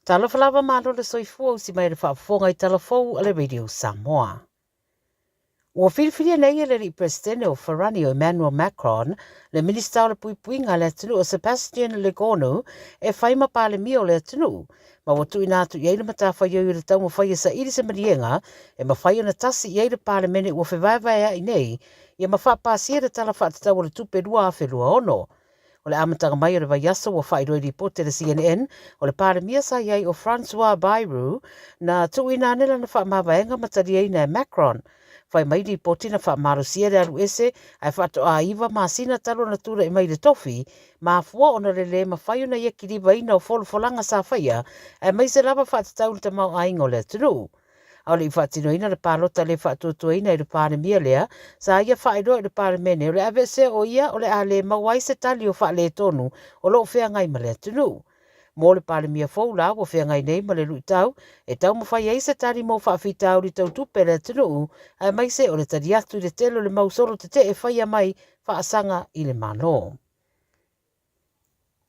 Talofa lava malo le soifua usi mai le faafofoga i tala fou a le Radio Samoa. Ua filifilia nei e le alii Peresetene o Farani o Emmanuel Macron le Minisita o le Puipuiga a le atunuu o Sebastien Lecornu e fai ma Palemia o le atunuu, ma ua tuuina atu i ai le matafaioi o le taumafai e saili se maliega e mafai ona tasi i ai le Palemene ua fevaevaea'i nei ia ma faapasia le Tala Faatatau o le Tupe 2026. O le amataga mai o le vaiaso ua faailoa i lipoti a le CNN, o le Palemia sa i ai o François Bayrou na tuuina ane lana faamavaega ma taliaina e Macron. Fai mai lipoti na faamalosia le alu ese ae faatoa 9 masina talu ona tulai mai i le tofi, mafua ona le lē mafai ona ia kilivaina o folafolaga sa faia aemaise lava faatatau i le tamaoaiga o le atunuu. A o le i faatinoina le palota le faatuatuaina i le Palemia lea, sa ia faailoa i le Palemene o le aveesea o ia o le a le maua ai se tali o faaletonu o lo o feagai ma le atunuu. Mo le Palemia fou la ua feagai nei ma le luitau e taumafai ai se tali mo faafitauli tau tupe a le atunuu aemaise o le tali atu i le tele o le mau solo tetee faia mai faasaga i le Malo.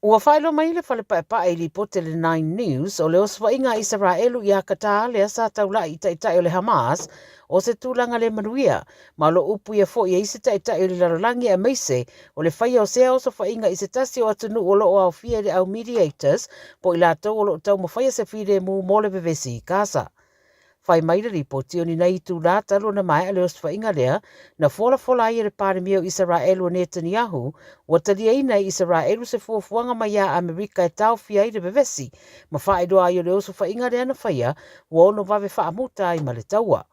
Ua faailoa mai le Fale Paepae i lipoti a le Nine News o le osofaiga a Isaraelu iā Qatar lea sa taula'i i taitai o le Hamas o se tulaga le manuia, ma o lo o upuia foi e isi taitai o le lalolagi aemaise o le faia o sea osofaiga i se tasi o atunuu o lo o aofia i le au mediators po o i latou o lo o taumafaia se filemu mo le vevesi i Gaza. Fai mai le lipoti o ni nai itulā talu ona maea le osofaiga lea, na folafola ai e le Palemia o Isaraelu o Netanyahu, ua taliaina e Isaraelu se fuafuaga mai iā Amerika e taofia ai le vevesi, ma faailoa ai o le osofaiga lea na faia ua ono vave faamuta ai ma le taua.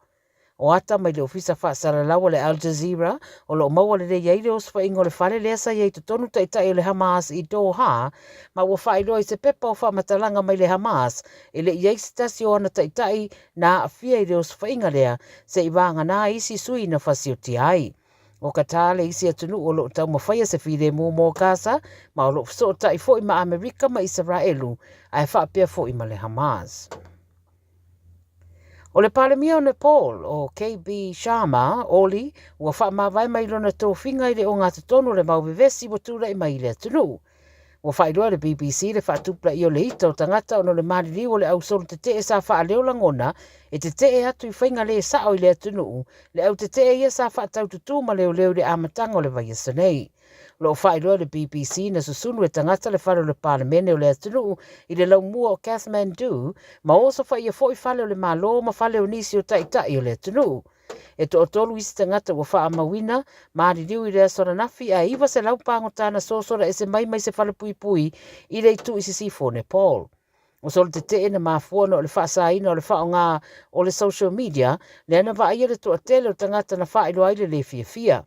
O ata mai le ofisa faasalalau a le Al Jazeera o lo o maua lelei ai le osofaiga o le fale lea sa i ai totonu taitai o le Hamas i Doha, ma ua faailoa i se pepa o faamatalaga mai le Hamas E le i ai se tasi o ana taitai na aafia i le osofaiga lea, se i vagana isi sui na fasiotia ai. O Qatar le isi atunuu o lo o taumafaia se filemu mo Gaza, ma o lo o fesootai foi ma Amerika ma Isaraelu, ae faapea foi ma le Hamas. O le Palemia o Nepal, o KB Sharma Oli, ua faamavae mai lona tofiga i le ogatotonu o le mau vevesi ua tulai mai i le atunuu. Ua faailoa e le BBC le faatupulaia o le ita o tagata ona o le maliliu o le au solo tetee sa faaleo lagona e tetee atu i faiga le sao i le atunuu, le au tetee ia sa faataututū ma leoleo i le amataga o le vaiaso nei. O lo o faailoa e le BBC na susunu e tagata le fale o le Palemene o le atunuu i le laumua o Kathmandu ma osofaia foi fale o le Malo ma fale o nisi o taitai o le atunuu. E toatolu isi tagata ua faamauina, maliliu i le aso ananafi ae 900 pagota na sosola ese mai mai se falepuipui i le itu i sisifo o Nepal. O solo tetee na mafua ona o le faasaina o le faaaoga o le social media lea na vaaia le toatele o tagata na faailoa ai le le fiafia.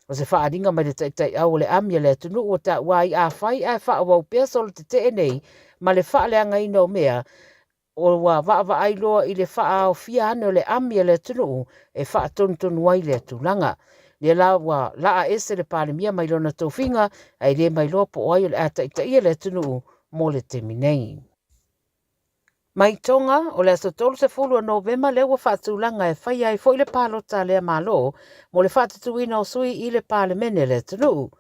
O se faaaliga mai le taitaiau o le ami a le atunuu ua taua ai afai ae faaauau pea solo tetee nei ma le faaleagaina o mea Ua vaavaai loa i le faaaofia ane o le ami a le atunuu e faatonutonu ai lea tulaga. Lea la ua laa ese le Palemia mai lona tofiga ae le mailoa po o ai o le a taitaia le atunuu mo le taimi nei. Mai Tonga, o le aso 30 o Novema lea ua faatulaga e faia ai foi le palota a lea Malo mo le faatutuina o sui i le Palemene a le atunuu.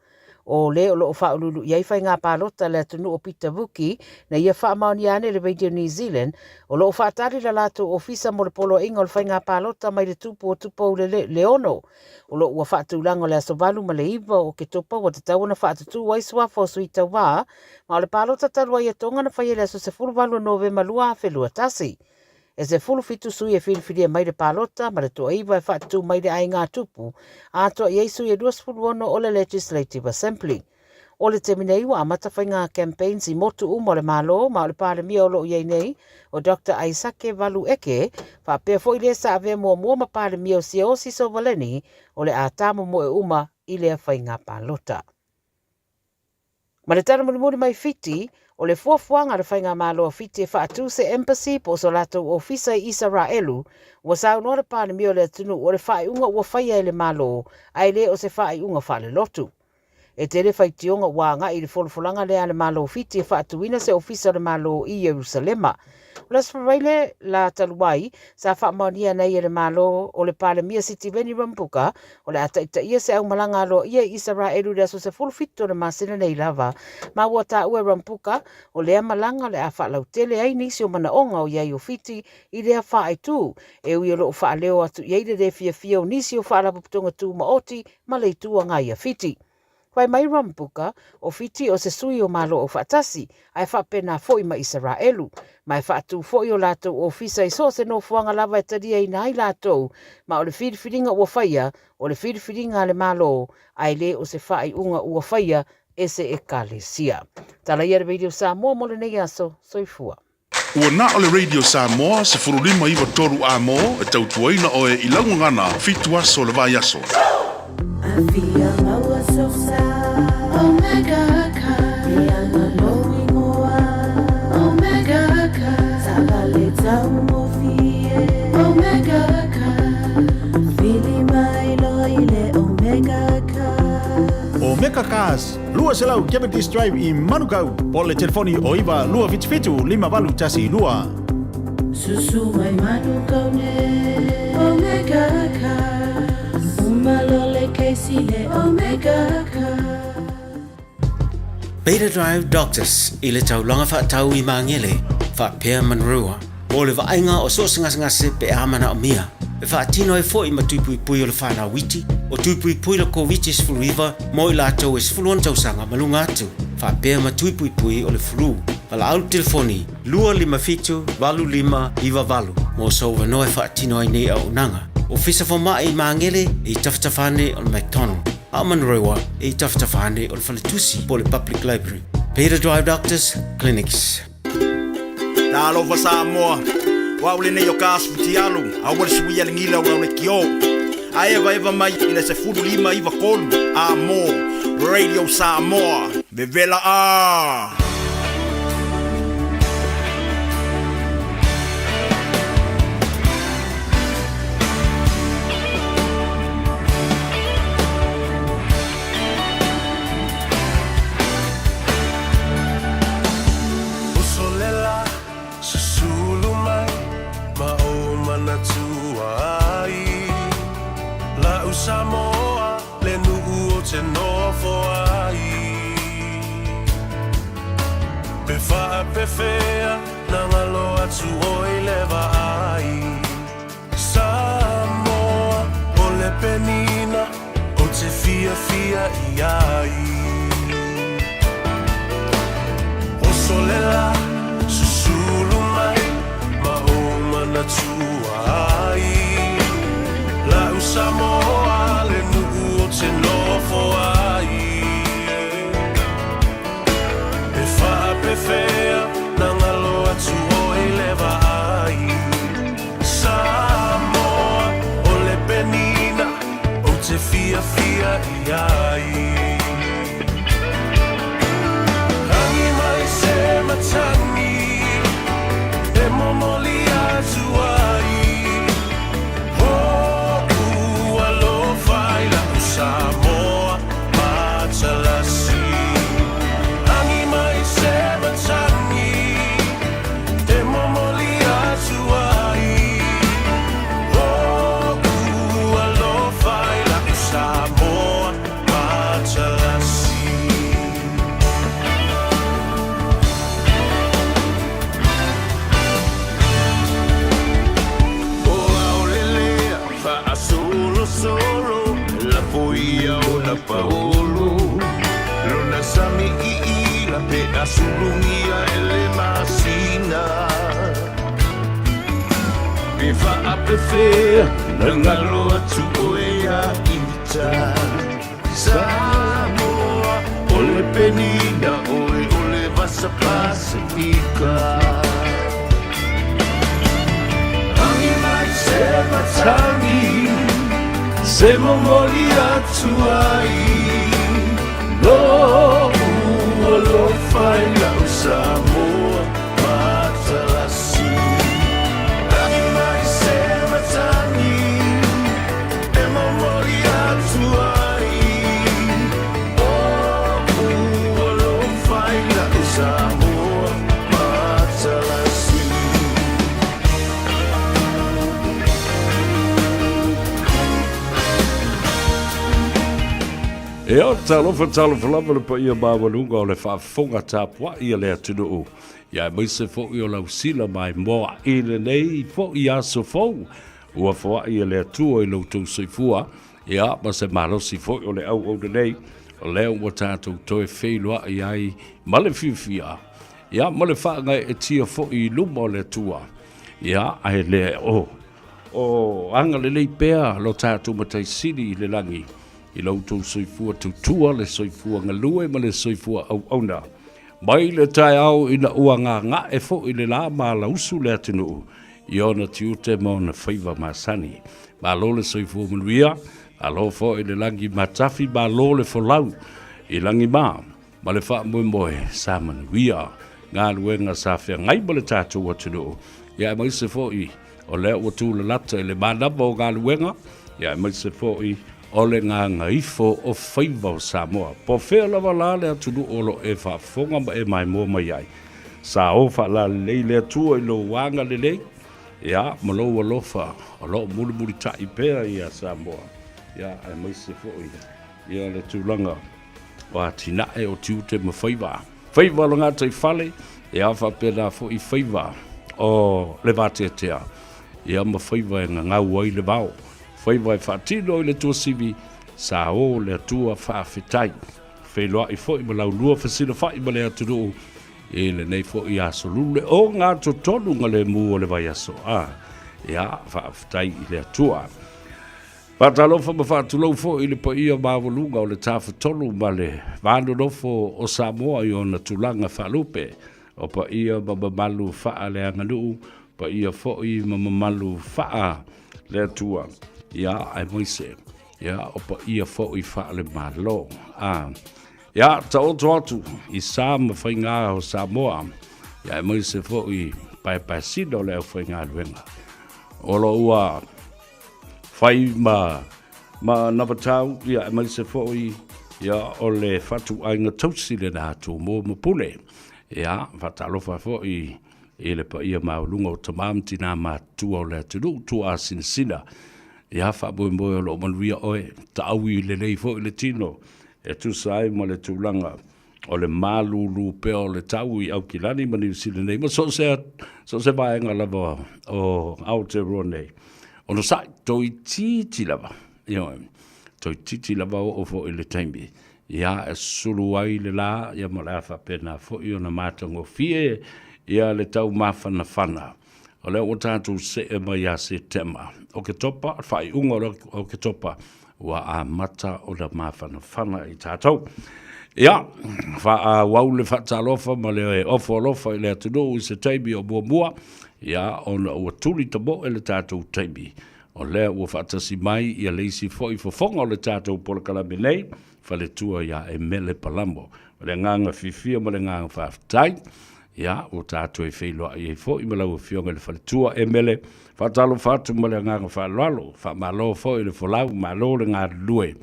O le o lo o faauluulu i ai faiga palota a le atunuu o Peter Vuki na ia faamaonia ane le Radio New Zealand o lo o faatali la latou ofisa mo le poloaiga o le faiga palota mai le tupu o Tupou le Leono. O lo o ua faatulaga o le aso 8 ma le 9 o Oketopa ua tatau ona faatutū ai suafa o sui tauva ma o le palota talu ai a Tonga na faia i le aso 18 o Novema 2021. E 17 sui e filifilia mai le palota ma le toaiva e faatutū mai le aiga tupu, atoa i ai sui e 26 o le Legislative Assembly. O le taimi nei ua amata faiga campaigns i motu uma o le Malo ma o le Palemia o lo o i ai nei, o Doctor Aisake Valu Eke, faapea foi le sa avea muamua ma Palemia o Siaosi Sovaleni o le a tāmomoe uma i lea faiga palota. Ma le tala mulimuli mai Fiti, o le fuafuaga a le Faigamalo a Fiti e faatu se embassy po o so latou ofisa i Isaraelu, ua saunoa le Palemia o le atunuu o le faaiuga ua faia e le Malo ae le o se faaiuga faalelotu. E tele faitioga ua agai i le folafolaga lea a le Malo o Fiti e faatuina se ofisa o le Malo i Ierusalema. O le Aso Faraile la talu ai, sa faamaonia nei e le Malo o le Palemia Sitiveni Rabuka o le a taitaia se aumalaga aloaia i Isaraelu i le aso 17 o le masina nei lava. Ma ua taua e Rabuka, o lea malaga o le a faalautele ai nisi o manaoga o i ai o Fiti i lea faaitu, e ui o lo o faaleo atu i ai le le fiafia o nisi o Faalapotopotoga Tumaoti ma le Itu Agai a Fiti. Fai mai Rabuka, o Fiti o se sui o Malo Aufaatasi, ae faapena foi ma Isaraelu. Ma e faatu foi o latou ofisa i so o se nofoaga lava e taliaina ai latou, ma o le filifiliga ua faia, o le filifiliga a le Malo, ae le o se faaiuga ua faia e se Ekalesia. Tala ia le Radio Samoa mo lenei aso. Soifua. Ua na o le Radio Samoa 15 93 A-mo e tautuaina oe i lau gagana fitu aso o le vaiaso. Afia maua sosa Omega Car E ana lou ingoa Omega Car Taavale taugofie Omega Car Vili mai loa i le Omega Car. Omega Cars, 200 Cavendish Drive i Manukau, po o le telefoni o 9 277 5812. Susu mai Manukau nei Omega Cars Uma loa le kesi le Omega Cars. Beta Drive Doctors i le taulaga faatau i Magele faapea Manurewa mo le vaaiga o so o se gasegase pe a manaomia. E faatino ai foi ma tui puipui o le fanau iti, o tui puipui le Koviti-19 mo i latou e 16 tausaga ma luga atu, faapea ma tui puipui o le flu. Valaau le telefoni 257 8598 mo sou avanoa e faatino ai nei auaunaga. Ofisa Fomai i Magele e i tafatafa ane o le McDonald, a o Manurewa e i tafatafa ane o le Faletusi po o le Public Library. Beta Drive Doctors Clinics. Talofa Samoa, o au lenei o Kasu Futialu, aua le suia le gila o lau lekiō. A evaeva mai i le 15 93 A-mo, Radio Samoa, vevela ā! Uso le la, susulu mai ma ou manatua ai. La'u Samoa le nuu ou te nofo ai. Pe faapefea na galo atu oe i le vaai. Samoa o le penina ou te fiafia i ai. Oso le la, susulu mai ma ou manatua ai. La'u Samoa le nuu ou te nofo ai. Pe faapefea na galo atu oe i le vaai. Samoa o le penina ou te fiafia i ai. Agi mai se matagi e momoli atu ai. O'u alofa i la'u Samoa matalasi. Agi mai se matagi e momoli atu ai. O'u alofa i la'u Samoa matalasi. O ao lelea faasolosolo lafoia ona paolo lona sami iila pe asulugia e le masina pe faapefea na galo atu oe ia ita Samoa o le penina oe o le vasa Pasifika. Agi mai se matagi se momoli atu ai Lo'u alofa i la'u Samoa matalasi. Agi mai se matagi e momoli atu ai O'u alofa i la'u Samoa matalasi. Ia, talofa, talofa lava le paia maualuga o le faafofoga tapuai a le atunuu, ia aemaise foi o lau sila maimoa i lenei foi aso fou ua foai e le Atua i lo outou soifua, ia ma se malosi foi o le auauna nei, o lea ua tatou toe feiloai ai ma le fiafia, ia ma le faagaeetia foi i luma o le Atua, ia ae le o o agalelei pea lo tatou Matai Sili i le lagi i lo outou soifua tautua, le soifua galue ma le soifua auauna. Mai le taeao ina ua gaga'e foi le la ma alausu le atunuu i ona tiute ma ona faiva masani. Malo le soifua manuia, malo foi le lagi matafi, malo le folau i lagi ma ma le faamoemoe sa manuia galuega sa feagai ma le tatou atunuu, ia aemaise foi o lea ua tulalata i le manava o galuega, ia aemaise foi o le gagaifo o faiva o Samoa. Po o fea lava la le atunuu o lo o e faafofoga ma e maimoa mai ai, sa o faalalelei le Atua i lou agalelei, ia, ma lou alofa o lo o mulimulitai pea ia Samoa, ia, aemaise foi ia le tulaga o atinae o tiute ma faiva. Faiva o le gataifale, ia faapena foi faiva o le vateatea, ia ma faiva e gagau ai le vao, faiva e faatino i le tuasivi, sa o le Atua faafetai. Feiloai foi ma laulua fesilafai ma le atunuu i lenei foi aso lule o gatotonu galemu o le vaiaso. A, ia, faafetai i le Atua. Faatalofa ma faatulou foi i le paia maualuga o le Tafatolu ma le Va Nonofo o Samoa i ona tulaga faalupe, o paia ma mamalu faaleaganuu, paia foi ma mamalu faale-Atua, ia, aemaise, ia, o paia foi faale-Malo. A, ia, taoto atu i sa ma faiga o Samoa, ia, aemaise foi paepaesina o le aufaigaluega o lo o ua fai ma ma navatau, ia aemaise foi ia o le fatuaiga tausi lena Tumua ma Pule. Ia, faatalofa foi i le paia maualuga o tama ma tina matutua o le atunuu, tuaasinasina. Ia, faamoemoe o lo o manuia oe, taaui lelei foi le tino e tusa ai ma le tulaga o le malulu pea o le tau i Aukilani ma Niu Sila nei, ma so o se vaega lava o Aotearoa nei. Onosai, toeitiiti lava, ioe, toeitiiti lava oo foi i le taimi, ia, e sulu ai le la, ia ma o le a faapena foi ona matagofie ia le tau mafanafana. O lea ua tatou see mai ia Setema, Oketopa, le faaiuga o Oketopa, ua amata ona mafanafana i tatou. Ia, faaauau le faatalofa ma le ofo alofa i le atunuu i se taimi o muamua, ia, ona ua tuli tamoe le tatou taimi. O lea ua faatasi mai ia le isi foi fofoga o le tatou polokalame nei, faletua ia Emele Palamo. O le agaga fiafia ma le agaga faafetai, ia, ua tatou e feiloai ai foi ma lau Afioga i le faletua Emele. Faatalofa atu ma le agaga faaaloalo, faamalo foi le folau, malo le galulue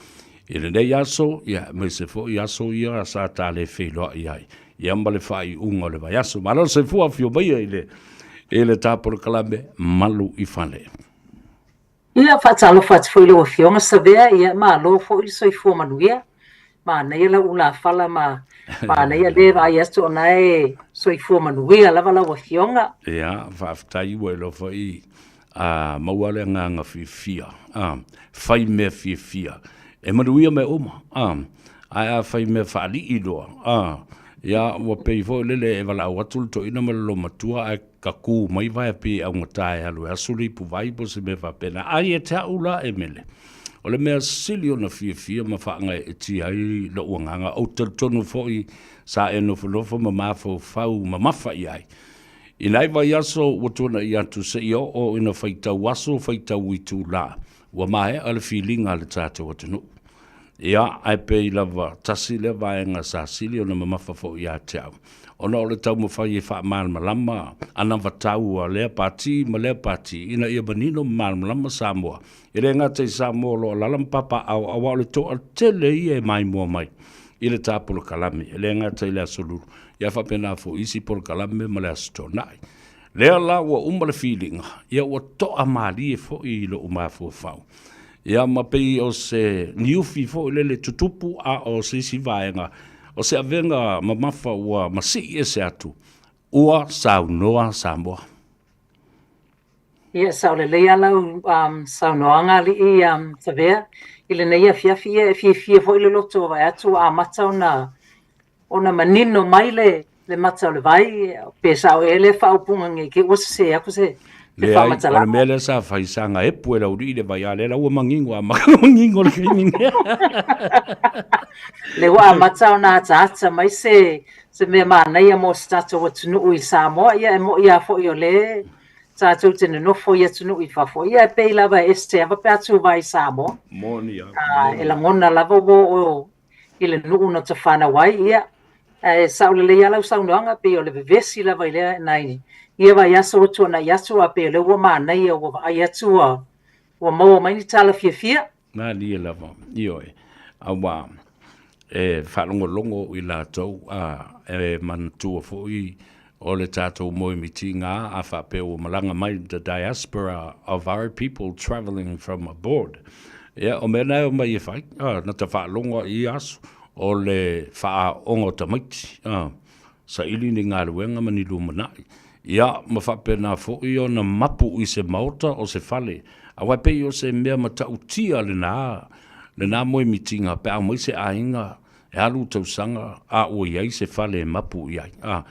i lenei aso, ia, aemaise foi aso ia sa ta le feiloai ai, ia ma le faaiuga o le vaiaso. Malo le soifua, afio maia i le, i le ta polokalame Malu i Fale. Ia, faatalofa atu foi i lau Afioga Savea, ia malo foi le soifua manuia. Manaia lau ulafala ma manaia le vaai atu o na e soifua manuia lava lau Afioga. Ia, faafetai ua iloa foi a maua le agaga fiafia, a fai mea fiafia, e manuia mea uma, a ae a fai mea faalii loa, a ia ua pei foi lele e valaau atu le toeaina ma le loomatua ae Ka kū mai vaea pei e augata e alu e asu le ipuvai po o se mea faapena. Ae ia te au la e mele, o le mea sili ona fiafia ma faagaeetia ai lou agaga, ou te talitonu foi sa e nofonofo ma mafaufau mamafa i ai. I nai vaiaso ua tuanai atu seia oo ina faitau aso faitau itula, ua maea le filiga a le tatou atunuu. Ia, ae pei lava tasi lea vaega sa sili ona mamafa foi ia te au, ona o le taumafai e faamalamalama anavatau a lea pati ma lea pati ina ia manino ma malamalama Samoa. E le gata i Samoa o lo o alaala ma papaaao, aua o le toatele ia e maimoa mai i le ta polokalame, e le gata i le Aso Lulu, ia faapena foi isi polokalame ma le Aso Toonai. Lea la ua uma le filiga, ia ua toamalie foi i lou mafaufau. Ia ma pei o se niufi foi lele tutupu a o se isi vaega o se avega mamafa ua masii ese atu, ua saunoa Samoa. Ia, sao lelei lava lau saunoaga alii Savea i lenei afiafi. Ia, e fiafia foi le loto vaai atu ua amata ona manino mai le mata o le vai, pe sao ea lea faaupuga nei te i ua sese atu se Leai, o le mea lea sa fai, sa gaepu e le aualii le vai, a o lea la ua manino, a manino le taimi nei. Lea ua amata ona ataata mai se mea manaia mo se tatou atunuu i Samoa. Ia, e moni lava foi o lea tatou te nonofo i atunuu i fafo, ia e pei lava e ese ava pe a tuva i Samoa. Moni lava. E lagona lava ua oo i le nuu na ta fanau ai, ia, ae sao lelei lava lau saunoaga, pei o le vevesi lava i lea nai ia vaiaso ua tuanai atu, a pei o lea ua manaia ua vaai atu ua ua maua mai ni tala fiafia. Malie lava, ioe, aua e faalogologo i latou a e manatua foi o le tatou moemitiga a faapea ua malaga mai the diaspora of our people travelling from abroad. Ia, o mea na e omai e fai, a, na ta faalogo i ia aso, o le faaaoga o tamaiti, a, saili ni galuega ma ni lumanai. Ia, ma faapena foi ona mapu i se maota o se fale, aua e pei o se mea matautia lena, lena moemitiga pe a omai se aiga E alu tausaga a ua i ai se fale e mapu i ai. A,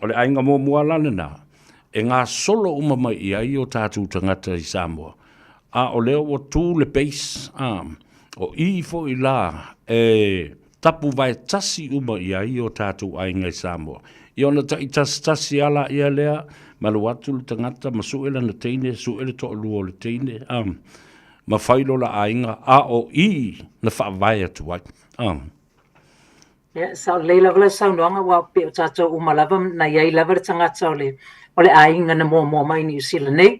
o le aiga muamua la lena, e gasolo uma mai i ai o tatou tagata i Samoa. A o lea ua tu le base, a, o i foi la e tapuvae tasi uma i ai o tatou aiga i Samoa. Ia ona taitasitasi lava laia lea, ma alu atu le tagata ma sue lana teine, sue le toalua o le teine, a, ma fai lo la aiga, a o i na faavae atu ai. Ah. Ia, sao lelei lava lau saunoaga, aua pei o tatou uma lava na i ai lava le tagata o le, o le aiga na muamua mai i Niu Sila nei.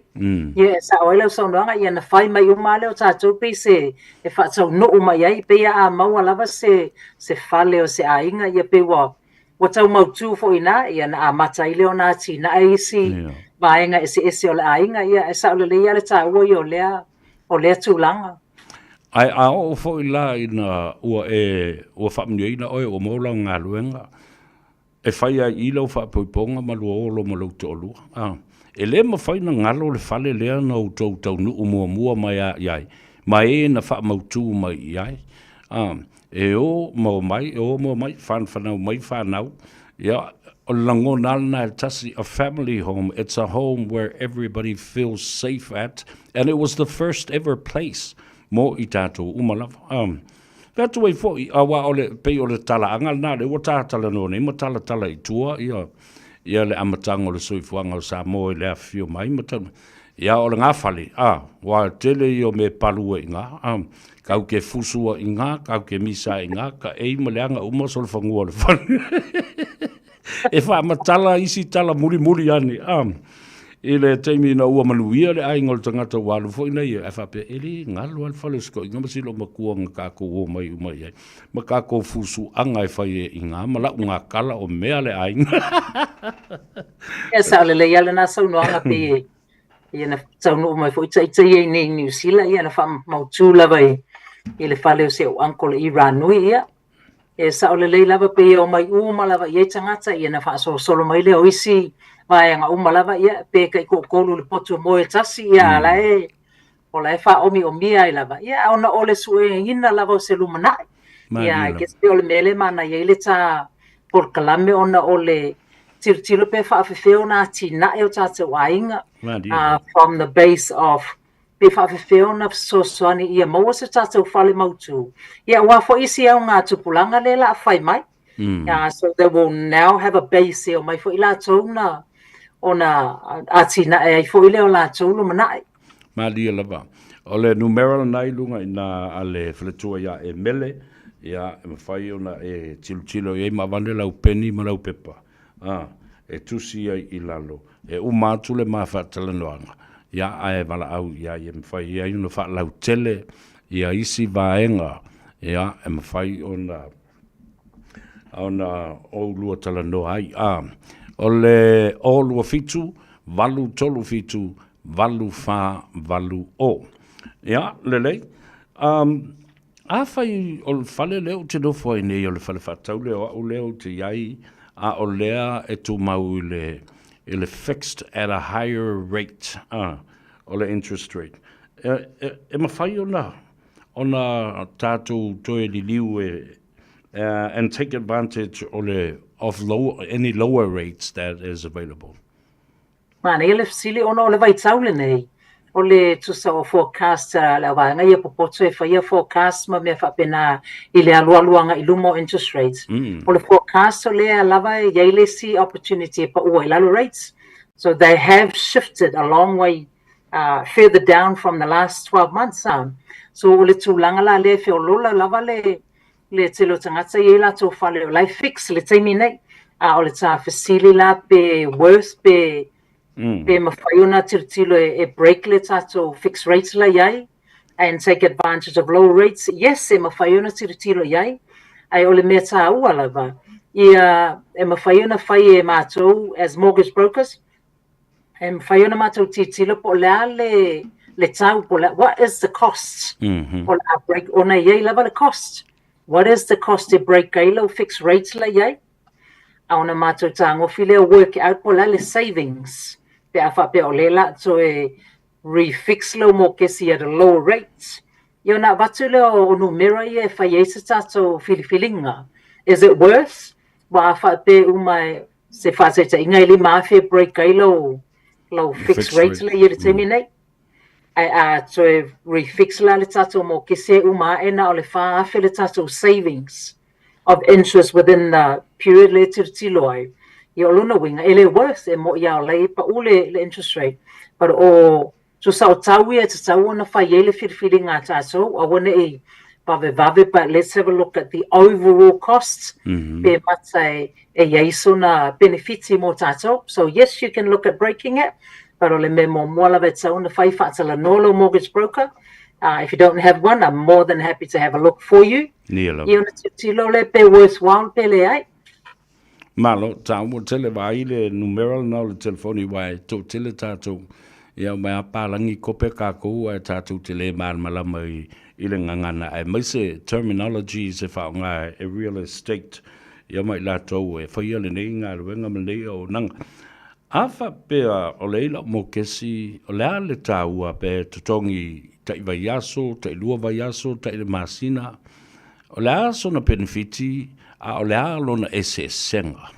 Ia, e sao ai lau saunoaga, ia na fai mai uma lava lea o tatou pei se e faataunuu mai ai, pei a maua lava se, se fale o se aiga, ia pei ua, ua tau mautu foi i ina, ia na amata ai lea ona atinae isi vaega eseese o le aiga, ia e sao lelei lava le taua ia o lea, o lea tulaga. Ae a oo foi la ina ua e, ua faamanuiaina oe ua maua lau galuega, e fai ai i i lau faapoipoga ma lua olo ma lou toalua, a, e le mafai ona galo le fale lea na outou taunuu muamua mai lava i ai, ma e na faamautu mai i ai, a, e o ma omai, e o ma omai, fanafanau mai fanau, ia, o le lagona lava lena e tasi, a family home, it's a home where everybody feels safe at, and it was the first ever place mo i tatou uma lava. Fai atu ai foi, aua o le, pei o le talaaga lena, lea ua ta talanoa nei ma talatala i tua ia, ia le amataga o le soifuaga o Samoa i le afifio mai ma tau, ia o le gafale, a, ua tele ia o mea e palu ai i ina, a, kau ke fusu ai i ina, kau ke misa ai i ina, ka ei ma leaga uma solofanua o le fale. E faamatala isi tala mulimuli ane, a, i le taimi ina ua manuia le aiga o le tagata ua alu foi nei, ae faapea, e le galo lava le fale o si toeaina ma si loomatua na tatou omai uma i ai, ma tatou fusuaga e fai ai i ina, ma lau gakala o mea le aiga. Ia, sao lelei lava lena saunoaga pei e ia na taunuu mai foi ita ia i nei i Niu Sila, ia na faamautu lava i le fale o si ou uncle i Ranui, ia. E sao lelei lava pei e omai uma lava i ai tagata, ia na faasolosolo mai lea o isi vaega uma lava, ia pe tai toatolu i le potu moe tasi, ia a la e, o la e faaomiomia ai lava, ia a ona o le sueina lava o se lumanai. Ia I guess pei o le mea lea e manaia ai le ta polokalame ona o le tilotilo pe faafefea ona atinae o tatou aiga, from the base of pe faafefea ona fesoasoani ia maua se tatou fale mautu, ia aua foi isi augatupulaga lea o le a fai mai. So they will now have a base e omai foi latou na ona atinae ai foi lea o latou lumanai. Malie lava. O le numera lena i luga i ina a le faletua ia e Mele, ia e mafai ona e tilotilo i ai ma avane lau peni ma lau pepa. A, e tusi ai i lalo, e uma atu le ma faatalanoaga, ia, ae valaau i ai e mafai ai ona faalautele ia isi vaega, ia, e mafai ona, ona oulua talanoa ai. A, o le 0 2 7 8 3 7 8 4 8 0. Ia, lelei. Um, afai o le fale lea ou te nofo ai nei o le fale faatau lea o au lea ou te i ai, a o lea e tumau i le, i le fixed at a higher rate, a, o le interest rate. E, e, e mafai ona, ona tātou toe liliu e, uh, and take advantage o le, of low, any lower rates that is available. Manaia le fesili ona o le vaitau lenei, o le tusa o forecast a le auvaega ia popoto e faia forecast ma mea faapena i le alualu agai i luma o interest rates. O le forecast o lea lava e i ai le isi opportunity e pau ai i lalo rates. So they have shifted a long way uh, further down from the last 12 months. So o le tulaga la lea e feoloolo lava le le tele o tagata e i ai latou fale o la e fix le taimi nei, a o le tā fesili la pe worth pe mm. pe mawhai ona tilotilo e, e break le tātou fixed rate la iai and take advantage of low rates. Yes, e mawhai ona tilotilo iai, ai o le mea tāua lava, ia e mawhai ona whai e mātou as mortgage brokers, E mafai ona matou tilotilo po o le a le, le tau, po o le, what is the cost mm -hmm. o le a break, ona e i ai lava le cost. What is the cost e break ai lau fixed rate la i ai? A ona matou tagofi lea work out po o le a le savings. Pe a faapea o lea la toe refix lau mokesi at a lower rate. Ia ona avatu lea o numera ia e fai ai se tatou filifiliga. Is it worth? Ua a faapea uma e se faataitaiga e 5,000 e break ai lou, lou fixed rate lea i le taimi nei. Ae a toe refix la le tatou mokese e uma ae na o le 4,000 le tatou savings of interest within the period lea e tilotilo ai. Ia o lona uiga, e le worth e mo'i a o la e pau le, le interest rate. But o Tusa o tau ia e tatau ona fai ai le filifiliga a tatou, aua ne i vavevave, but let's have a look at the overall costs, mm -hmm. pe mata e, e i ai sona benefiti mo tatou. So yes, you can look at breaking it, but o le mea muamua lava e tatau ona fai faatalanoa lou mortgage broker. If you don't have one, I'm more than happy to have a look for you. Ia lava. Ia ona tilotilo lea pe worthwhile pe leai. Malo, taua tele vaai le numera lena o le telefoni aua e toatele tatou, ia mai a palagi kope kakou ae tatou te le malamalama i, i le gagana aemaise terminologies e faaaoga e real estate ia ma i latou e faia lenei galuega ma lenei auaunaga. A faapea o lea i lau mokesi, o le a le taua pe totogi tai vaiaso, tai lua vaiaso, tai le masina, O le a sona penefiti, a o le a lona eseesega?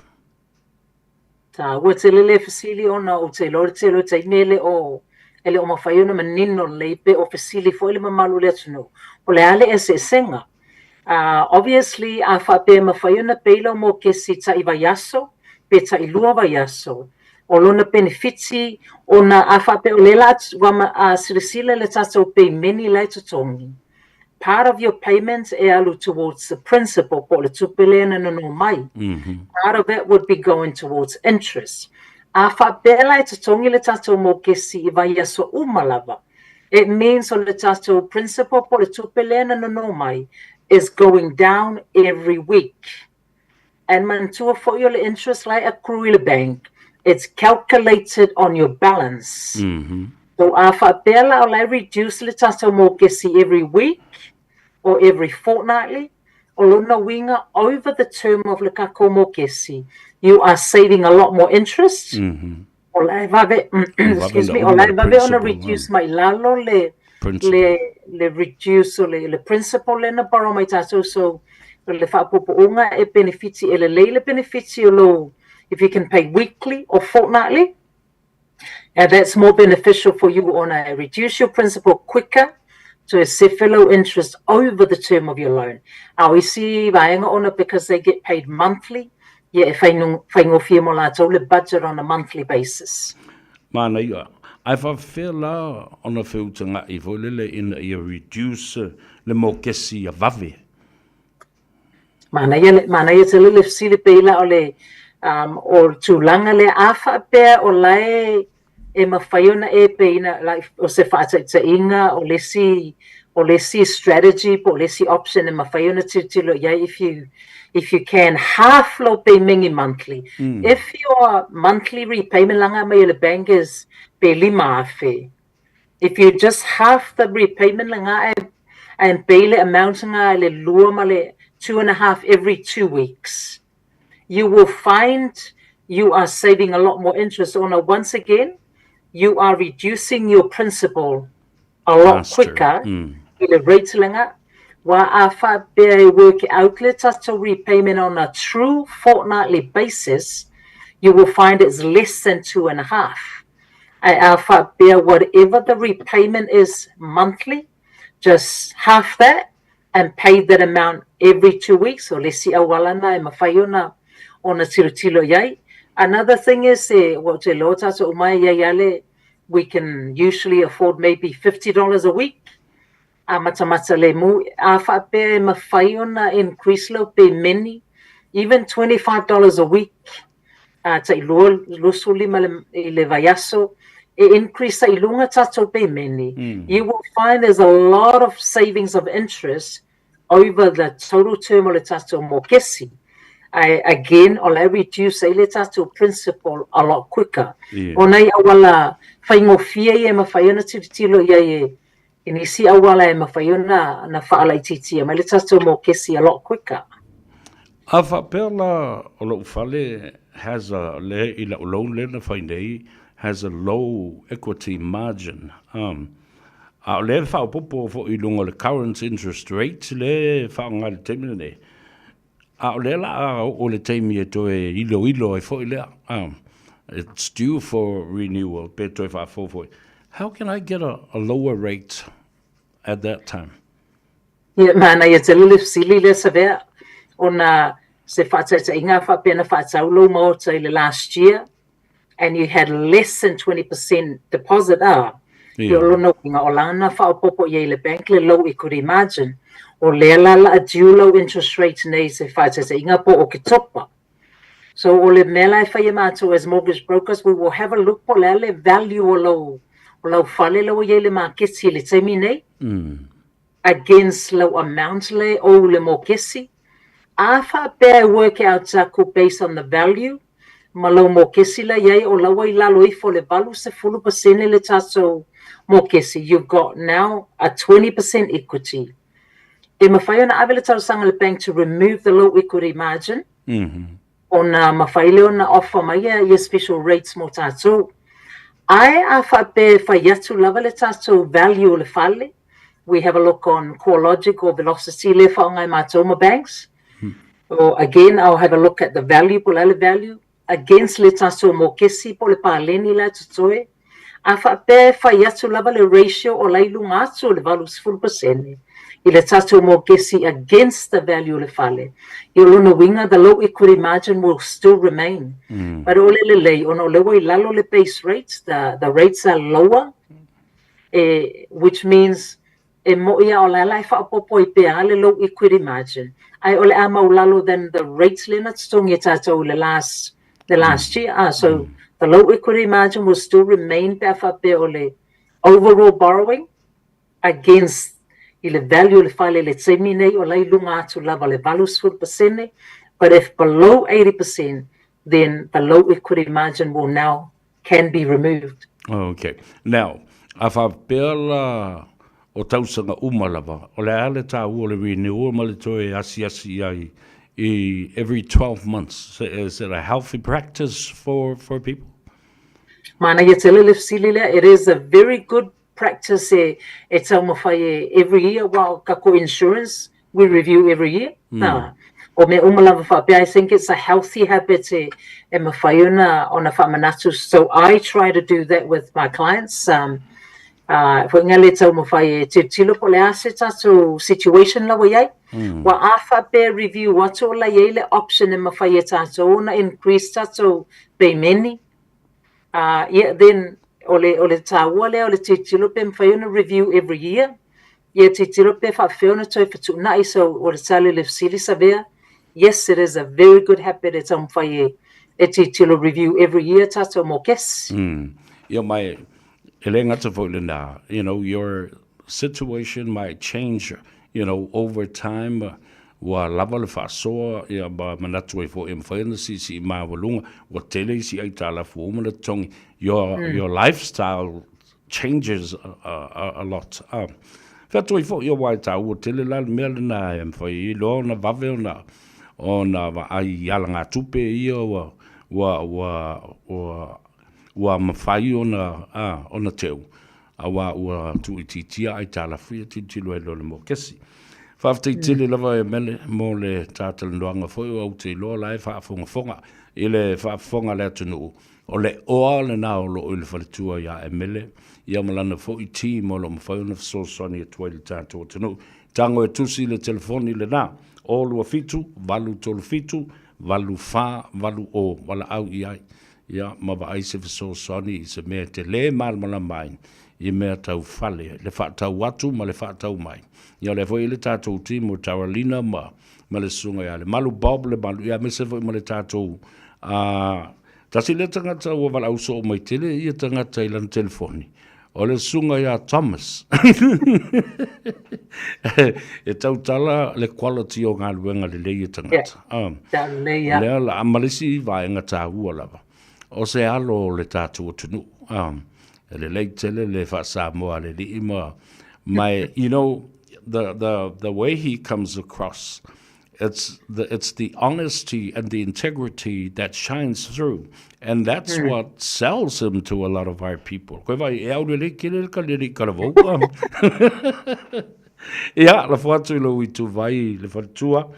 Taua tele le fesili ona ou te iloa le tele o taimi e le o e le o mafai ona manino lelei pe o fesili foi le mamalu o le atunuu, o le a le eseesega? Uh, obviously, a faapea e mafai ona pay lau mokesi tai vaiaso pe tai lua vaiaso, o lona penefiti ona a faapea o lea la ua a silasila le tatou peimeni la e totogi, Part of your payment e alu towards the principal po o le tupe lea na nono mai. Mm -hmm. Part of it would be going towards interest. A faapea la e totogi le tatou mokesi i vaiaso uma lava, it means o le tatou principal po o le tupe lea na nono mai is going down every week. And manatua foi o le interest la e accrue i le bank, it's calculated on your balance. Mm -hmm. So a faapea la o la e reduce le tatou mokesi every week or every fortnightly, o lona uiga over the term of le kakou mokesi, you are saving a lot more interest. Mm -hmm. O la e vave, excuse me, o la e vave ona reduce mai lalo le, le, le reduce o le, le principal lea na borrow mai tatou, so o le faapuupuuga e benefiti, e lelei le benefiti o lou, if you can pay weekly or fortnightly, and that's more beneficial for you ona e reduce your principal quicker to sefe lou interest over the term of your loan. A o isi vaega ona because they get paid monthly, ia e faigofie mo latou le budget on a monthly basis. Manaia. Ae faapefea la ona feutaga'i foi lele ina ia reduce le mokesi ia vave? Manaia, manaia tele le fesili pei la o le, um, o le tulaga lea, a faapea o la e, e mafai ona e payina, like, o se faataitaiga, o le isi, o le isi strategy po o le isi option e mafai ona tilotilo i ai if you, if you can half lou payment monthly. Mm. If your monthly repayment laga mai e le bank is pe 5,000, If you just half the repayment laga e And pay le amount nga le lua ma le 2.5 every 2 weeks. You will find you are saving a lot more interest on a once again, you are reducing your principal a lot Faster. Quicker i le rate lenga. Wa a faapea e work out le tatou repayment on a true fortnightly basis, you will find it's less than 2.5. Ae a faapea whatever the repayment is monthly, just half that and pay that amount every 2 weeks. O le isi auala na e mafai ona tilotilo i ai. Another thing is, e, ua ou te iloa tatou uma e i ai ale, we can usually afford maybe $50 a week. A matamata le mu, a faapea e mafai ona increase lau pemeni, even $25 a week, a tai lua, 25 i le vaiaso, e increase ai lunga tatou pemeni. You will find there's a lot of savings of interest over the total term o le tatou mokesi. I, again, o le reduce ai le tatou principal a lot quicker. O nai auala faigofie ia e mafai ona tilotilo i ai e i nisi auala e mafai ona na faalaititia mai le tatou mokesi a lot quicker. A faapea la o lou fale has a le i lau loan lea na fai nei has a low equity margin. A o lea e faaopoopo foi i luga o le current interest rate le faaaoga i le taimi lenei. A o lea la a oo le taimi e toe iloilo ai foi lea. It's due for renewal pe toe faafou foi. How can I get a lower rate at that time? Ia, manaia tele le fesili lea Savea, ona se faataitaiga faapea na faatau lou maota i le last year and you had less than 20% deposit a. Yeah. O lona uiga o lana faaopoopo i ai le bank le low equity margin. O lea la la due low interest rate nei se faataitaiga po o Oketopa. So o le mea la e fai e matou as mortgage brokers, we will have a look po le a le value o lau fale lau i ai le maketi i le taimi nei against lau amount le o le mokesi. A faapea e work out aku based on the value ma lau mokesi la iai o laua i lalo ifo le 80% le tatou mokesi. You've got now a 20% equity. E mafai ona ave le talosaga le bank to remove the low equity margin ona mafai lea ona offer mai ia special rates mo tatou. Ae a faapea e fai atu lava le tatou value o le fale, we have a look on CoreLogic or Velocity le faaaoga e matou ma banks. Or again, I'll have a look at the value, po le value, against le tatou mokesi po le paleni la totoe. A faapea e fai atu lava le ratio o lai lunga atu o le 80% i le tatou mokesi against the value o le fale. I o lona uiga, the low equity margin will still remain. But o le lelei, ona o le ua i lalo le base rates, the rates are lower, which means e mo'i a o la e faaopoopo ai pea le low equity margin. Ae o le a maulalo than the rates lea na totogi e tatou i le last year. Ah, so the low equity margin will still remain pe a faapea o le overall borrowing against i le value o le fale le taimi nei o lai lunga atu lava le 80%, but if below 80%, then the low equity margin will now can be removed. Okay. Now, a faapea la o tausaga uma lava, o le a le tāua o le renewal ma le toe asiasi ai i every 12 months. Is it a healthy practice for people? Manaia tele le fesili lea, it is a very good practice e taumafai e every year while kako insurance we review every year. O mea uma lava faapea, I think it's a healthy habit e mafai ona faamanatu. So I try to do that with my clients. Foi nga le taumafai e tilotilo po le a se tatou situation lawa i ai. Wa a faapea review atu o la i ai le option e mafai e tatou ona increase tatou pemeni. Yeah, then o le tāua lea o le tilotilo pe mafai ona review every year. Ia tilotilo pe faapefea ona toe fetuunai. So o le tali le fesili Savea, yes, it is a very good habit e taumafai e tilotilo review every year tatou mokesi. Ia mai, e le gata foi lena, your situation might change over time. Ua lava le faasoa ia ma manatu ai foi e mafai ona siisii maualuga ua tele isi aitalafu ua uma ona totogi. Your lifestyle changes a lot. Fea atu ai foi aua e taua tele la le mea lena e mafai ai loa ona vave ona ona vaai i alagatupe ia ua ua ua ua ua mafai ona a ona teu aua ua tuuitiitia aitalafu ia tilotilo ai loa i le mokesi. Faafetai tele lava e Mele mo le ta talanoaga foi ua ou te iloa la e faafogafoga i le faafofoga a le atunuu o le oa lena o lo o i le faletua ia Emele ia ma lana foi team o lo o mafai ona fesoasoani atu ai i le tatou atunuu. Tago e tusi le telefoni lena, 027 837 8480, valaau i ai ia ma vaai se fesoasoani i se mea e te le malamalama ai i mea tau fale, le faatau atu ma le faatau mai. Ia o lea foi e i le tatou team o Taralina ma ma le susuga ia Lemalu, Bob Lemalu, ia aemaise foi ma le tatou tasi lea tagata ua valaau soo mai tele ia tagata i lana telefoni, o le susuga ia Thomas. E tautala le quality o galuega lelei a tagata. Yeah. Lea la, ma le isi vaega taua lava, o se alo o le tatou atunuu. E lelei tele le faa-Samoa a le alii ma, ma e, you know, the, the, the way he comes across, it's the, it's the honesty and the integrity that shines through. And that's what sells him to a lot of our people. Koe vai, e au lelei kele le ka lelei kalavou. Ia, lafo atu i lou ituvai le faletua,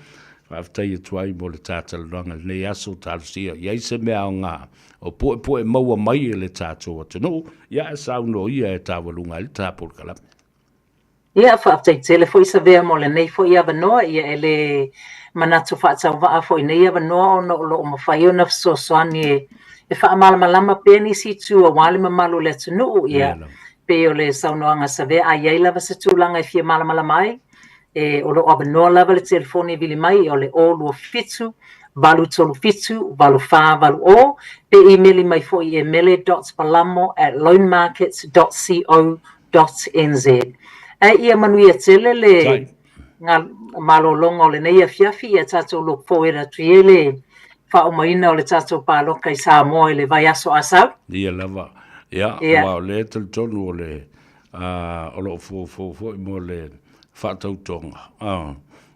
faafetai atu ai mo le tātalanoaga i lenei aso, talosia i ai se mea aoga o puepue maua mai e le tatou atunuu, ia ae saunoa ia e taualuga ai le ta polokalame. Ia, faafetai tele foi Savea mo lenei foi avanoa, ia e le manatu faatauvaa foi nei avanoa ona o lo o mafai ona fesoasoani e e faamalamalama pea nisi itu aua le mamalu o le atunuu, ia pei o le saunoaga a Savea, a i ai lava se tulaga e fia malamalama ai, e o lo o avanoa lava le telefoni e vili mai o le 027 837 8480 pe imeli mai foi e mele.palamo@loanmarkets.co.nz. Ae ia manuia tele le malologa o lenei afiafi, ia tatou look forward atu i ai le faaumaina o le tatou paloka i Samoa i le vaiaso a sau. Ia lava. Ia, aua o lea e talitonu o le o lo o foufou foi mo le faatautoga.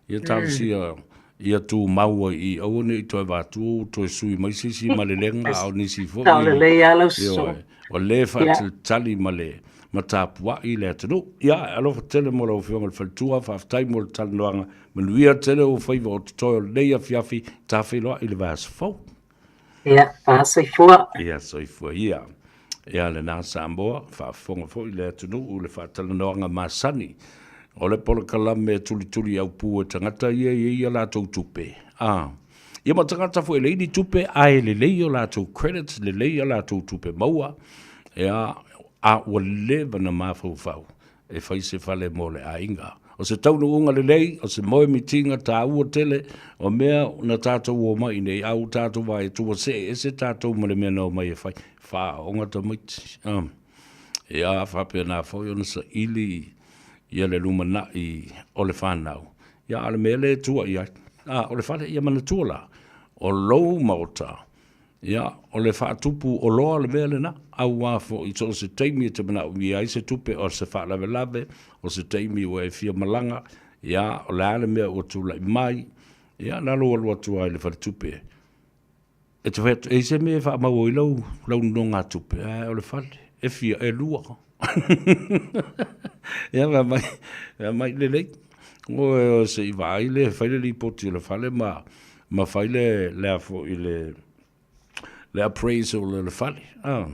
Ia talosia ia tumau ai i i, aua ne i toe vatua ua toe sui mai se isi malelega a o nisi foi. Sao lelei lava lau sosoga. Ioe, o le faatalitali ma le ma tapuai le atunuu. Ia, alofa tele mo lau Afioga i le Faletua, faafetai mo le talanoaga. Manuia tele ou faiva o totoe o lenei afiafi, ta feiloai i le vaiaso fou. Ia, fa soifua. Ia, soifua ia. Ia lena Samoa, faafofoga foi le atunuu i le faatalanoaga masani o le polokalame e tulituli aupu e tagata ia e i ai a latou tupe. A, ia ma tagata foi e leai ni tupe ae lelei o latou credits, lelei a latou tupe maua, ia, a ua leva na mafaufau e fai se fale mo le aiga. O se taunuuga lelei, o se moemitiga taua tele, o mea na tatou omai i inei, a ua tatou vaai atu ua see ese tatou ma le mea na omai e fai, faaaoga tamaiti. Ia faapena foi ona saili ia le lumanai o le fanau, ia a o le mea lea e tua i ai, a o le fale, ia manatua la, o lou maota, Ia, o le faatupu oloa le mea lena, auā foi so o se taimi e te manaomia ai se tupe o se faalavelave, o se taimi ua e fia malaga, ia, o le a le mea ua tulai mai, ia, na lou alu atu lava i le faletupe, e te fai atu, e i ai se mea e faamau ai lau, lau nonogatupe, ae o le fale, e fia, e lua. Ia, fai mai, fai mai, lelei, oe se i vaai le, fai le lipoti o le fale ma, ma fai le, le a foi le, le appraisal o le fale. Ah,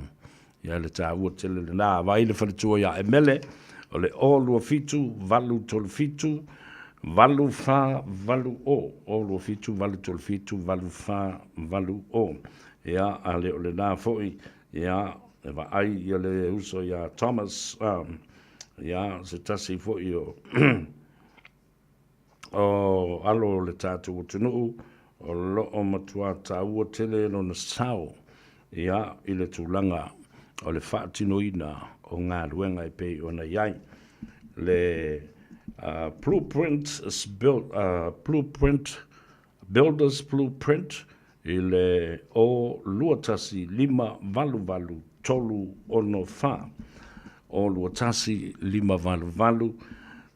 ia le taua tele lena. Vaai le faletua ia Emele, o le 027 837 8480. 027 837 8480. Ia, a le o lena foi, ia, e vaai ia le uso ia Thomas, ah, ia, se tasi foi o O alo o le tatou atunuu o lo o matua taua tele lona sao ia i le tulaga o le faatinoina o galuega e pei ona i ai le Blueprint Blueprint Builders Blueprint i le 0 2 1 5 8 8 3 6 4 0 2 1 5 8 8.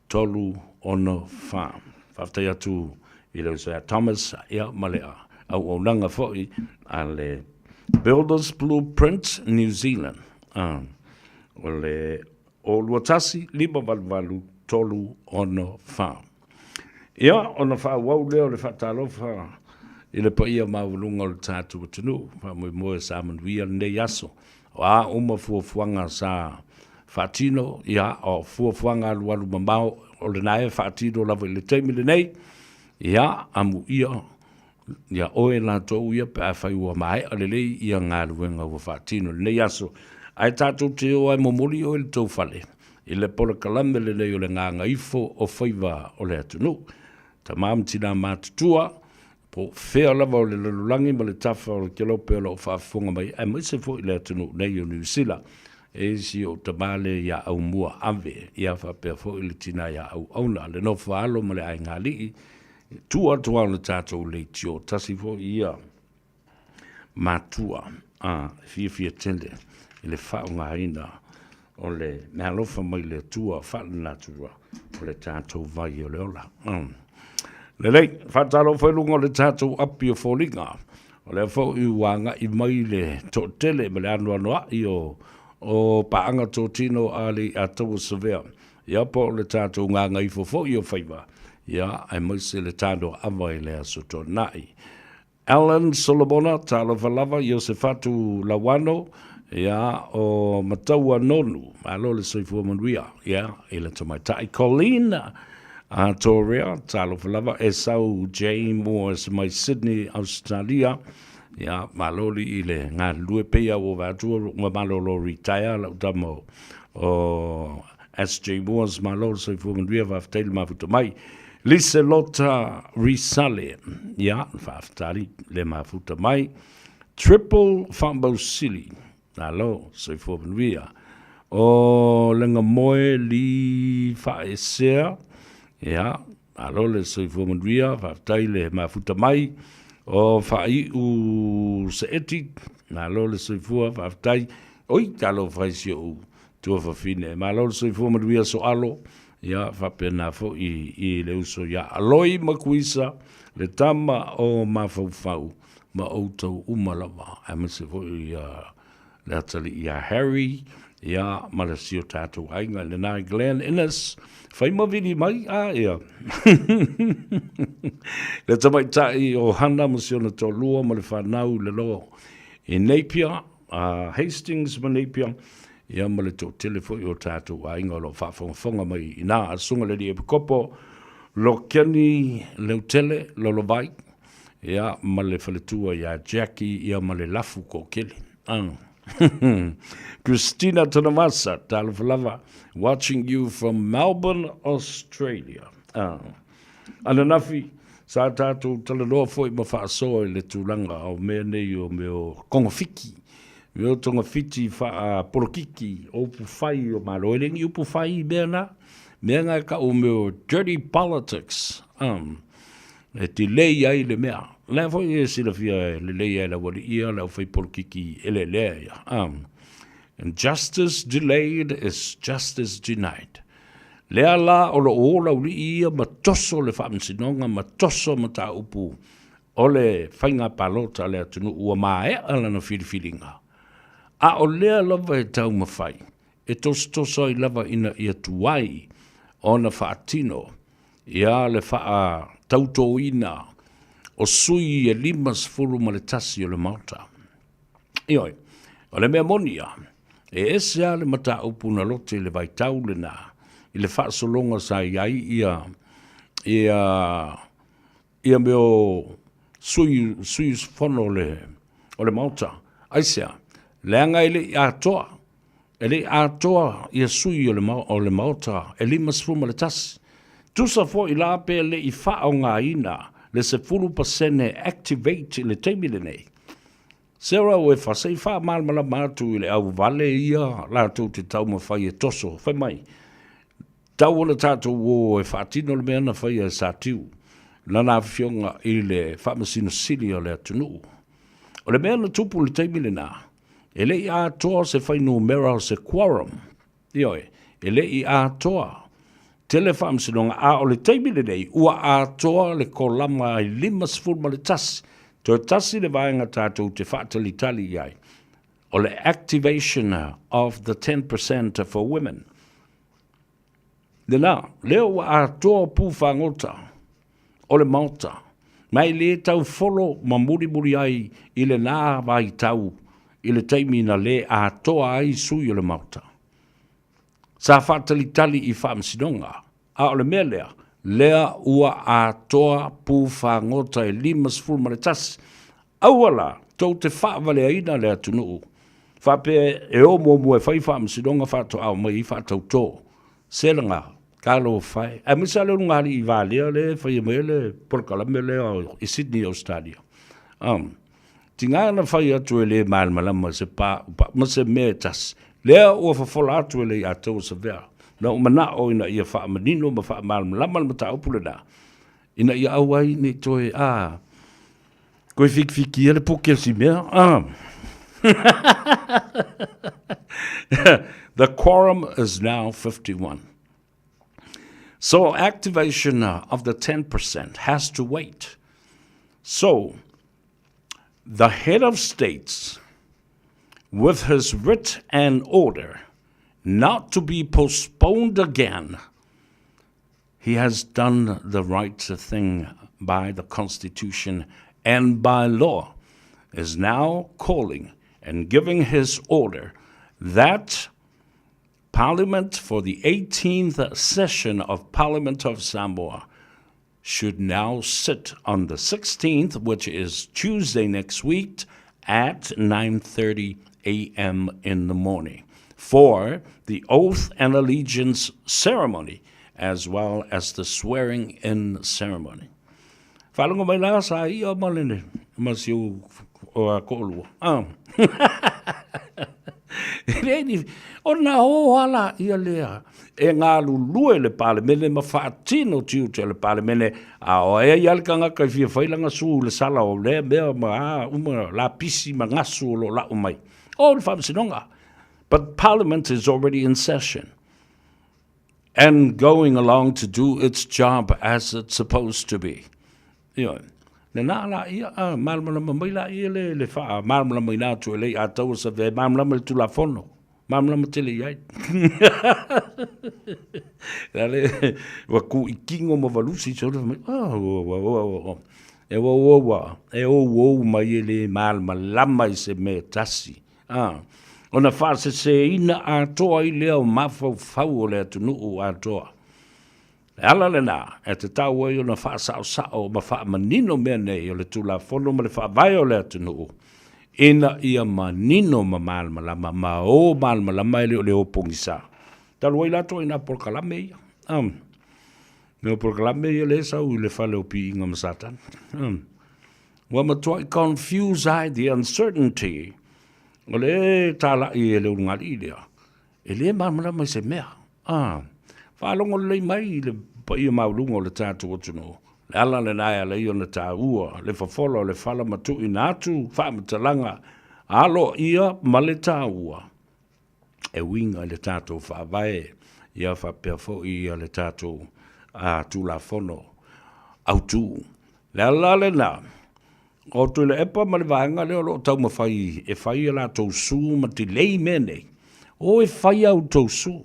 3 6 4. Faafetai atu i le uso ia Thomas ia ma le auaunaga foi a le Builders Blueprint New Zealand. O le o 21 588 3 6 4. Ia, ona faaauau lea o le faatalofa i le paia maualuga o le tatou atunuu, faamoemoe sa manuia lenei aso. O a uma fuafuaga sa faatino, ia, o fuafuaga alualu mamao, o lena e faatino lava i le taimi lenei, ia, amuia ia oe latou ia pe afai ua maea lelei ia galuega ua faatino i lenei aso. Ae tatou te o lava e momoli oe i le tou fale i le polokalame lenei o le Gagaifo o Faiva o le Atunuu. Tama ma tina matutua, po o fea lava o le lalolagi ma le tafa o le kelope o lo o faafofoga mai, aemaise foi le atunuu nei o Niu Sila. E si ou tama lea ia Aumua Ave, ia faapea foi le tina ia Auauna, le nofo a alo ma le aigaalii, Tua atu lava o le tatou leitio, tasi foi ia matua a fiafia tele i le faaaogaina o le meaalofa mai le Atua faalenatura o le tatou vai o le ola. Lelei, faatalofa i luga o le tatou api o foliga. O lea foi ua agai mai le toatele ma le anoanoai o paaga totino a le Ataua Savea. Ia po o le tatou gagaifo foi o faiva, ia, aemaise le tanoaava i le Aso Toonai. Alan Solomona, talofa lava, Iosefatu Lauano, ia, o Mataua Nonu, malo le soifua manuia, ia, i le tamaitai Colleen a Torea, talofa lava, Esau J. Moores mai Sydney, Australia, ia, malo li i le galulue pei a ua vaai atu ua malolo retire lau tama o SJ Moores, malo le soifua manuia, faafetai le mafuta mai. Liselota Risale, ia, faafetai le mafuta mai. Triple Faabausili, malo, soifua manuia. O Legamoe Li Faaesea, ia, malo le soifua manuia, faafetai le mafuta mai. O Faaiu Seeti, malo le soifua, faafetai. Oi, talofa i si ou Tuafafine. Malo le soifua manuia Soalo, ia faapena foi i le uso ia Aloi Makuisa, le tama o Mafaufau, ma outou uma lava, aemaise foi ia le atalii ia Harry, ia ma le si o tatou aiga i lena Glen Innes, fai ma vili mai, a ia. Le tamaitai o Hana ma si ona toalua ma le fanau i le loa i Napier, a Hastings ma Napier, ia ma le toatele foi o tatou aiga o lo o faafogafoga mai i ina. A Susuga i le Alii Epikopo Lokeni Leutele Lolovai, ia ma le faletua ia Jackie, ia ma le lafu toatele. Christina Tanavasa, talofa lava, watching you from Melbourne, Australia. Ananafi, sa tatou talanoa foi ma faasoa i le tulaga o mea nei o mea o togafiti, mea o togafiti faapolokiki, o upu fai o Malo. E le ni upu fai i mea na, mea na e tau o mea o dirty politics, e delay ai le mea. O lea foi e silafia e lelei ai le aualii ia, le aufai polokiki eleelea ia. And justice delayed is justice denied. Lea la o lo o o laulii ia ma toso le faamasinoga ma toso mataupu o le faiga palota a le atunuu ua maea lana filifiliga, a o lea lava e taumafai e tosotoso ai lava ina ia tuai ona faatino ia le faatautoina o sui e 51 o le Maota. Ioe, o le mea moni ia, e ese lava le mataupu na lote i le vaitau lena, i le faasologa sa i ai ia, ia, ia mea o sui, sui usufono o le, o le Maota. Aisea? Leaga e le i atoa, e le i atoa ia sui o le, o le Maota e 51. Tusa foi la pe le i faaaogaina le 10% activate i le taimi lenei, Sarah Uefa, se i faamalamalama atu i le auvale ia latou te taumafai e toso, fai mai, tau ona tatou o e faatino le mea na faia e Satiu, lana afioga i le Faamasino Sili o le atunuu. O le mea na tupu i le taimi lena, e le i atoa se fuainumera o se quorum, ioe, e le i atoa. Tele faamasinoga, a o le taimi lenei, ua atoa le kolama e 51, toe tasi le vaega tatou te faatalitali i ai, o le activation of the 10% for women. Lena, lea ua atoa pu fagota o le Maota, ma e le tau folo ma mulimuli ai i lena vaitau i le taimi na le atoa ai sui o le Maota. Sa faatalitali i faamasinoga, a o le mea lea, lea ua atoa pu fagota e 51. Aua la tou te faavaleaina le atunuu faapea e o muamua e fai faamasinoga faatoa omai ai faatautō. Se laga, talofa e. Aemaise lava le ulugalii valea lea e faia mai ai le polokalame lea i Sydney, Australia. Um, tiga na fai atu e le malamalama se pa, pa ma se mea e tasi. Lea ua fofola atu e le Leiataua Savea. Na ou manao ina ia faamanino ma faamalamalama le mataupu lena, ina ia aua ai ne i toe, a, Koe fikifikia le poke o si mea. Ah. The quorum is now 51. So activation of the 10% has to wait. So the head of states, with his writ and order not to be postponed again, he has done the right thing by the Constitution and by law, is now calling and giving his order that Parliament for the 18th session of Parliament of Samoa should now sit on the 16th, which is Tuesday next week, at 9:30 a.m. in the morning for the oath and allegiance ceremony as well as the swearing in ceremony. Faalogo mai la sa ia ma le ma si o a koʻolua. Ah. E le ni, ona o ala ia lea e galulue le Palemene ma faatino tiute o le Palemene, a o ai a le tagata e fia fai lana su i le sala o lea mea ma a uma lapisi ma gasu o lo o lau mai. O le faamasinoga. But Parliament is already in session and going along to do its job as it's supposed to be. Ioe. Lena la ia, a, malamalama mai la ia le, le wha, malamalama ina atu e lei a taua sa ve, malamalama le tulafono, malamalama tele i ai. La le, ua ku i kingo ma valusi, so le mai, oh, ua, ua, ua, ua, e ua, ua, ua, e ou, ou mai e le malamalama i se mea tasi. A, ona faaseseina atoa ai lea o mafaufau o le atunuu atoa. Le ala lena e tatau ai ona faasaosao ma faamanino mea nei o le Tulafono ma le Faavae o le atunuu, ina ia manino ma malamalama ma o malamalama e le o le o pogisa. Talu ai latou i nā polokalame ia. Um, mea o polokalame ia le sau i le fale o piiga ma Satana. Um, ua matuai confuse ai the uncertainty o le tālaʻi e le ulugalii lea. E le malamalama i se mea. A, faalogo lelei mai i le paia maualuga o le tatou atunuu, le ala lena e ala ai ona taua le fofola o le fala ma tuuina atu faamatalaga aloaia ma le taua e uiga i le tatou Faavae ia faapea foi ia le tatou Tulafono Autu. Le ala lena, O Tuilaepa ma le vaega lea o lo o taumafai e fai a latou su ma delay mea nei, o e fai a outou su,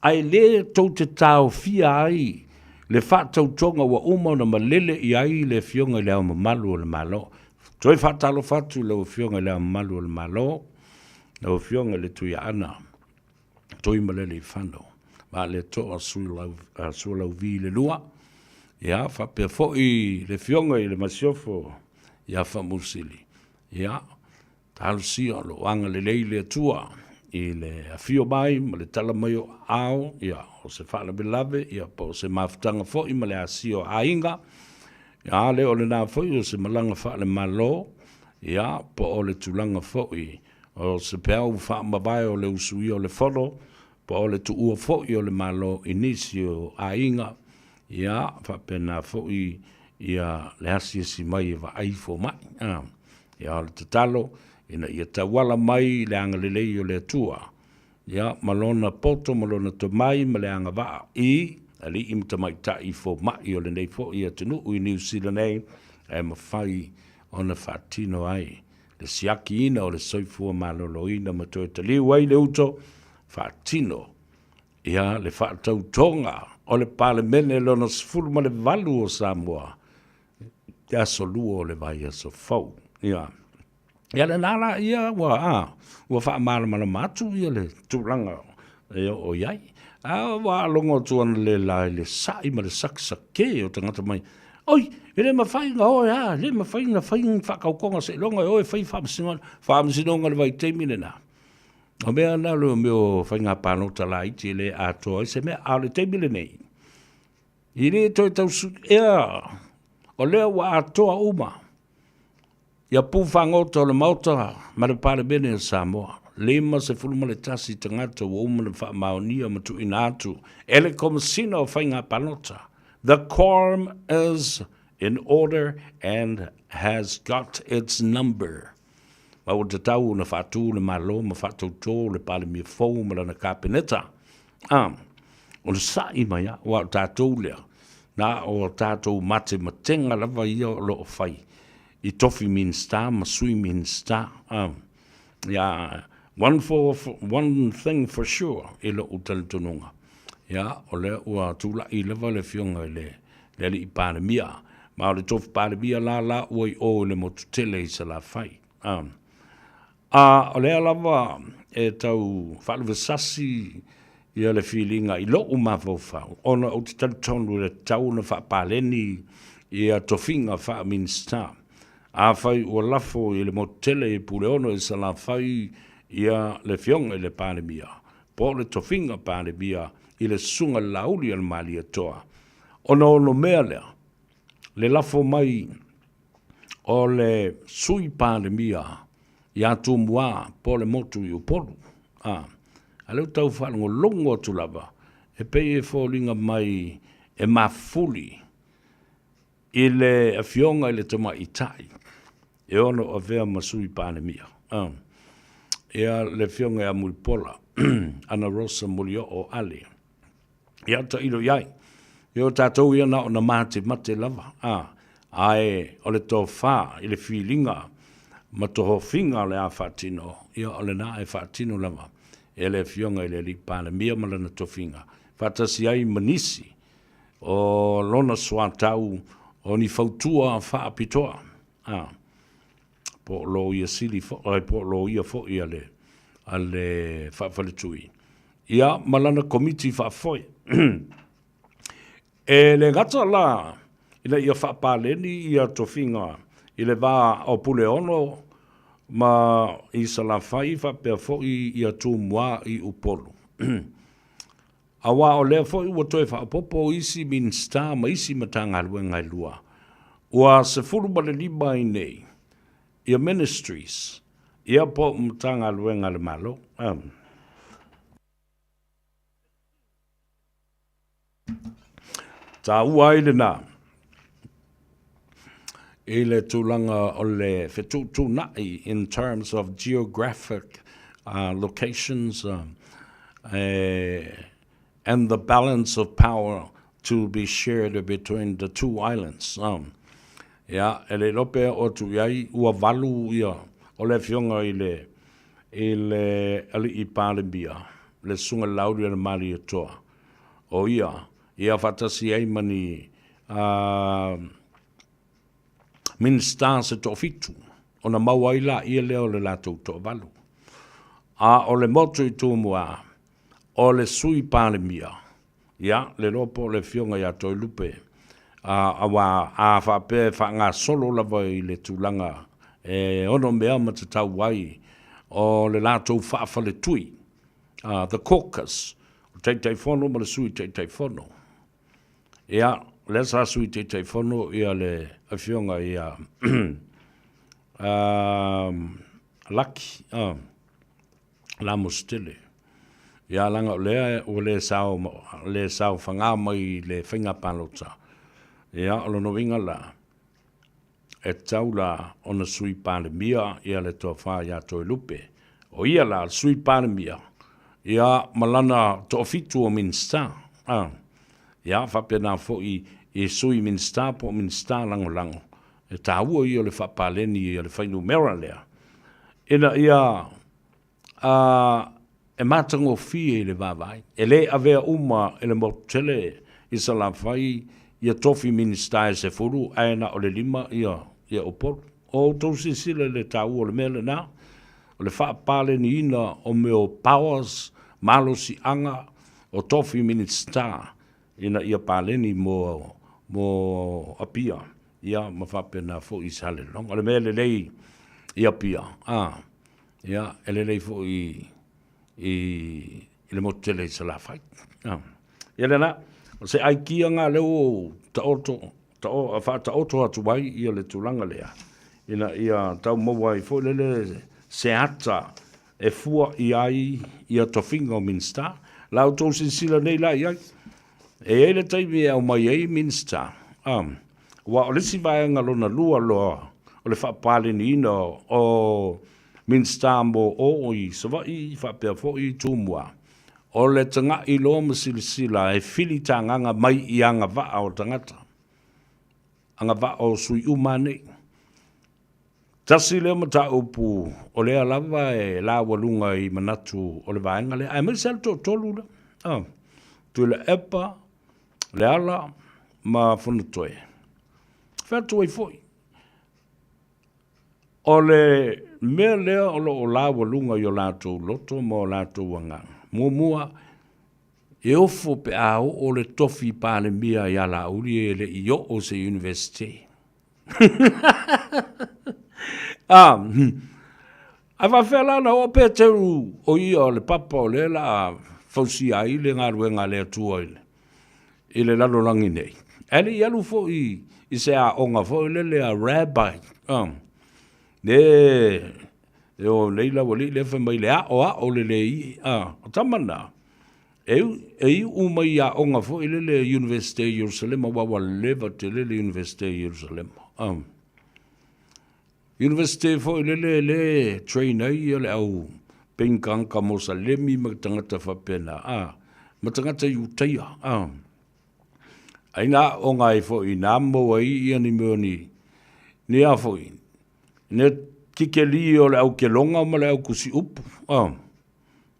ae le tou te taofia ai le faatautoga ua uma ona malele i ai le Afioga i Le Ao Mamalu o le Malo. Toe faatalofa atu i lau Afioga i Le Ao Mamalu o le Malo, lau Afioga i le Tuiaana Tuimalealiifano Vaaletoa Sualauvi le Lua, ia, faapea foi le Afioga i le Masiofo ia Faamusili. Ia, talosia o lo o agalelei le Atua i le afio mai ma le tala mai o aao, ia, o se faalavelave, ia, po o se mafutaga foi ma le asia o aiga, ia, le o lena foi o se malaga faale-Malo, ia, po o le tulaga foi O se peau faamavae o le usuia o le Fono, po o le tuua foi o le Malo i nisi o aiga, ia, faapena foi ia le asiasi mai e vaai fomai. A, ia, o le tatalo, ina ia tauala mai le agalelei o le Atua, ia, ma Lona poto ma Lona tomai ma le agavaa i alii ma tamaitai foma'i o lenei fo'i atunuu i Niu Sila nei e mafai ona faatino ai le siakiina o le soifua maloloina ma toe taliu ai le uto faatino ia le faatautoga o le Palemene lona 18 o Samoa i aso lua o le vaiaso fou. Ia, ia lena la ia ua, a, ua faamalamalama atu ia le tulaga e oo i ai. A ua logo atu ana le la i le sa'i ma le sakisake o tagata mai, Oi, e le mafai na oe a, e le mafai na fai ni faatautoga seiloga e oe e fai faamasinoga, faamasinoga i le vaitaimi lena. O mea na o mea o faiga palota laiti e le atoa ai se mea, a o le taimi lenei, e le toe tau ea, o lea ua atoa uma ia pu fagota o le Maota ma le Palemene o Samoa, 51 tagata ua uma ona faamaonia ma tuuina atu e le Komesina o Faiga Palota. The quorum is in order and has got its number. Ma ua tatau ona faatu le Malo ma faatautō le Palemia fou ma lana Kapeneta. A, o le sa'i mai a, aua o tatou lea, na o tatou matematega lava ia o lo o fai i tofi Minisita ma Sui Minisita. A, ia, one, for, one thing for sure i lo'u talitonuga, ia, o lea ua tula'i lava le Afioga i le le Alii Palemia, ma o le tofi Palemia la la ua i o i le motu tele i Salafai. A, a o lea lava e tau faalavesasi ia le filiga i lo'u mafaufau, ona ou te talitonu i le tatau ona faapaleni ia tofiga faa-Minisita. Afai ua lafo i le motu tele i Puleono i Salafai ia le Afioga i le Palemia, po o le tofiga Palemia i le Susuga i le Laauli a le Malietoa, Ona onomea lea, le lafo mai o le Sui Palemia ia Tumua po o le motu i Upolu. A, a lea ua tau faalogologo atu lava, e pei e foliga mai e mafuli i le Afioga i le Tamaitai e ono avea ma Sui Palemia. A, ia le Afioga ia Mulipola Anarosa Molioo Ale. Ia, tailo i ai. Ia o tatou ia na ona matemate lava, a, ae o le tofa i le filiga ma tohofiga o le a faatino, ia o lena e faatino lava e le Afioga i le Alii Palemia ma lana tofiga, faatasi ai ma nisi o lona soatau o ni fautua faapitoa, a. po o loia sili foi, po o loia foi a le, a le faafaletui, ia ma lana komiti faafoe. E le gata la ina ia faapaleni ia tofiga i le va o Puleono ma i Salafai faapea foi ia Tumua i Upolu. Aua o lea foi ua toe faaopoopo isi Minisita ma isi Matagaluega e lua, ua 15 ai nei ia Ministries, ia po o Matagaluega a le Malo. Taua ai lena i le tulaga o le fetuutuunai in terms of geographic locations and the balance of power to be shared between the two islands. Ia, e le iloa pe oo atu i ai, ua valu ia o le afioga i le i le Alii Palemia, le Susuga i le Lauli o le Malietoa, o ia, ia faatasi ai ma ni Minisita se toafitu, ona maua ai laia lea o le latou toavalu. A o le motu i Tumua, o le Sui Palemia, ia, le iloa po o le Afioga ia Toelupe, a, aua a faapea e faagasolo lava i le tulaga e onomea ma tatau ai o le latou faafaletui, the caucus, o Taitaifono ma le Sui Taitaifono. Ia, o lea sa Sui Taitaifono ia le Afioga ia Laki, Lamositele. Ia, leaga o lea ua le sao, le saofaga mai i le faiga palota. Ia, o lona uiga la, e tatau la ona Sui Palemia ia le tofa ia Toelupe. O ia la le Sui Palemia ia ma lana toafitu o Minisita. A. Ia, faapena foi i Sui Minisita po o Minisita Lagolago, e taua ia o le faapaleni o le fuainumera lea, ina ia e matagofie i le vaavaai. E le avea uma e le motu tele i Salafai ia tofi Minisita e 10 ae na o le 5 ia Upolu. O outou silasila i le taua o le mea lena, o le faapaleniina o mea o powers, malosiaga o tofi Minisita ina ia paleni mo mo Apia ia ma faapena foi i Salelologa. O le mea lelei i Apia, a, ia e lelei foi i i le motu tele i Salafai. A, ia lena, o se aikia lena lea ua ou taoto faataoto atu ai ia le tulaga lea, ina ia tau maua ai foi lele se ata e fua i ai ia tofiga o Minisita. La outou silasila nei la i ai, e i ai le taimi e aumai ai Minisita, aua o le isi vaega lona lua loa o le faapaleniina o Minisita mo o i Savaii faapea foi i Tumua, o le tagai loa ma silasila e filitagaga mai i agavaa o tagata, agavaa o sui uma nei. Tasi lea mataupu o lea lava e laualuga i manatu o le vaega lea, aemaise lava le toatolu lea, oh, Tuilaepa, Leala ma Fonotoe. Fai atu ai foi, o le mea lea o lo o laualuga i o latou loto ma o latou agaga, muamua, e ofo pe a oo le tofi Palemia ia Laauli e le i oo i se Iunivesite. Ah, ae faafefea la ona oo pe teu o ia o le papa o lea la a fausia ai le galuega a le Atua i le, i le lalolagi nei. Ae le i alu foi i se aoga foi lele a rabbi. Ah, le e o nei laualii lea fai mai le aoao lelei. Ah, o tama na, E iu mai i aoga foi lele Universite i Ierusalema, aua ua leva tele le Universite i Ierusalema. Universite foi lele le train ai ia le au peingkanka Mosalemi ma tagata faapena, ma tagata Iutaia. Ai na aoga ai foi i na maua ai ia ni mea ni, ni a foi, ni kikeli o le au keloga ma le au kusiupu.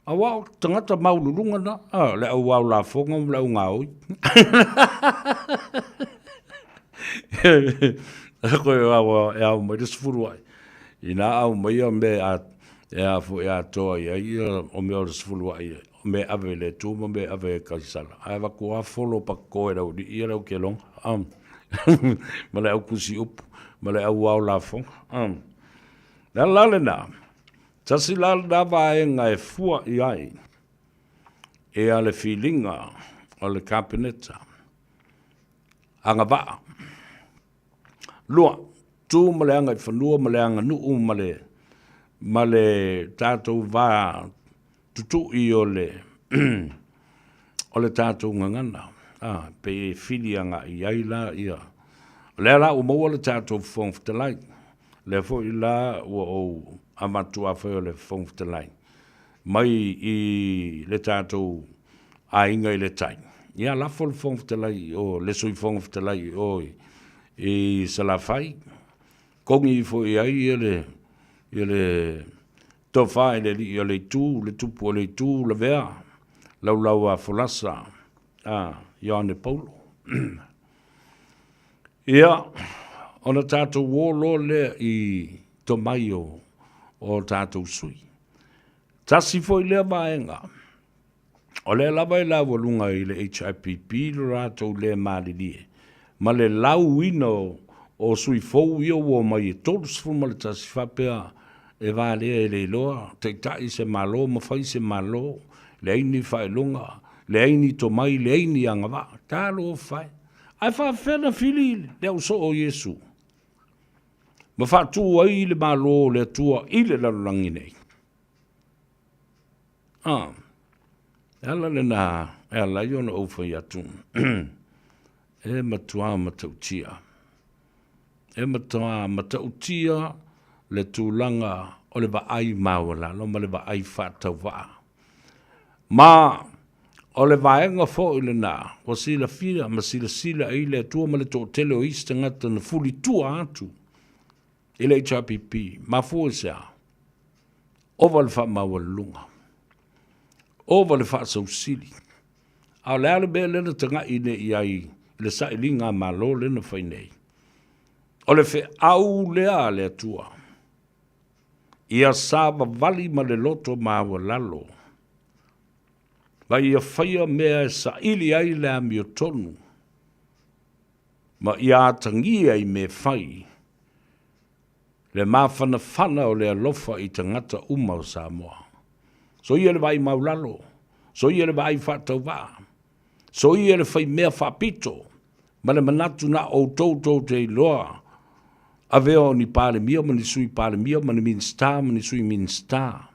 Aua o tagata maualuluga na, a, le au ao lafoga ma le au gaoi. Koe e ao mai le sefulu ai. Ina ao mai ia me a, e a foi atoa i ai ia o mea o le sefulu ai, o me ave le tu ma me ave e Kaisala. Ae avatu a folo pakoko e lau alii ia le au keloga, ma le au kusi upu, ma le au ao lafoga. Le ala la lena, Tasi la lena vaega e fua i ai ia le filiga o le Kapeneta agavaa. Lua, tu ma le agaifanua ma le aganuu ma le ma le tatou va tutui o le o le tatou gagana, a, pei e fili agai i ai la ia. O lea la ua maua le tatou Fofoga Fetalai, lea foi la ua ou avatu afai o le Fofoga Fetalai mai i le tatou aiga i le tai, ia lafo le Fofoga Fetalai i o, le Sui Fofoga Fetalai i o i Salafai, kogi ifo i ai ia le, ia le tofa i le alii o le itu, le tupu o le itu, lavea, laulau a folasa, a Ioane Paulo. Ia, ona tatou o loa lea i tomai o, o tatou sui. Tasi foi lea vaega, O lea lava e laualuga i le HRPP lo latou le malilie ma le lauina o sui fou ia ua omai e 31 faapea e valea e le iloa taitai se Malo ma fai se Malo, leai ni faailoga, leai ni tomai, leai ni agavaa. Talofa e! Ae faafefea na fili le ausoo o Iesu ma faatu ai le Malo o le Atua i le lalolagi nei? A, e ala lena e ala ai ona ou fai atu, e matua matautia, e matua matautia le tulaga o le vaai maualalo ma le vaai faatauvaa. Ma O le vaega foi lena ua silafia ma silasila ai le Atua ma le toatele o isi tagata na fulitua atu i le HRPP. Mafua i se a? Ova le faamaualuluga, ova le faasausili. A o le a le mea lea na tagai nei i ai i le sailiga a Malo lea na fai nei? O le feau lea a le Atua, ia savavali ma le loto maualalo, ma ia faia mea e saili ai le amiotonu, ma ia atagia i mea fai le mafanafana o le alofa i tagata uma o Samoa. Soia le vaai maulalo, soia le vaai faatauvaa, soia le faimea faapito ma le manatu na outou tou te iloa avea o ni Palemia ma ni Sui Palemia ma ni Minisita ma ni Sui Minisita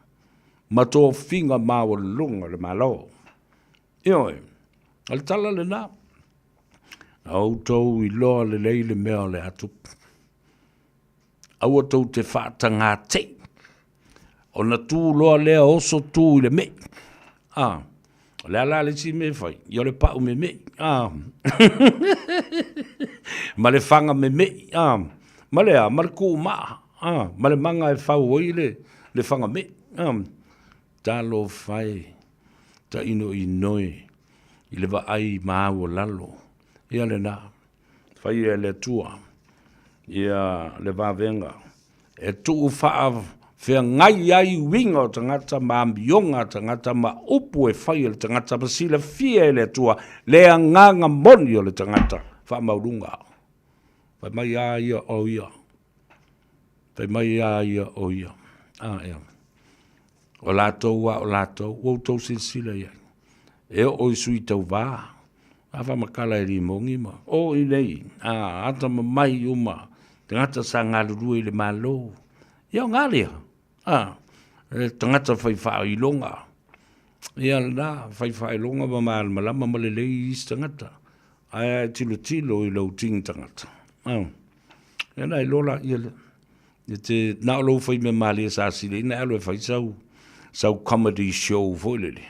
ma tofiga maualuluga o le Malo. Ioe, o le tala lena. Na outou iloa lelei le mea o le a tupu. Aua tou te faatagate'i, ona tu loa lea oso tu i le me'i. A, o le a la le isi mea e fai? Ia o le pa'u meme'i, a. Ma le faga meme'i, a. Ma le a? Ma le kuumaa, a. Ma le maga e fau ai le, le faga me'i, a. Talofa e, tainoinoi i le vaai maualalo. Ia lena. Faia e le Atua ia le vavega e tuu faafeagai ai uiga o tagata ma amioga a tagata ma upu e fai e le tagata ma silafia e le Atua le agaga moni o le tagata faamaualuga. Fai mai a ia o ia. Fai mai a ia o ia. A ea. O latou a o latou, ua outou silasila i ai. E oo i sui tauvā, a faamatala e limogi ma o i nei, a ata mamai uma, tagata sa galulue i le Malo. Ia o ngā lea, a, e tagata fai faailoga. Ia lena, fai faailoga ma malamalama ma lelei isi tagata. Ae a e tilotilo i lou tini tagata, a, ia na iloa laia lea. E te, na o lou fai mea malie sa siliina e alu e fai sau, sau comedy show foi lele.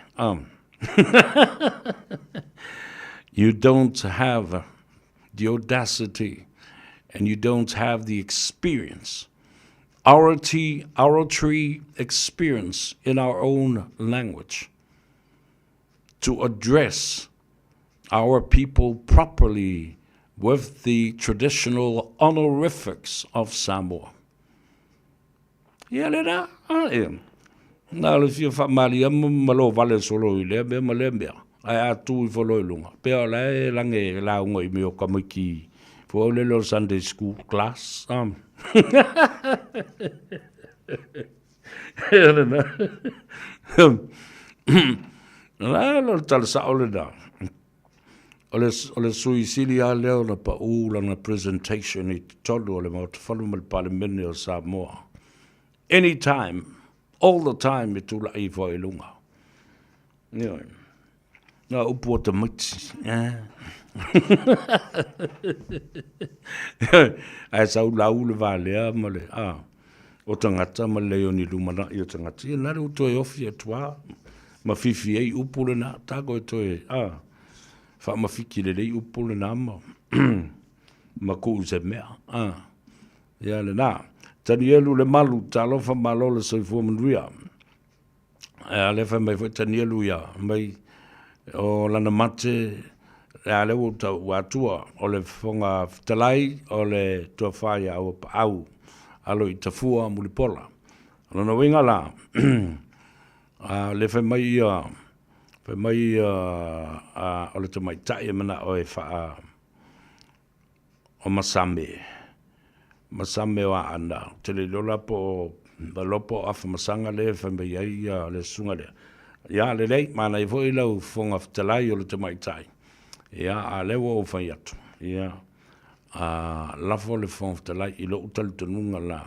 You don't have the audacity and you don't have the experience. Oratory, oratory experience in our own language to address our people properly with the traditional honorifics of Samoa. Ia le la, a e, na le fia whaamalia ma lo vale solo i lea mea ma lea mea, ae a tu i folo i lunga. Pea o la e lange e launga i mea o tamaiti fo le lo Sunday school class. Ia lena. La lo tala sao lena. O le, o le sui sili lava lea ona pau lana presentation i totonu o le Maota Fono ma le Palemene o Samoa. Anytime, all the time e tula'i ifo ai i luga. Ioe. Ngā upu o tamaiti. Eh. Ae sau lau le valea ma le, a, o tagata ma le lei o ni lumanaʻi o tagata. Ia nale ua toe ofi atu lava ma fifi ai upu lena. Tako e toe, a, faamafiki lelei upu lena ma, ma kuu se mea. A, ia lena. Tanielu Lemalu, talofa malo le soifua manuia. A lea fai mai foi Tanielu ia, mai o lana mate, a lea ua tau ua atua, o le Fofoga Fetalai o le Tofa ia Auapaau, alo i Tafua Mulipola. O lona uiga la, a lea fai mai ia, fai mai ia, a, o le tamaitai e manao e faa, o Masame, Masame o Aana. Ou te le iloa la po o iloa po o Afamasaga lea e fai mai ai ia le susuga lea. Ia, lelei, manaia foi lau Fofoga Fetalai o le tamaitai. Ia, a o lea ua ou fai atu, ia, a lafo le Fofoga Fetalai i lou talitonuga la,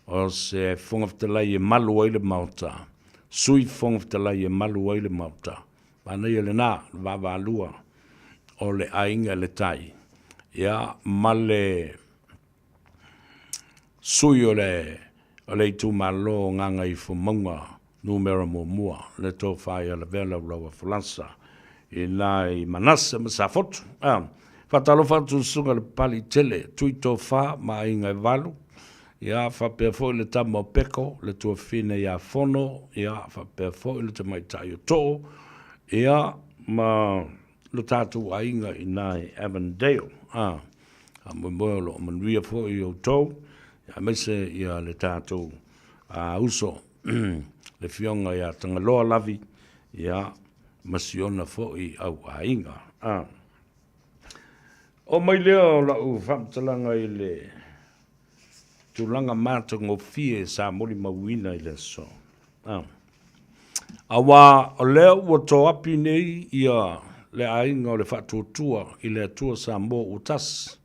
o se Fofoga Fetalai e malu ai le Maota, Sui Fofoga Fetalai e malu ai le Maota, Manaia lena, le vaavaalua o le aiga i le tai, ia, ma le sui o le, o le itumalo o Gagaifomauga numera muamua, le Tofa ia Lavea Laulauafolasa. I nai Manase ma Safotu. A, faatalofa atu i susuga i le Papaliitele, Tui Tofa ma Aiga e Valu, ia, faapea foi le tama o Peko, le tuafafine ia Fono, ia, faapea foi le tamaitai o Too, ia, ma lo tatou aiga i nai Avondale. A, faamoemoe o lo o manuia foi outou, aemaise ia le tatou uso, le Afioga ia Tagaloa Lavi, ia, ma si ona foi au aiga. A. Oo mai lea o lau faamatalaga i le tulaga matagofie sa molimauina i le aso. A. Auā o lea ua toapi nei ia le aiga o le Faatuatua i le Atua Samoa ua tasi.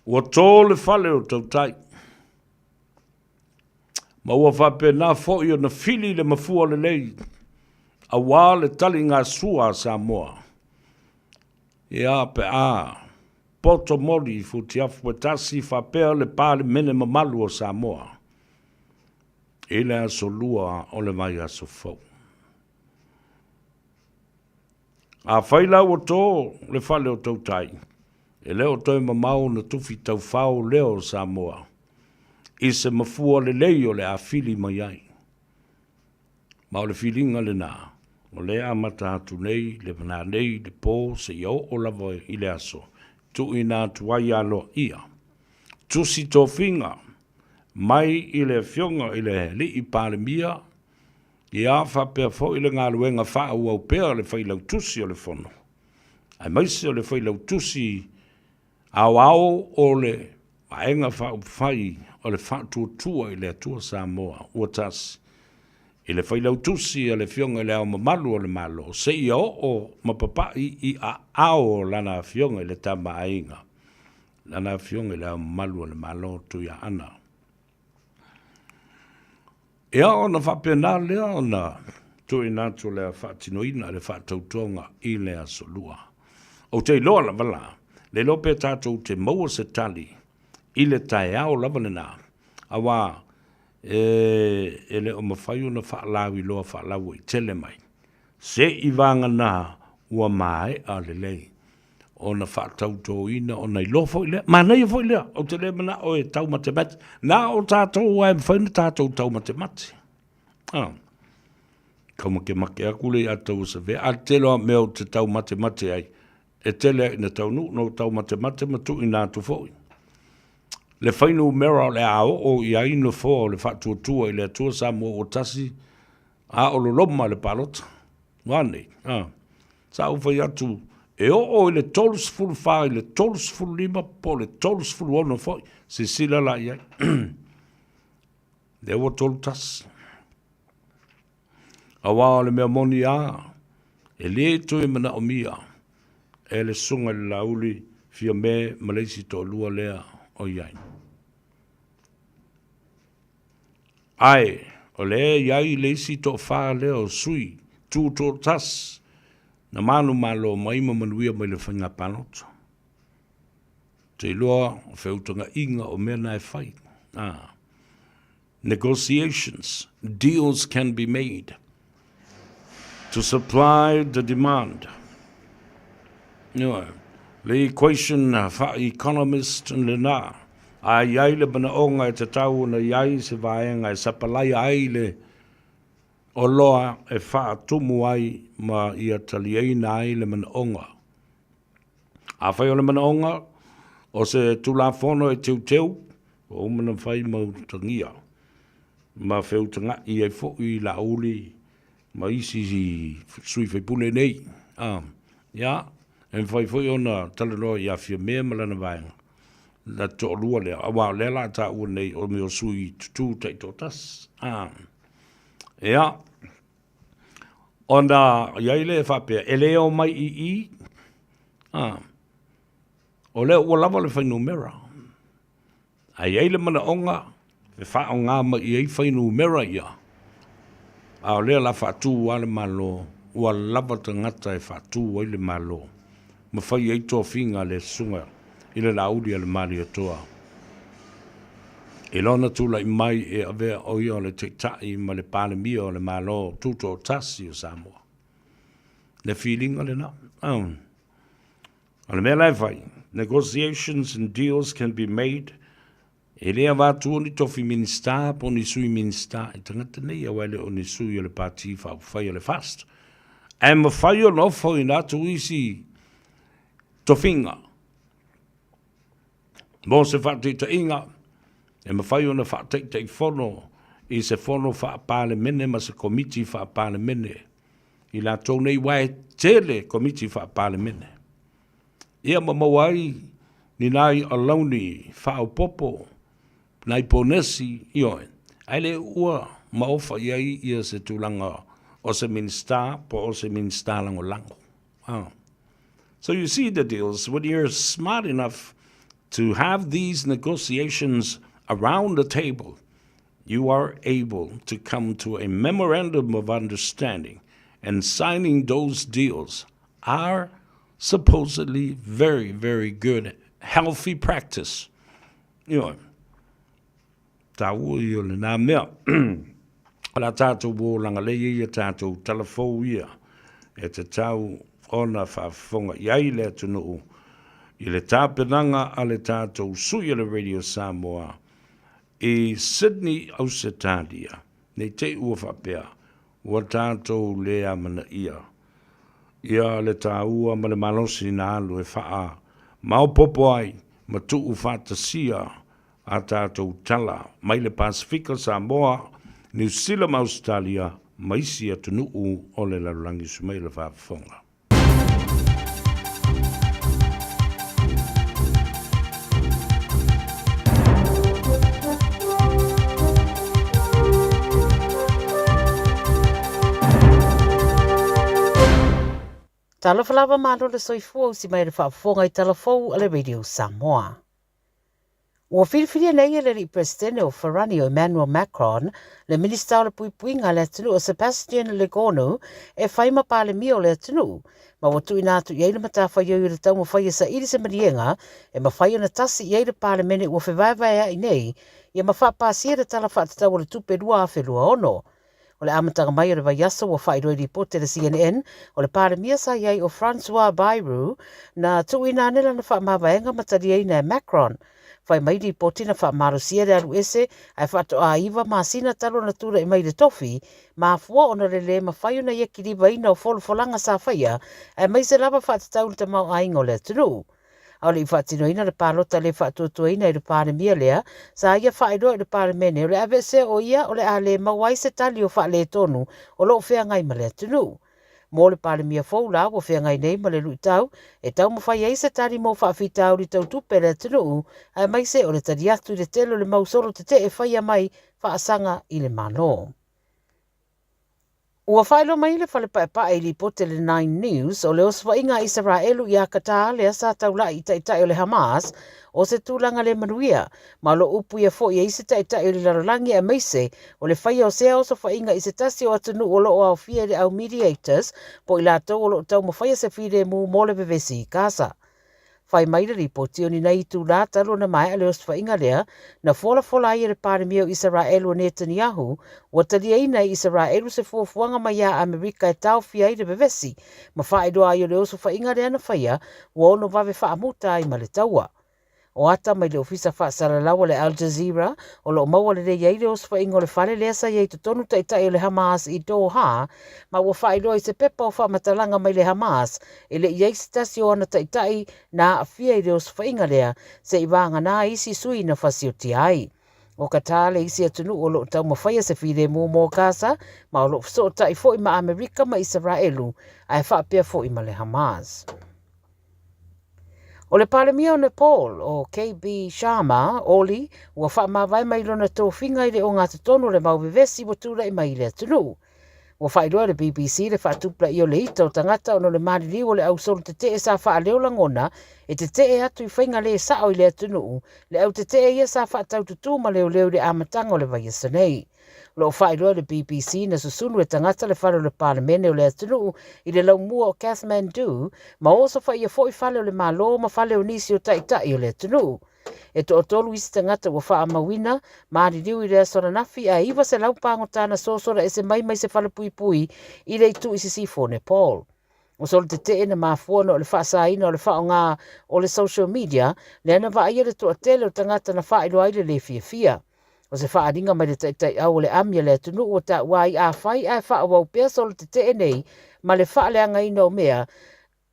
Ua tō le fale o tautai. Ma ua faapena foi ona fili le mafua lelei aua le taligasua a Samoa. Ia pe a poto moli i Futiafu e tasi faapea le Palemene mamalu o Samoa i le aso Lua o le vaiaso fou. Afai la ua to le fale o tautai, e le o toe mamao ona tufi taufao lea o Samoa i se mafua lelei o le a fili mai ai. Ma o le filiga lena, o lea e amata atu nei le nanei le po seia oo lava i le aso tuuina atu ai aloaia tusi tofiga mai i le Afioga i le Alii Palemia, ia faapea foi le galuega faaauau pea a le Failautusi o le Fono, aemaise o le Failautusi Aoao o le Vaega Faaupufai o le Faatuatua i le Atua Samoa ua tasi, i le Failautusi a le Afioga i Le Ao Mamalu o le Malo, seia oo ma papai i aao o Lana Afioga i le Tama a Aiga, Lana Afioga i Le Ao Mamalu o le Malo, Tuiaana. Ia, ona faapena lea ona tuuina atu o le faatinoina le faatautoga i le Aso Lua. Ou te iloa lava la, le iloa pe tatou te maua se tali i le taeao lava lena, auā e, e le o mafai ona faalauiloa faalauaitele mai, se i vagana ua maea lelei ona faatautoina ona iloa foi lea. Manaia foi lea, ou te le manao e taumatemate. Na o tatou lava e mafai ona tatou taumatemate. Ah. Taumatemate atu le ia tau Savea. A le tele o mea ou te taumatemate ai, e tele ai ina taunuu na ou taumatemate ma tuuina atu foi. Le fuainumera o le a oo i ai nofoa o le Faatuatua i le Atua Samoa ua tasi, a o loloma le palota. Ua nei, ah. Sa ou fai atu, e oo i le 34 i le 35 po o le 36 foi, silasila la i ai. Lea ua 31. Auā o le mea moni lava, e le toe manaomia e le Susuga i le Laauli Fiame ma le isi toalua lea o i ai. Ae o lea e i ai le isi toafa lea o sui tutoatasi na manumalo mai ma manuia mai le faiga palota. Ou te iloa o feutagaiga o mea na e fai. Ah. Negotiations, deals can be made to supply the demand. Ioe, le equation faa-economist lena. A i ai le manaoga e tatau ona i ai se vaega e sapalaia ai le oloa e faatumu ai ma ia taliaina ai le manaoga. Afai o le manaoga o se Tulafono e teuteu, ua uma ona fai ma utagia ma feutaga'i ai foi Laauli ma isi sui faipule nei. A, ia, e mafai foi ona talanoa ia Fiame ma lana vaega, la toalua lea, aua o lea la a taua nei o mea o sui tutū taitoatasi. A, ia, ona i ai lea e faapea, e le omai i i, a, o lea ua lava le fuainumera. A i ai le manaoga e faaaoga mai i ai fuainumera ia, a o lea o le a faatu lava le Malo, ua lava tagata e faatu ai le Malo ma fai ai tofiga a le Susuga i le Laauli a le Malietoa i lona tulai mai e avea o ia o le Taitai ma le Palemia o le Malo Tutoatasi o Samoa. Le filiga lena. O le mea la e fai, negotiations and deals can be made E le avatua ni tofi Minista po o ni Sui Minista i tagata nei aua e le o ni sui o le Pati Faaupufai o le FAST. Ae mafai ona ofoina atu isi tofiga. Mo se faataitaiga, e mafai ona faataitaifono i se fono faa-Palemene ma se Komiti faa-Palemene i latou nei aua e tele Komiti faa-Palemene. Ia ma maua ai ni nai alauni faaopoopo, nai ponesi, ioe, ae le uua maofa i ai ia se tulaga o se Minisita po o se Minisita Lagolago. Ah. So you see the deals, when you're smart enough to have these negotiations around the table, you are able to come to a memorandum of understanding and signing those deals are supposedly very, very good, healthy practice. Ioe. Tāua ia o lenā mea. O la tātou wōlanga lei ia tātou talafou ia e te tau ona whaafofoga i ai le atunuu i le tāpenaga a le tātou sui o le Radio Samoa i Sydney, Ausetalia, nei te i ua faapea, ua tātou le amanaia ia le tāua ma le malosi na alu e whaa maopopo ai ma tuu faatasia a tātou tala mai le Pasifika, Samoa, Niu Sila ma Ausetalia ma isi atunuu o le lalolagi sumai le faafofoga. Talofa lava malo le soifua usi mai le faafofoga i tala fou a le Radio Samoa. Ua filifilia nei e le Alii Peresetene o Farani o Emmanuel Macron le Minisita o le Puipuiga a le Atunuu o Sebastien Lecornu e fai ma Palemia o le atunuu, ma ua tuuina atu i ai le matafaioi o le taumafai e saili se maliega e mafai ona tasi i ai le Palemene ua fevaevaea'i nei ia ma faapasia le Tala Faatatau o le Tupe 2026. O le amataga mai o le vaiaso ua faailoa i lipoti a le CNN, o le Palemia sa i ai o François Bayrou na tuuina ane lana faamavaega ma taliaina e Macron. Fai mai lipoti na faamalosia le alu ese ae faatoa iva masina talu ona tulai mai i le tofi, mafua ona le lē mafai ona ia kilivaina o folafolaga sa faia aemaise lava faatatau i le tamaoaiga o le atunuu. A o le i faatinoina le palota le faatuatuaina i le Palemia lea, sa ia faailoa i le Palemene o le aveesea o ia o le a le maua ai se tali o faaletonu o lo o feagai ma le atunuu. Mo le Palemia fou la ua feagai nei ma le luitau e taumafai ai se tali mo faafitauli tau tupe a le atunuu aemaise o le tali atu i le tele o le mau solo tetee faia mai faasaga i le Malo. Ua faailoa mai le fale paepae i lipoti a le Nine News o le osofaiga a Isaraelu iā Qatar lea sa taula'i i taitai o le Hamas o se tulaga le manuia, ma o lo o upuia foi e isi taitai o le lalolagi aemaise o le faia o sea osofaiga i se tasi o atunuu o lo o aofia i le au mediators po o i latou o lo o taumafaia se filemu mo le vevesi i Gaza. Fai mai le lipoti o ni nai itulā talu ona maea le osofaiga lea, na folafola ai e le Palemia o Isaraelu o Netanyahu, ua taliaina e Isaraelu se fuafuaga mai iā Amerika e taofia ai le vevesi, ma faailoa ai o le osofaiga lea na faia ua ono vave faamuta ai ma le taua. O ata mai le ofisa faasalalau a le Al Jazeera, o lo o maua lelei ai le osofaiga o le fale lea sa i ai totonu taitai o le Hamas i Doha, ma ua faailoa i se pepa o faamatalaga mai le Hamas E le i ai se tasi o ana taitai na aafia i le osofaiga lea, se i vāgana isi sui na fasiotia ai. ʻO Qatar le isi atunuu o lo o taumafaia se filemu mo Gaza, ma o lo o fesootai foi ma Amerika ma Isaraelu, ae faapea foi ma le Hamas. O le Palemia o Nepal, o KB Sharma Oli, ua faamavae mai lona tofiga i le ogatotonu o le mau vevesi ua tulai mai i le atunuu. Ua faailoa e le BBC le faatupulaia o le ita o tagata ona o le maliliu o le au solo tetee sa faaleo lagona e tetee atu i faiga le sao i le atunuu, le au tetee ia sa faataututū ma leoleo i le amataga o le vaiaso nei. O lo o faailoa e le BBC na susunu e tagata le fale o le Palemene o le atunuu i le laumua o Kathmandu ma osofaia foi fale o le Malo ma fale o nisi o taitai o le atunuu. E toatolu isi tagata ua faamauina, maliliu i le aso ananafi ae 900 pāgota na sosola ese mai mai se falepuipui i le itu i sisifo o Nepal. O solo tetee na mafua ona o le faasaina o le faaaoga o le social media lea na vaaia le toatele o tagata na faailoa ai le le fiafia. O se faaaliga mai le taitaiau o le ami a le atunuu ua taua ai afai ae faaauau pea solo tetee nei ma le faaleagaina o mea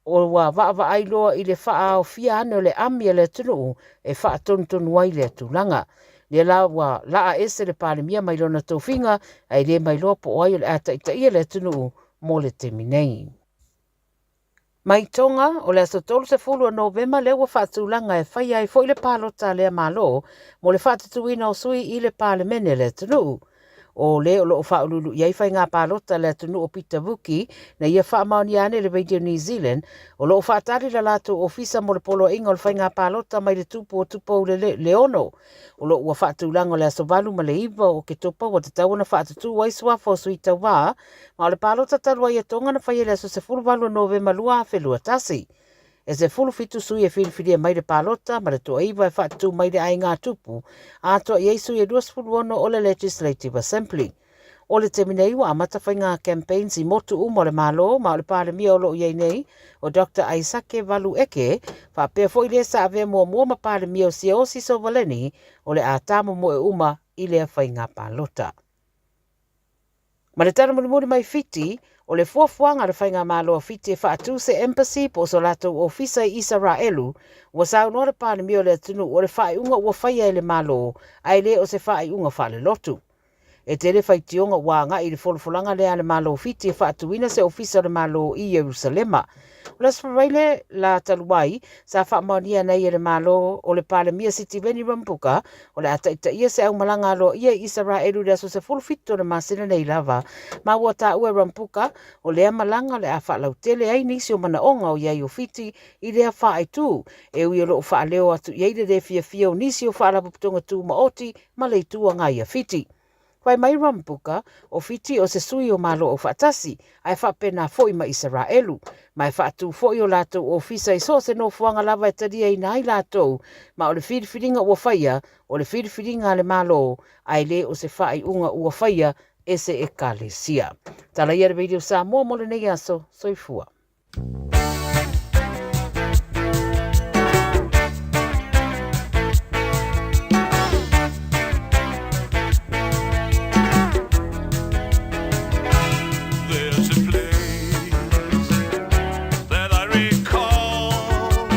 ua vaavaai loa i le faaaofia ane o le ami a le atunuu e faatonutonu ai lea tulaga. Lea la ua laa ese le Palemia mai lona tofiga ae le mailoa po o ai o le a taitaia le atunuu mo le taimi nei. Mai Tonga, o le aso 30 o Novema lea ua faatulaga e faia ai foi le palota a lea Malo mo le faatutuina o sui i le Palemene a le atunuu. O le o lo o faauluulu i ai faiga palota a le atunuu o Peter Vuki na ia faamaonia ane le Radio New Zealand o lo o faatali le latou ofisa mo le poloaiga o le faiga palota mai le tupu o Tupou le Leono. O lo o ua faatulaga o le aso 8 ma le 9 o Oketopa ua tatau ona faatutū ai suafa o sui tauva ma o le palota talu ai a Tonga na faia i le aso 18 o Novema 2021. E 17 sui e filifilia mai le palota ma le toaiva e faatutū mai le aiga tupu atoa i ai sui e 26 o le Legislative Assembly. O le taimi nei ua amata faiga campaigns i motu uma o le Malo ma o le Palemia o lo o i ai nei, o Doctor Aisake Valu Eke, faapea foi le sa avea muamua ma Palemia o Siaosi Sovaleni o le a tāmomoe uma i lea faiga palota. Ma le tala mulimuli mai Fiti, o le fuafuaga a le Faigamalo a Fiti e faatū se embassy po o so latou ofisa i Isaraelu, ua saunoa le Palemia o le atunuu o le faaiuga ua faia e le Malo ae le o se faaiuga faalelotu. E tele faitioga ua agai i le folafolaga lea a le Malo o Fiti e faatuina se ofisa o le Malo i Ierusalema. O le Aso Faraile la talu ai, sa faamaonia nei e le Malo o le Palemia Sitiveni Rabuka o le a taitaia se aumalaga aloaia i Isaraelu i le aso 17 o le masina nei lava. Ma ua taua e Rabuka, o lea malaga o le a faalautele ai nisi o manaoga o i ai o Fiti i lea faaitu, e ui o lo o faaleo atu i ai le le fiafia o nisi o Faalapotopotoga Tumaoti ma le Itu Agai a Fiti. Fai mai Rambuka, o Fiti o se sui o Malo Aufaatasi, ae faapena foi ma Isaraelu, ma e faatū foi o latou ofisa i so o se nofoaga lava e taliaina ai latou, ma o le filifiliga ua faia, o le filifiliga a le Malo, ae le o se faaiuga ua faia e se Ekalesia. Tala ia le Radio Samoa mo lenei aso. Soifua. There's a place that I recall.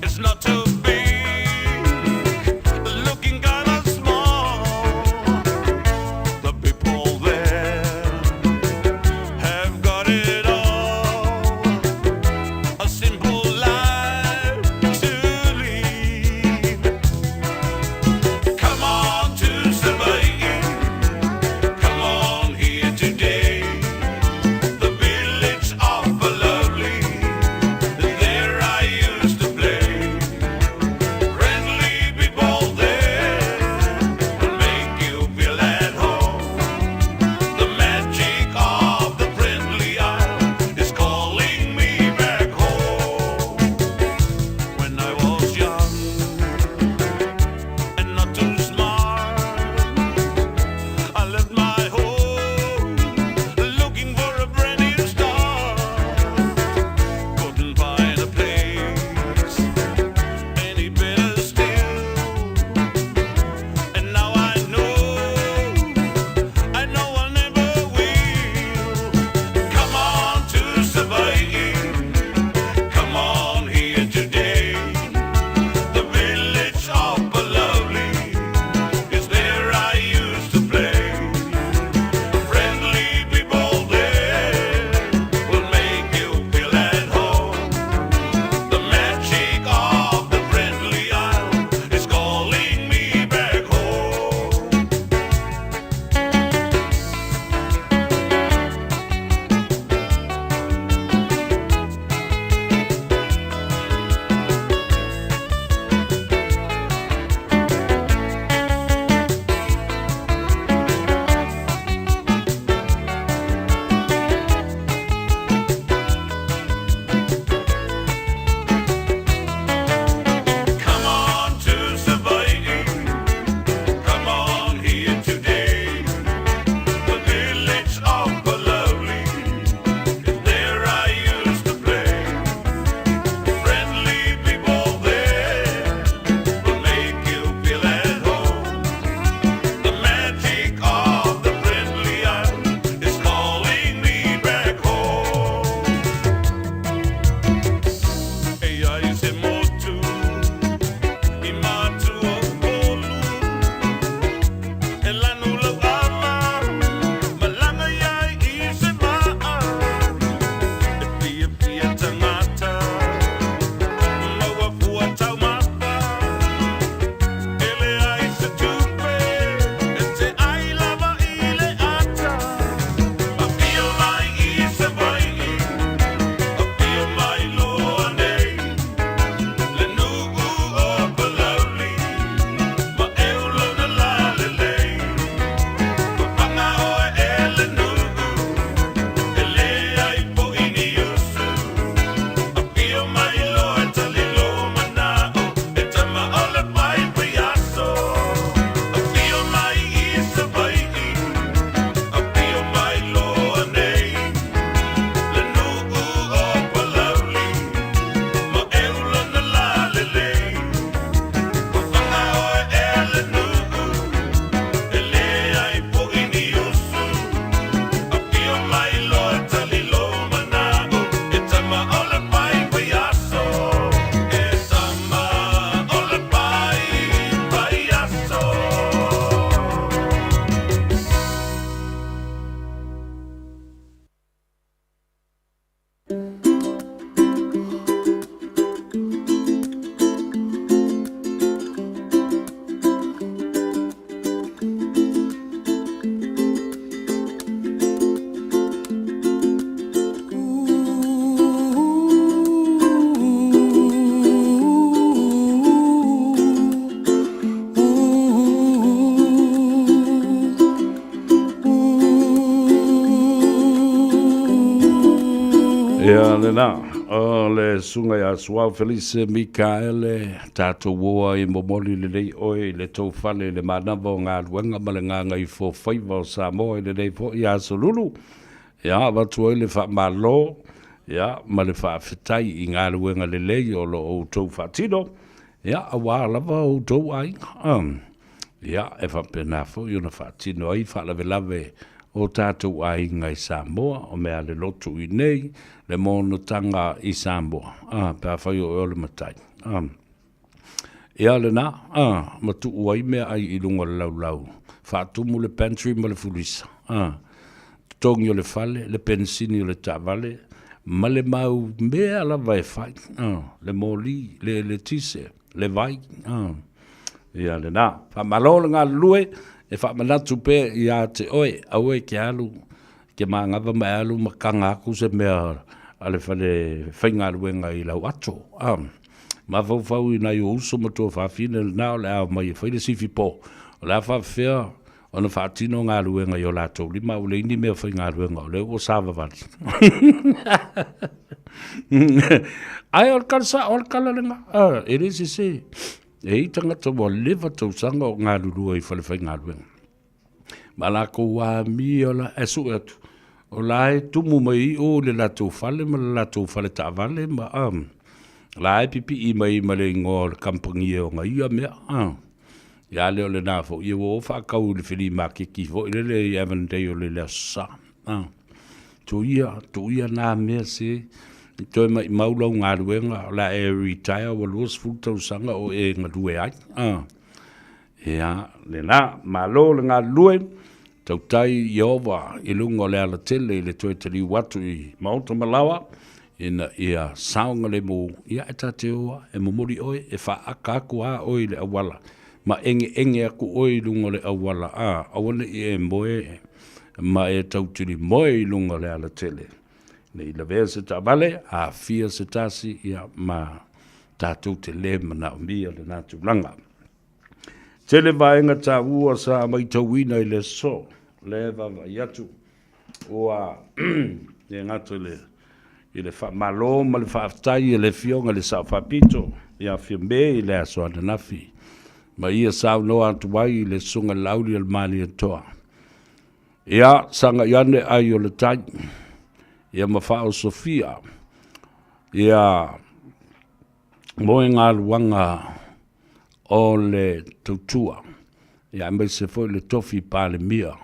It's not too big, looking kinda small. The people there have got it all. Ia lena, o le susuga ia Suao Felice Mikaele, tatou o ai momoli lelei oe i le tou fale i le manava o galuega ma le gagaifofaiva o Samoa i lenei foi aso lulu. Ia, avatu ai le faamalo, ia, ma le faafetai i galuega lelei o lo o outou faatino, ia, aua lava outou aiga. Ia, e faapena foi ona faatino ai faalavelave o tatou aiga i Samoa, o mea a le lotu i nei, le monotaga i Samoa, a, pe afai o oe o le matai. A, ia lena, a, ma tuu ai meaai i luga o le laulau, faatumu le pantry ma le fulisa, a, totogi o le fale, le penisini o le taavale, ma le mau mea lava e fai, a, le moli, le eletise, le vai, a, ia lena. Faamalo le galulue, e faamanatu pea ia te oe, aua e te alu, e te manava ma e alu ma taga atu se mea a le fale faigaluega i lau ato, a. Mafaufau i nai ou uso ma tuafafine lena o le a omai e fai le sifi po, o le a faapefea ona faatino galuega i o latou lima, a ua leai ni mea faigaluega, o lea ua savavali. Ae o le tala sao o le tala lena, e le sese. E i ai tagata ua leva tausaga o galulue i falefaigaluega. Ma latou amio la, e sue atu, o la e tumu mai i o i le latou fale ma le latou fale taavale ma la e pipii mai ma le igoa o le kamupani e ona ia mea. Ia a le o lena foi, ia ua o faatau i le feli maketi foi lele i Avondale i le Aso Sa. Tuia, tuia na mea se, i toe maimau lau galuega, o le a e retire ua 20 tausaga o e galue ai. Ia, lena, malo le galulue, tautai Ieova i luga o le alatele i le toe taliu atu i maota ma laoa, ina ia saogalemu, ia e ta te o lava, e momoli oe, e faaata atu lava oe i le auala, ma egeege atu oe i luga o le auala, a, aua ne i e moe ma e tautilimoe i luga o le alatele, ne i lavea se taavale, aafia se tasi, ia, ma tatou te le manaomia lena tulaga. Tele vaega taua sa matauina i le aso, lea e vaavaai atu ua le gata i le i le faamalo ma le faafetai a le Afioga i le Sao Faapito ia Fiame i le aso ananafi, ma ia saunoa atu ai i le Susuga i le Laauli o le Malietoa. Ia, sagai ane ai o le tai, ia ma faaosofia, ia moegaluaga o le tautua, ia aemaise foi le tofi Palemia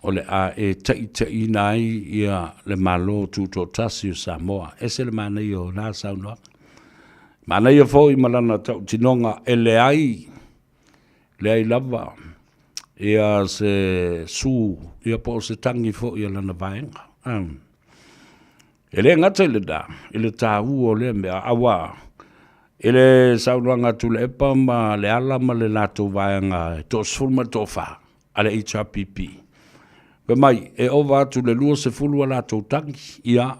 o le a e taitaiina ai ia le Malo Tutoatasi o Samoa. E ese le manaia o na saunoaga. Manaia foi ma lana tautinoga e leai, leai lava ia se su ia po o se tagi foi a lana vaega. E le gata i lena, i le taua o lea mea, auā, i le saunoaga a Tuilaepa ma Leala ma le latou vaega e toasefulu ma le toafa a le HRPP, fai mai, e ova atu i le 20 a latou tagi, ia,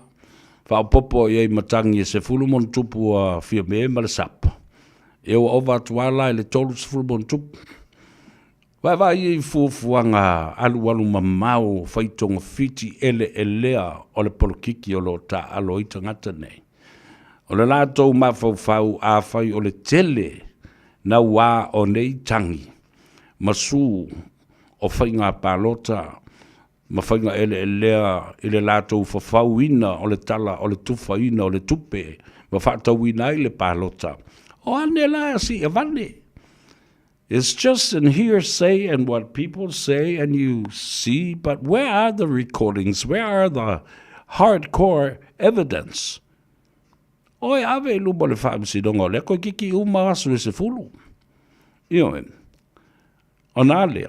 faaopoopo i ai ma tagi e 10 ma ona tupu a Fiame ma le SUPP, ia ua ova atu lava la i le 30 ma ona tupu. Vaavaai i fuafuaga alualumamao fai togafiti eleelea o le polokiki o lo o taaalo ai tagata nei. O le latou mafaufau afai o le tele nauā o nei tagi ma su o faiga palota ma faiga eleelea i le latou fafauina o le tala o le tufaina o le tupe ma faatauina ai le palota, o ane la se i avane. It's just in hearsay and what people say and you see, but where are the recordings? Where are the hardcore evidence? Oi ave i luma o le faamasinoga o lea toeitiiti uma aso e 10. Ioe. Ona a lea,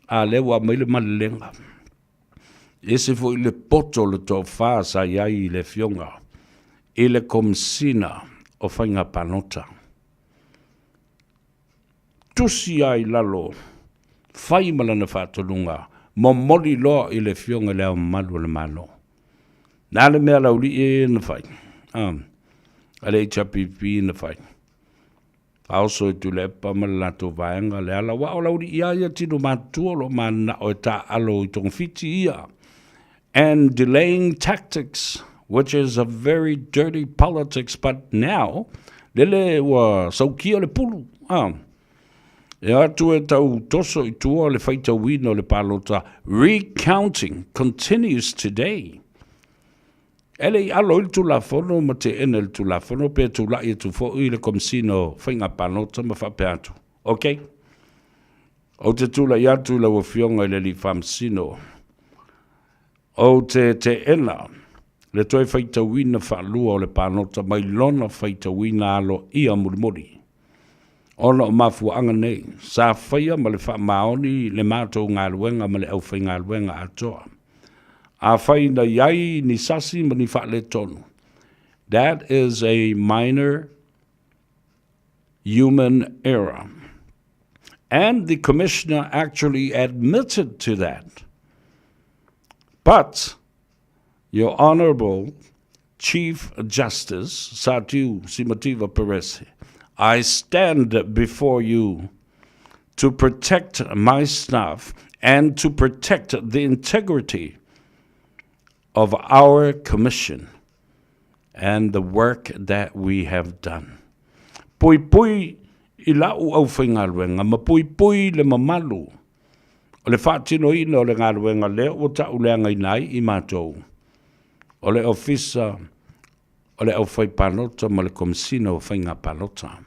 a lea ua aumai le malelega. E ese foi le poto o le toafa sa i ai i le afioga i le Komesina o Faiga Palota. Tusi lava i lalo, fai ma lana faatonuga, momoli loa i le Afioga i Le Ao Mamalu o le Malo. Le a le mea laulii ia na fai? A le HRPP na fai. Faaoso i Tuilaepa ma le latou vaega Leala, aua o laulii lava ia tino matutua o lo o mananao e taaalo i togafiti ia. And delaying tactics. which is a very dirty politics, but now, lele ua saukia le pulu, ah. E atu e tau toso i tua le faitauina o le palota, recounting continues today. E le i alo i le Tulafono ma teena i le Tulafono pe tula'i atu foi le Komesina o Faiga Palota ma faapea atu. Ok. Ou te tula'i atu i lau Afioga i le Alii Faamasino, ou te teena le toe faitauina faalua o le palota mai lona faitauina aloaia mulimuli. Ona o mafuaaga nei, sa faia ma le faamaoni le matou galuega ma le aufaigaluega atoa. Afai na i ai ni sasi ma ni faaletonu, that is a minor human error. And the commissioner actually admitted to that. But your Honourable Chief Justice Satiu Simativa Perese, I stand before you to protect my staff and to protect the integrity of our commission and the work that we have done. Puipui i la'u aufaigaluega ma puipui le mamalu o le faatinoina o le galuega lea ua ta'uleagaina ai i matou o le Ofisa o le Aufaipalota ma le Komesina o Faiga Palota.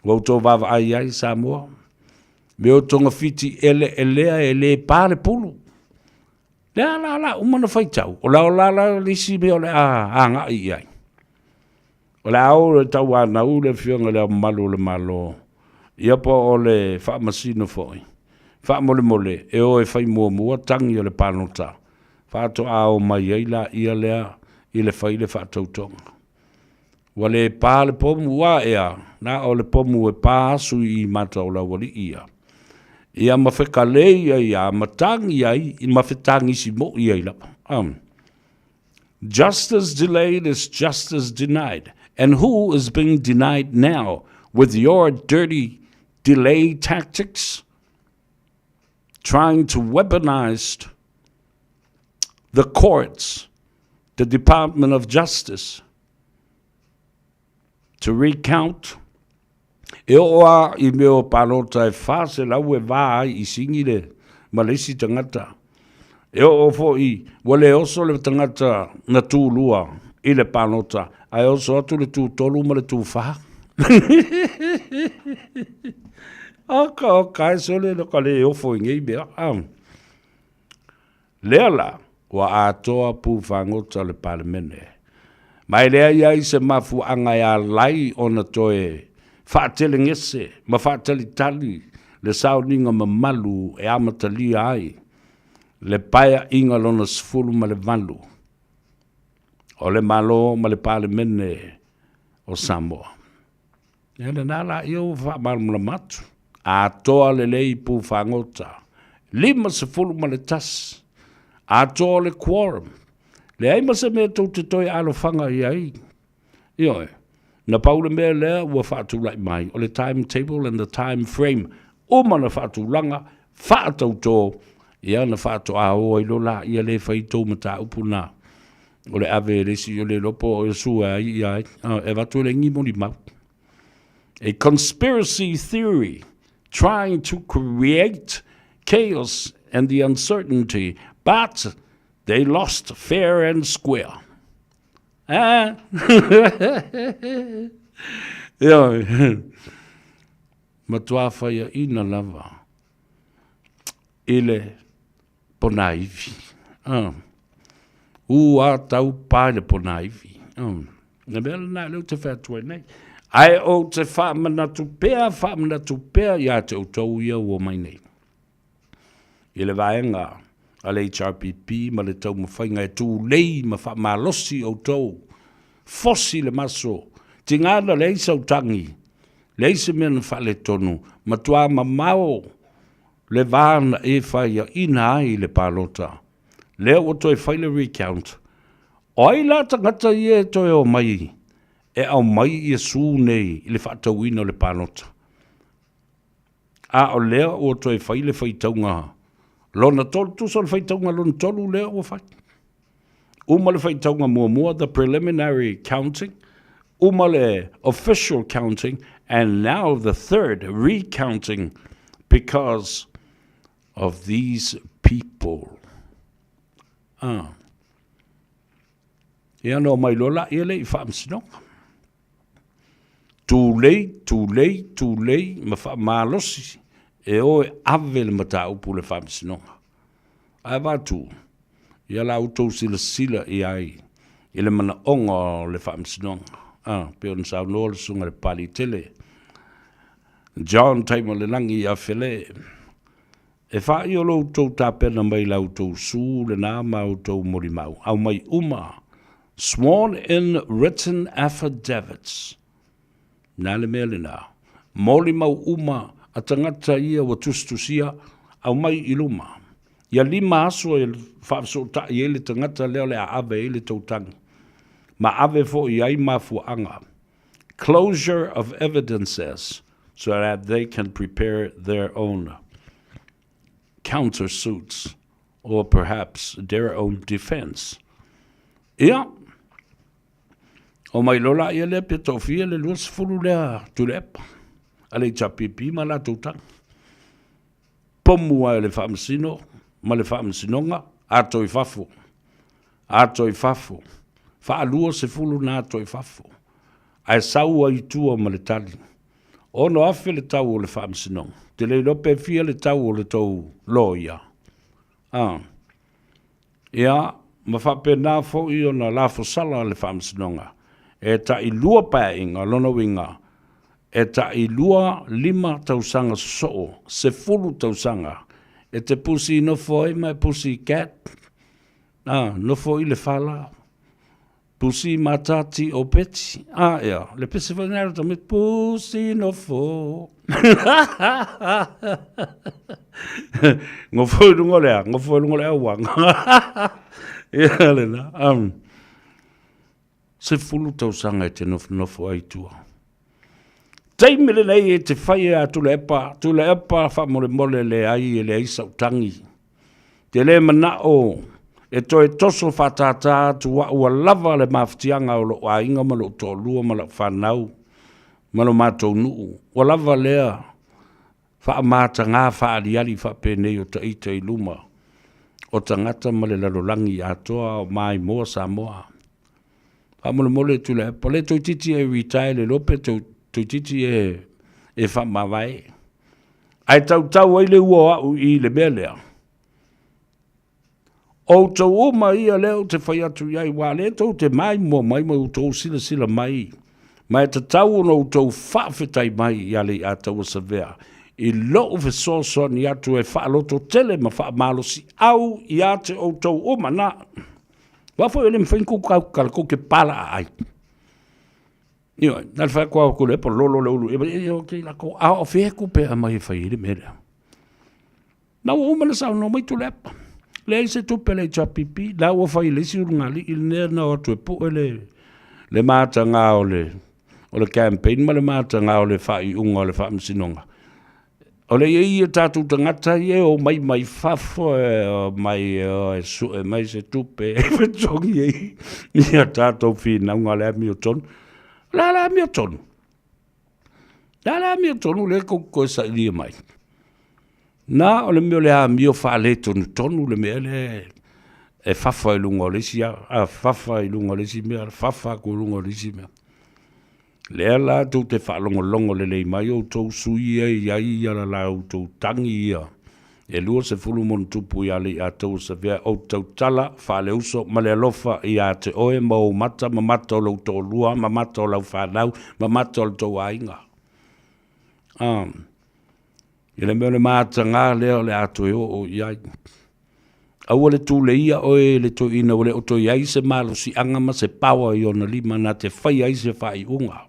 Ua outou vaavaai i ai Samoa, me o togafiti eleelea e le pa le pulu. Le a la la uma na faitau, o la o la la le isi mea o le a agai i ai. O le a o le tauanau le Afioga i Le Ao Mamalu o le Malo, ia po o le Faamasino foi. Faamolemole, e o e fai muamua tagi o le palota, faatoa o mai ai laia lea i le fai le faatautoga. Ua le pa le pomu, ua ea, na o le pomu e pa asu i mata o Laualii ia. Ia ma fekalei ai a, ma tagi ai, ma fetagisi moi ai lava. Um. Justice delayed is justice denied. And who is being denied now with your dirty delay tactics? Trying to weaponize the courts, the Department of Justice, to recount. E oo a i mea o palota e 400 e va ai i sigi le ma le isi tagata. E oo foi ua le oso le tagata na tulua i le palota ae oso atu le tutolu ma le tufa. Oka oka e sole no ka le ofo i nei mea. Lea la, ua atoa pū fagota o le Palemene. Ma e leai ai se mafuaaga e alai ona toe faatelegese ma faatalitali le sauniga mamalu e amatalia ai le Paeaiga Lona 18 o le Malo ma le Palemene o Samoa. Ia lena la ia ua faamalamalama atu. Atoa lelei pū fagota. 51. Atoa le quorum. Leai ma se mea tou te toe alofaga i ai. Ioe. Na pau le mea lea ua faatulai mai, o le timetable and the time frame. Uma na faatulaga, faatautō, ia na faatoa o ai loa laia lea e fai tou mataupu na. O le ave e le isi o le iloa po o sue ai ia ai, e avatu e le igi molimau. A conspiracy theory trying to create chaos and the uncertainty, but they lost fair and square. Ah! Ioe. Matua whaiaina lava i le ponaivi. Ah. Ua tau pae le ponaivi. Ah. Le mea lena lea ou te fai atu ai nei. Ae ou te faamanatu pea, faamanatu pea ia te outou ia ua mai nei. I le vaega a le HRPP ma le taumafaiga e tulei ma faamalosi outou, fosi le maso, tiga na leai sau tagi, leai se mea na faaletonu, matua mamao le va na e faiaina ai le palota. Lea ua toe fai le recount. O ai la tagata ia e toe omai e aumai Iesu nei i le faatauina o le palota? A o lea ua toe fai le faitauga lona tolu, tusa o le faitauga lona tolu lea ua fai. Uma le faitauga muamua, the preliminary counting, uma le official counting, and now the third recounting because of these people. Ah. Ia no mai loa la ia le i faamasinoga. Tulei, tulei, tulei ma faamalosi e o e ave le mataupu i le faamasinoga. Ae avatu, ia la outou silasila i ai i le manaoga o le faamasinoga. A, pei ona saunoa le Susuga i le Papaliitele, John Taimalelagi ia Fele, e faia lo outou tapena mai la outou su lena ma outou molimau, aumai uma, sworn in written affidavits. Na le mea lena. Molimau uma a tagata ia ua tusitusia, aumai i luma. Ia lima aso e faafesootai ai le tagata lea o le a ave ai le tautagi, ma ave foi i ai mafuaaga, closure of evidences so that they can prepare their own counter suits or perhaps their own defense. Ia, Omai loa laia lea pe toafia le 20 lea Tuilaepa a le HRPP ma latou tagi. Pomu ai le Faamasino ma le Faamasinoga, ato i fafo, ato i fafo, faalua sefulu na ato i fafo, ae sau ai i tua ma le tali. 6,000 le tau o le Faamasinoga. Ou te le iloa pe fia le tau o le tou loia. Ah. Ia, ma faapena foi ona lafosala le Faamasinoga, e tailua paeaiga, lona uiga, e tailua lima tausaga sosoo, 10 tausaga, e te pusi nofo ai ma e pusi cat, a, nofo i le fala, Pusi matati o Beti. A ea, le pese foi lena e tamaiti, pusi nofo. Nofo i luga o le a, nofo i luga o le auaga. Ia lena. Um, 10 tausaga e te nofonofo ai i tua. Taimi lenei e te whai e a Tuilaepa, Tuilaepa faamolemole leai e leai sau tangi. Te le manao e toe toso faatātā atu au ua lava le mafatiaga o lou aiga ma lou toalua ma lau fanau ma lo matou nuu. Ua lava lea faamatagā faaaliali faapenei o taita i luma o tagata ma le lalolagi atoa a o maimoa Samoa. Faamolemole Tuilaepa, le toeitiiti e retire le iloa pe toeitiiti e faamavae. Ae tautau ai le ua o au i le mea lea. Outou uma ia lea ou te fai atu i ai, ua lea tou te maimoa mai ma outou silasila mai, ma e tatau ona outou faafetai mai ia Leiataua Savea i lou fesoasoani atu e faalototele ma faamalosiau ia te outou uma. Na, aua foi e le mafai ona kou tautala kou te palaa ai. Ioe, na le fai atu lava Tuilaepa, lolo le ulu, e ok lako, a o fea tupe e aumai e fai ai le mea lea? Na ua uma ona saunoa mai Tuilaepa, leai se tupe a le HRPP, la ua fai e le isi ulugalii lenei na o atu e pue le, le mataga o le, o le campaign ma le mataga o le faaiuga o le faamasinoga. O le i ai o tatou tagata ia e omai mai fafo e omai e o e sue mai se tupe e fetogi ai ia tatou finauga o le amiotonu. O le a le amiotonu? O le a le amiotonu lea tou te toe sailia mai? Na o le mea o le amio faaletonutonu le mea lea e fafa i luga o le isi, a fafa i luga o le isi mea, fafa atu i luga o le isi mea. Lea la tou te faalogologo lelei mai outou sui ia e i ai ia la outou tagi ia e 20 ma ona tupu ia Leiataua Savea ou te tautala faaleuso ma le alofa ia te oe ma ou mata ma mata o lou toalua ma mata o lau fanau ma mata o le tou aiga. Um, I le mea o le mataga lea o le a toe oo i ai. Aua le tuleia oe e le toeaina ua le o toe i ai se malosiaga ma se power i ona lima na te faia ai se faaiuga.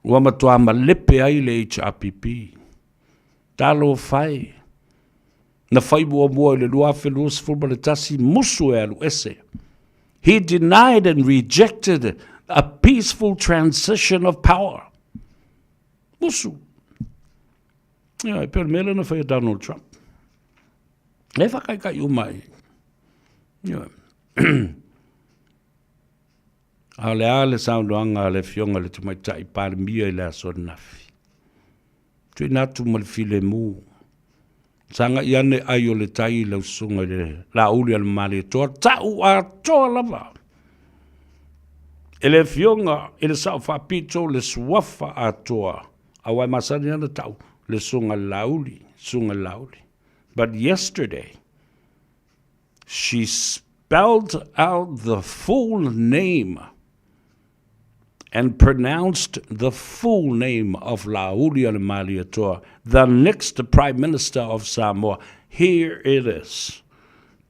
Ua matua malepe ai le HRPP. Talofa e! Na fai muamua i le 2021 musu e alu ese. He denied and rejected a peaceful transition of power. Musu. Ia, e pei o le mea lea na fai e Donald Trump. E whakaikai uma ai. Ia. A o le a le saunoaga a le Afioga i le Tamaitai Palemia i le aso ananafi? Tuuina atu ma le filemu. Sagai ane ai o le tai i lau susuga i le Laauli a le Malietoa, tau atoa lava e le Afioga i le Sao Faapito le suafa atoa, aua e masani lava ona tau le susuga i le Laauli, susuga i le Laauli. But yesterday, she spelled out the full name and pronounced the full name of Laaulialemalietoa, the next Prime Minister of Samoa. Here it is.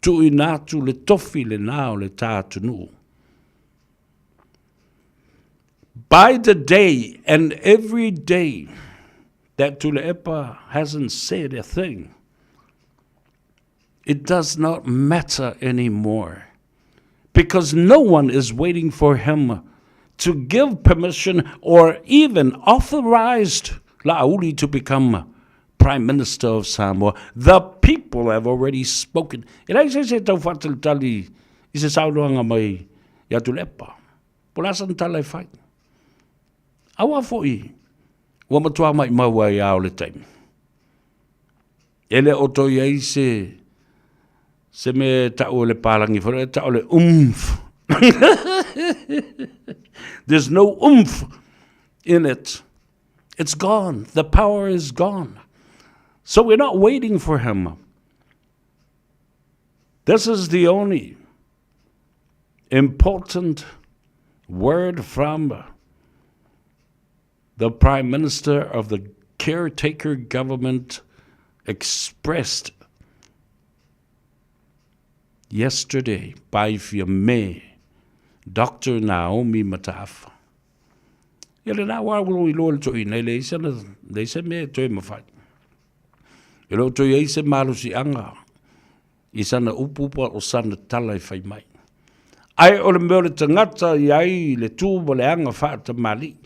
Tuuina atu le tofi lena o le tā atunuu. By the day and every day that Tuilaepa hasn't said a thing, it does not matter anymore because no one is waiting for him to give permission or even authorized Laauli to become Prime Minister of Samoa. The people have already spoken. E leai se isi e tau faatalitali i se saunoaga mai ia Tuilaepa. Po o le a sana tala e fai. Aua foi, ua matua maimau ai a o le taimi. E le o toe i ai se, se mea e tau e le palagi foi, e tau le oomph. There's no oomph in it. It's gone. The power is gone. So we're not waiting for him. This is the only important word from the Prime Minister of the caretaker government expressed yesterday by Fiame, Dr. Naomi Mataafa. Ia lena ua ua iloa le toeaina, e leai sana, leai se mea e toe mafai. E le o toe i ai se malosiaga i sana upu po o sana tala e fai mai. Ae o le mea o le tagata i ai le tu ma le aga faatamalii.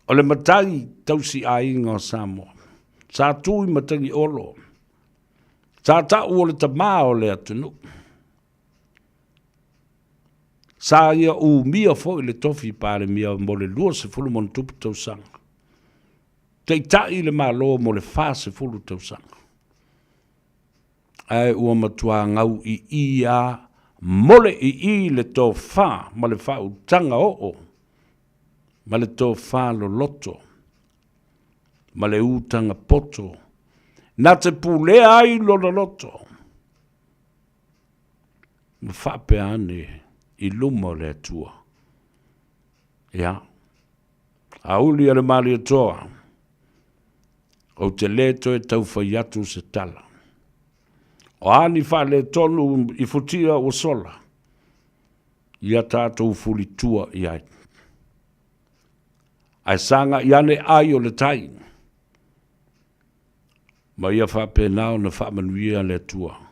O le matai tausi aiga o Samoa. Sa tu i Matagiolo. Sa tau o le tamā o le atunuu. Sa ia umia foi le tofi Palemia mo le 20 ma ono tupu tausaga. Taitai le Malo mo le 40 tausaga. Ae ua matua gau iī a mole iī le tofa ma le faautaga oo ma le tofa loloto ma le utaga poto na te pulea ai lona loto ma faapea ane i luma o le Atua. Ia, auli a le Malietoa, ou te le toe tau fai atu se tala. O a ni faaletonu i futia ua sola, ia tatou fulitua i ai. Ae sagai ane ai o le tai, ma ia faapena ona faamanuia le Atua.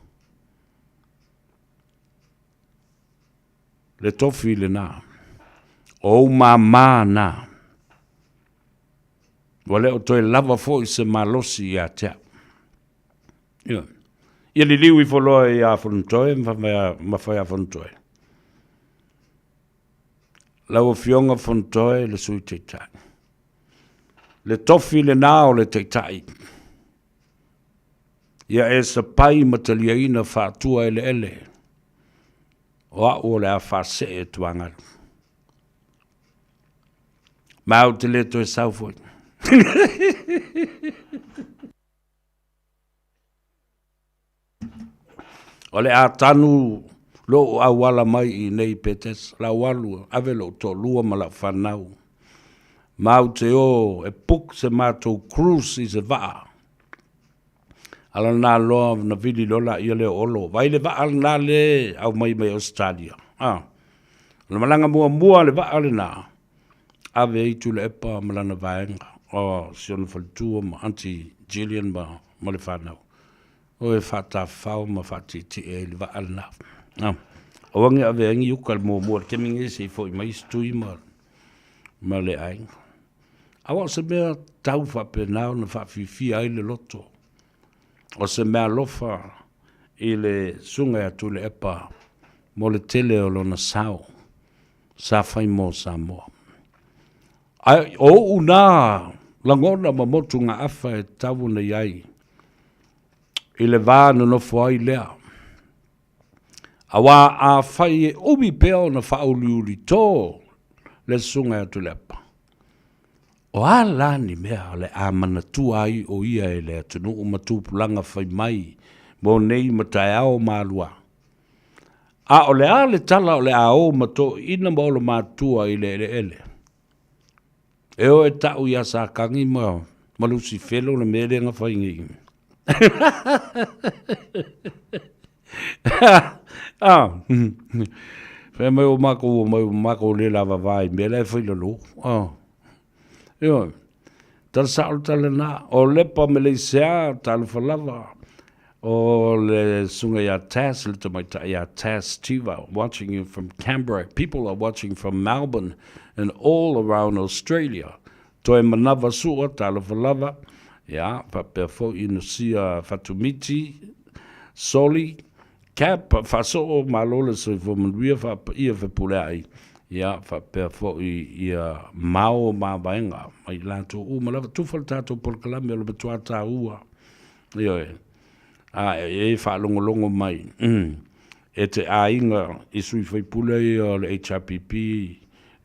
Le tofi lena, o ou māmā na, ua le o toe lava foi se malosi ia te au. Ia, ia liliu ifo loa ia Fonotoe ma Faiafonotoe. Lau Afioga Fonotoe le Sui Taitai. Le tofi lena o le Taitai. Ia e sapai ma taliaina faatua eleele o au o le a faasee tuagalu. Ma ou te le toe sau foi. O le a tanu lou auala mai i nei Petesa, lau alu ave lou toalua ma lau fanau. Ma ou te o e book se matou cruise i se vaa. Ala lena loa na vili loa laia lea o Olo. Vaai le vaa lena le aumai mai Australia. Ah. O le malaga muamua a le vaa lena, ave ai Tuilaepa ma lana vaega, o si ona faletua ma Aunty Gillian ma, ma le fanau. O e faatafafao ma faatietie ai le vaa lena. Ah. Aua ne i ave ai ni uka le muamua i le taimi lenei se i foi mai isi tui ma, ma le aiga. Aua o se mea tau faapena ona faafiafia ai le loto. O se mea alofa i le Susuga ia Tuilaepa mo le tele o lona sao. sa fai mo Samoa. Ae o ou nā lagona ma motugaafa e tatau ona i ai i le va nonofo ai lea. Auā afai e umi pea ona faauliuli tō le susuga ia Tuilaepa, o a la ni mea o le a manatua ai o ia e le atunuu ma tupulaga fai mai mo nei ma taeao ma aluā? A o le a le tala o le a o ma toeaiina ma olomatua i le eleele? E o e ta'u iā Satani ma ma Lusifelo le mea lea na fai nei. Ah, fai mai o makou o mai o makou le lavava i mea la e fai lalo. Ah. Ioe. Tala sa'o le tala lena. O Lepa me Leisea, talofa lava. O le susuga ia Tass, le tamaitai ia Tass Tiva, watching you from Canberra. People are watching from Melbourne and all around Australia. Toe manava sua, talofa lava. Ia, faapea foi Inosia Fatumiti, Soli, Cap, faasoo, malo le soifua manuia, faapaia Fepuleai. Ia, faapea foi ia Mao Mavaega, ma i latou uma lava. Tufa le tatou polokalame o le matua taua. Ioe. A e faalogologo mai e te aiga i sui faipule ia o le HRPP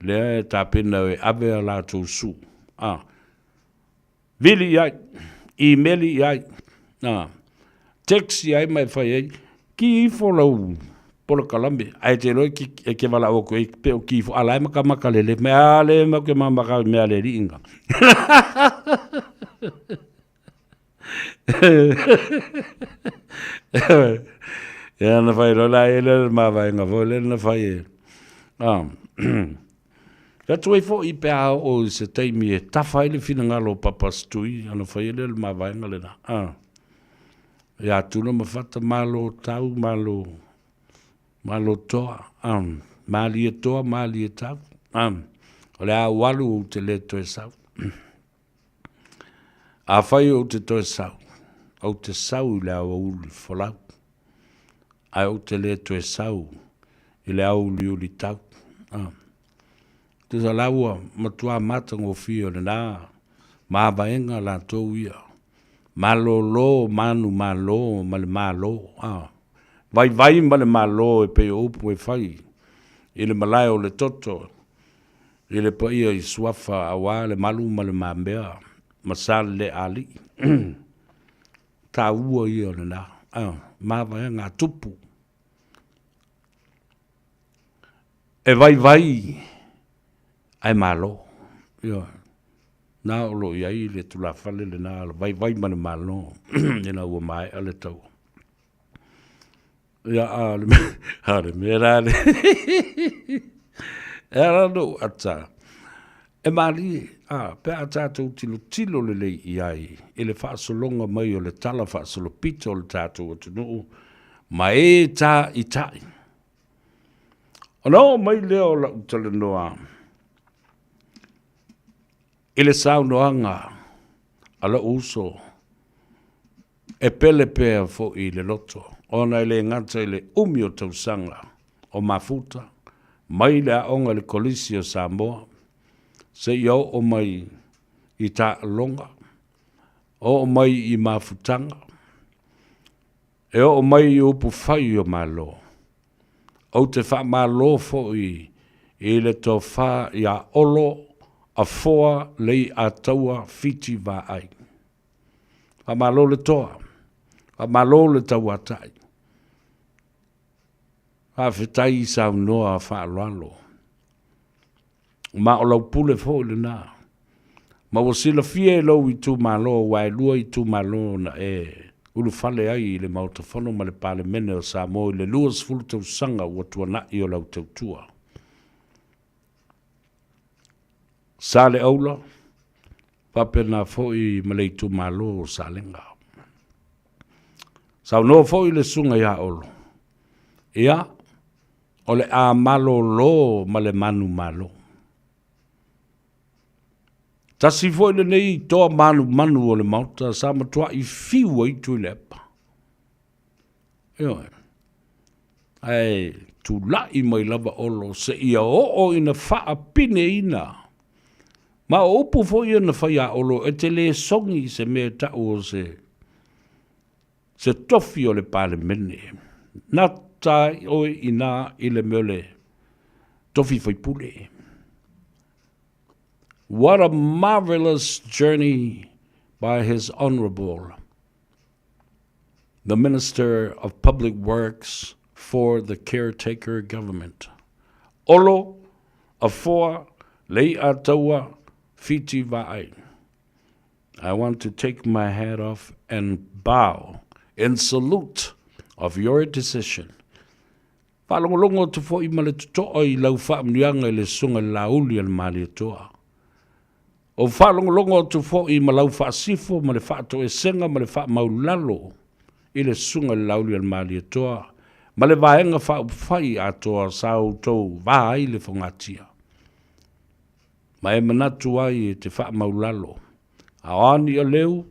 lea e tapena e ave a latou su. A. Vili i ai, imeli i ai, a. Text i ai ma e fai ai, ki ifo lau polokalame, ae te iloa e ke valaau atu ai pe o ki ifo, a la e makamaka lele mai, a le mau ke mamaka mea a le alii nga. Ia na fai loa la e le mavaega foi lea na fai e. Ah. Ka atu ai foi pe a oo i se taimi e tafa ai le finagalo o Papa Stui, ona fai ai lea o le mavaega lena. Ah. Ia Tuna ma Fata, malo tau, malo, malo toa. Ah. Malie toa, malie tau. Ah. O le a ou alu ou te le toe sau. Afai ou te toe sau, ou te sau i le aoauli folau, ae ou te le toe sau i le aoaliuli tau. Ah. Tusa la ua matua matagofie o lena mavaega latou ia. Malolo, manu malo ma le malo. Ah. Vaivai ma le malo e pei o upu e fai i le malae o le toto I le paia i Suafa aua le malu ma le mamea ma Saleleaalii. Taua ia o lena mavaega a tupu. E vaivai ae malo. Ioe. Na o lo o i ai le tulafale lena o le vaivai ma le malo ina ua maea le taua. Ia, a o le mea, a o le mea la le, e ala ona ou ata, e malie, a, pe a tatou tilotilo lelei i ai i le faasologa mai o le tala faasolopito o le tatou atunuu ma e tāita'i. Ona oo mai lea o lau talanoa i le saunoaga a lou uso E pele pea foi i le loto, ona e le gata i le umi o tausaga o mafuta mai le aoga i le Kolisi o Samoa seia oo mai i taaloga, oo mai i mafutaga, e oo mai i upufai o Malo. Ou te faamalo foi i le tofa ia Olo Afoa Leiataua Fiti Vaai. Faamalo le toa, faamalo le tauatai. Faafetai i saunoa faaaloalo. Ma o lau pule foi lena. Ma ua silafia e lou itumalo, aua e lua itumalo na e ulufale ai i le Maota Fono ma le Palemene o Samoa i le 20 tausaga ua tuanai o lau tautua. Saleaula, faapena foi ma le itumalo o Salega. Saunoa foi le susuga ia Olo, ia, o le a malolo ma le manumalo. Tasi foi lenei toa manumanu o le Maota sa matuai fiu ai Tuilaepa. Ioe. Ae Tula'i mai lava Olo seia oo ina faapineina. Ma o upu foi ia na fai a Olo e te le sogi i se mea e ta'u o se se tofi o le Palemene. Nata ai oe inā i le mea o le tofi faipule. What a marvelous journey by his honorable the Minister of Public Works for the caretaker government. Olo, Afoa, Lei'ataua, Fiti Vaai. I want to take my hat off and bow in salute of your decision. Faalogologo atu foi ma le totoa i lau faamanuiaga i le Susuga i le Laauli a le Malietoa. Ou faalogologo atu foi ma lau faasifo ma le faatoesega ma le faamaulalo i le Susuga i le Laauli a le Malietoa ma le Vaega Faaupufai atoa sa outou va ai le fogatia. Ma e manatu ai e te faamaulalo, a o a ni aleu,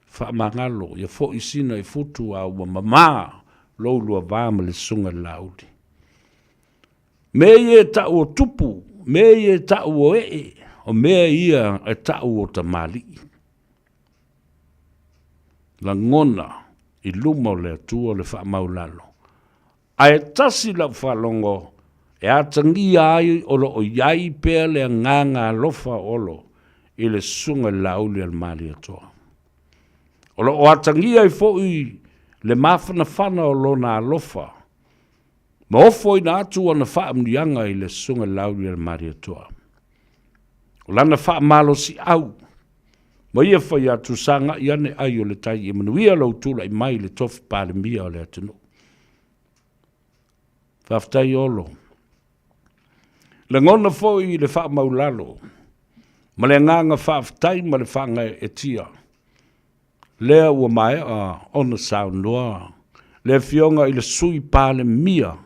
faamagalo, ia foi sina i futu a ua mamā lou lua va ma le Susuga i le Laauli. Mea ia e ta'u o tupu, mea ia e ta'u o e'e, o mea ia e ta'u o tamalii. Lagona i luma o le Atua le faamaulalo. Ae tasi lau faalogo e atagia ai o lo o i ai pea le agaga alofa o Olo i le Susuga i le Laauli a le Malietoa. O lo o atagia ai foi le mafanafana o lona alofa ma ofoina atu ana faamanuiaga i le Susuga i le Laauli a le Malietoa. O lana faamalosiau ma ia fai atu, Sagai ane ai o le tai ia manuia lou tulai mai i le tofi Palemia o le atunuu. Faafetai Olo. Lagona foi le faamaulalo ma le agaga faafetai ma le faagaeetia lea ua maea ona saunoa le Afioga i le Sui Palemia,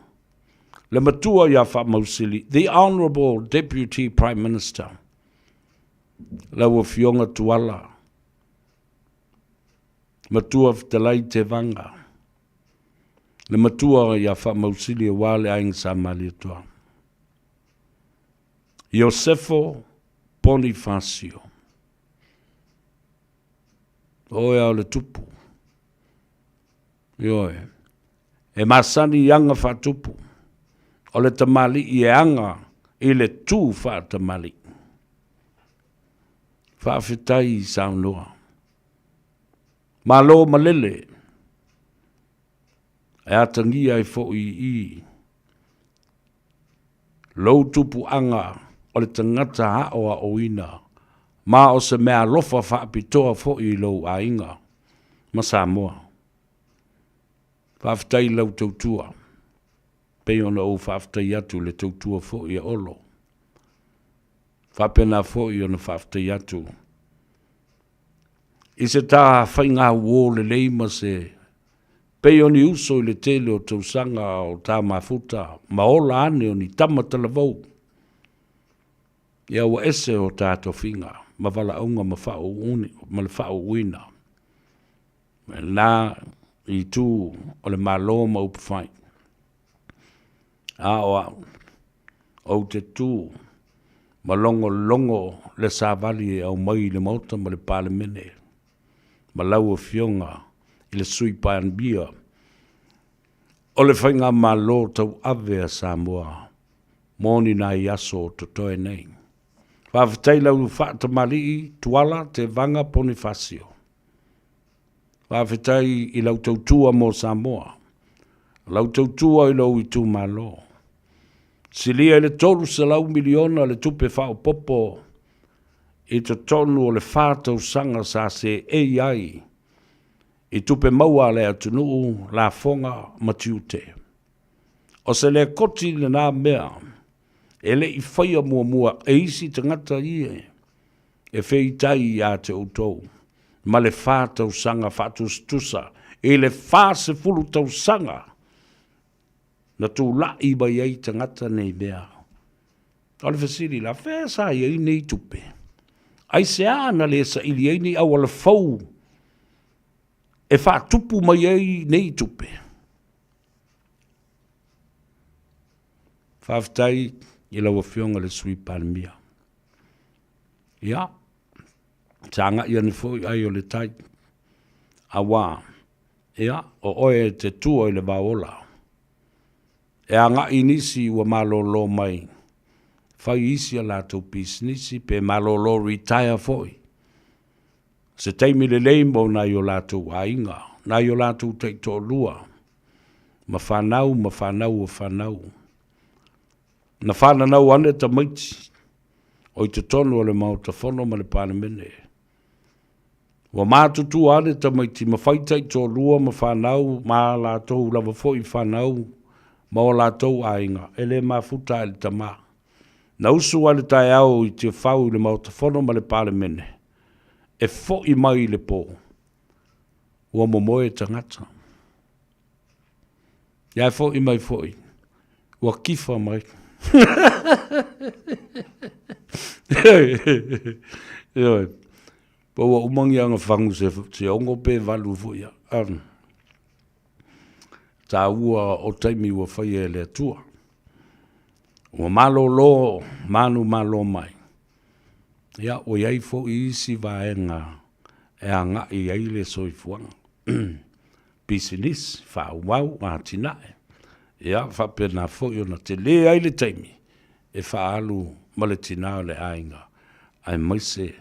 le Matua ia Faamausili, the Honourable Deputy Prime Minister, lau Afioga Tuala, Matua Fetalai Tevaga, le Matua ia Faamausili aua le Aiga Sa Malietoa. Iosefo Ponifasio. O oe a o le tupu. Ioe. E masani i aga faatupu. O le tamalii e aga i le tu faatamalii. Faafetai i saunoa. Malo malele. E atagia ai foi i i lou tupuaga o le tagata aoaoina ma o se meaalofa faapitoa foi i lou aiga ma Samoa. Faafetai i lau tautua, pei ona ou faafetai atu i le tautua foi a Olo. Faapena foi ona faafetai atu i se ta faigauo lelei ma se pei o ni uso i le tele o tausaga o ta mafuta ma ola ane o ni tama talavou. Ia ua ese o ta tofiga ma valaauga ma faauuuni ma le faauuina. Na itu o le Malo ma upufai. A o au, ou te tu ma logologo le savali e aumai i le Maota ma le Palemene ma lau Afioga i le Sui Palemia o le Faigamalo Tauave a Samoa mo ni nai aso o totoe nei. Faafetai lau faatamalii Tuala Tevaga Ponifasio. Faafetai i lau tautua mo Samoa, lau tautua i lou itumalo. Silia i le 300 miliona le tupe faaopoopo i totonu o le fa tausaga sa seei ai i tupe maua a le atunuu, lafoga ma tiute. O se lekoti lena mea e le i faia muamua e isi tagata ia e feitai ia te outou ma le fa tausaga faatusatusa i le 40 tausaga na tula'i mai ai tagata nei mea. O le fesili la, fea sa i ai nei tupe? Aisea na le saili ai ni auala fou e faatupu mai ai nei tupe? Faafetai i lau Afioga i le Sui Palemia. Ia, sa agai ane foi ai o le tai, auā, ia, o oe e te tua i le vaola. E agai nisi ua malolo mai, fai isi a latou pisinisi pe malolo retire foi. Se taimi lelei mo nai o latou aiga, nai o latou taitoalua, ma fanau ma fanau o fanau. Na fananau ane tamaiti o i totonu o le Maota Fono ma le Palemene. Ua matutua ane tamaiti ma fai taitoalua ma fanau ma a latou lava foi fanau ma o latou aiga, e le mafuta lava i le tama. Na usu lava i le taeao i Tiafau i le Maota Fono ma le Palemene, e foi mai i le po, ua momoe tagata. Ia e foi mai foi, ua kifa mai. Ioe, po ua uma ni ana fagu se, se ono pe valu foi ia. Um, taua o taimi ua faia e le Atua. Ua malolo manu malo mai. Ia, ua i ai foi isi vaega e agai ai le soifuaga. Pisinisi, faaauau, atinae. Ia, faapena foi ona tele ai le taimi e faaalu ma le tina o le aiga, aemaise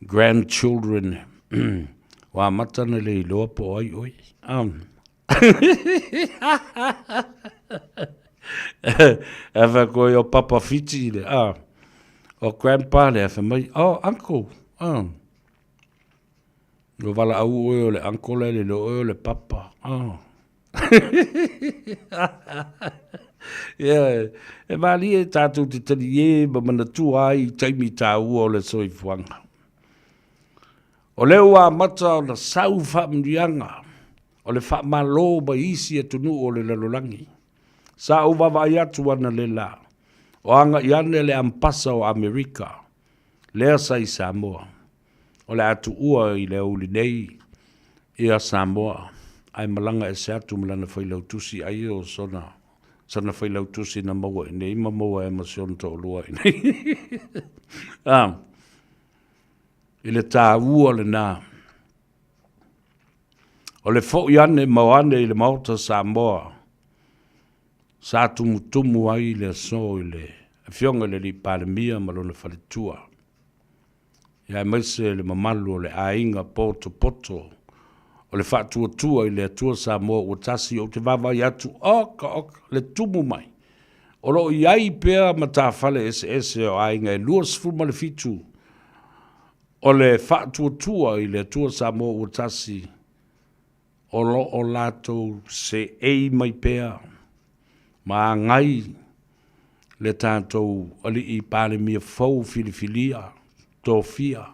grandchildren ua amata ona le iloa po o ai oe. E fai atu ai o Papa Fiti le, a, o Grandpa le, fai mai, oh, uncle, ah. Ua valaau oe o le uncle ae le iloa oe o le papa. Ah. Yeah, e malie tatou te talie ma manatua ai i taimi taua o le soifuaga. O lea ua amata ona sau faamanuiaga o le faamalo mai isi atunuu o le lalolagi. Sa ou vaavaai atu analeila, o agai ane le ampasa o Amerika, lea sa i Samoa. O le a tuua i le aoauli nei ia Samoa, ae malaga ese atu ma lana failautusi, ai o sona, sana failautusi na maua i nei ma maua ai ma si ona toalua i nei. Ah, i le taua lena. O le foi ane ma o ane i le Maota Samoa, sa tumutumu ai le aso i le Afioga i le Alii Palemia ma lona faletua. Ia aemaise le mamalu o le aiga potopoto o le faatuatua i le Atua Samoa ua tasi, ou te vaavaai atu, oka oka, le tumu mai. O lo o i ai pea matafale eseese o aiga e 27 o le faatuatua i le Atua Samoa ua tasi, o lo o latou seei mai pea ma agai le tatou Alii Palemia fou filifilia, tofia.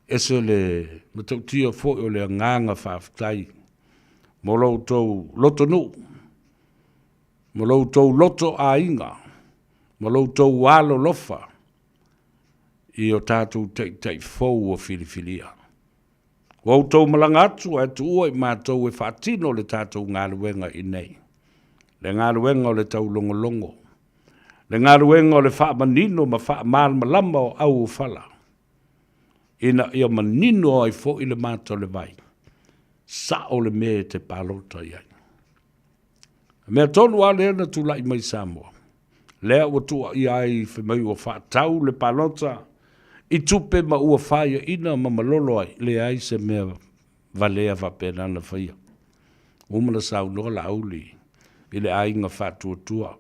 Ese le matautia foi o le agaga faafetai mo lo outou lotonuu, mo lo outou loto aiga, mo lo outou alolofa i o tatou taitai fou ua filifilia. Ua outou malaga atu ae tuua i matou e faatino le tatou galuega i inei, le galuega o le taulogologo, le galuega o le faamanino ma faamalamalama o au o fala, ina ia manino ai foi le mata o le vai, sao le mea e te palota i ai. Mea tonu lava lea na tulai mai i Samoa, lea ua tuuaia ai fai mai ua faatau le palota i tupe ma ua faiaina ma malolo ai, leai se mea valea faapena na faia. Ua uma ona saunoa Laauli i le aiga faatuatua.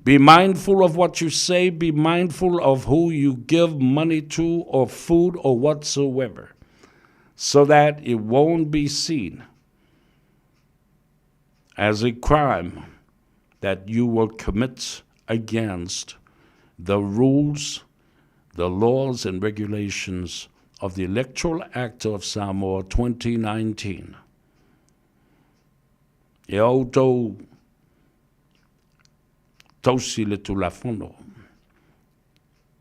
Be mindful of what you say, be mindful of who you give money to or food or whatsoever, so that it won't be seen as a crime that you will commit against the rules, the laws and regulations of the Electoral Act of Samoa 2019. E outou tausi le Tulafono.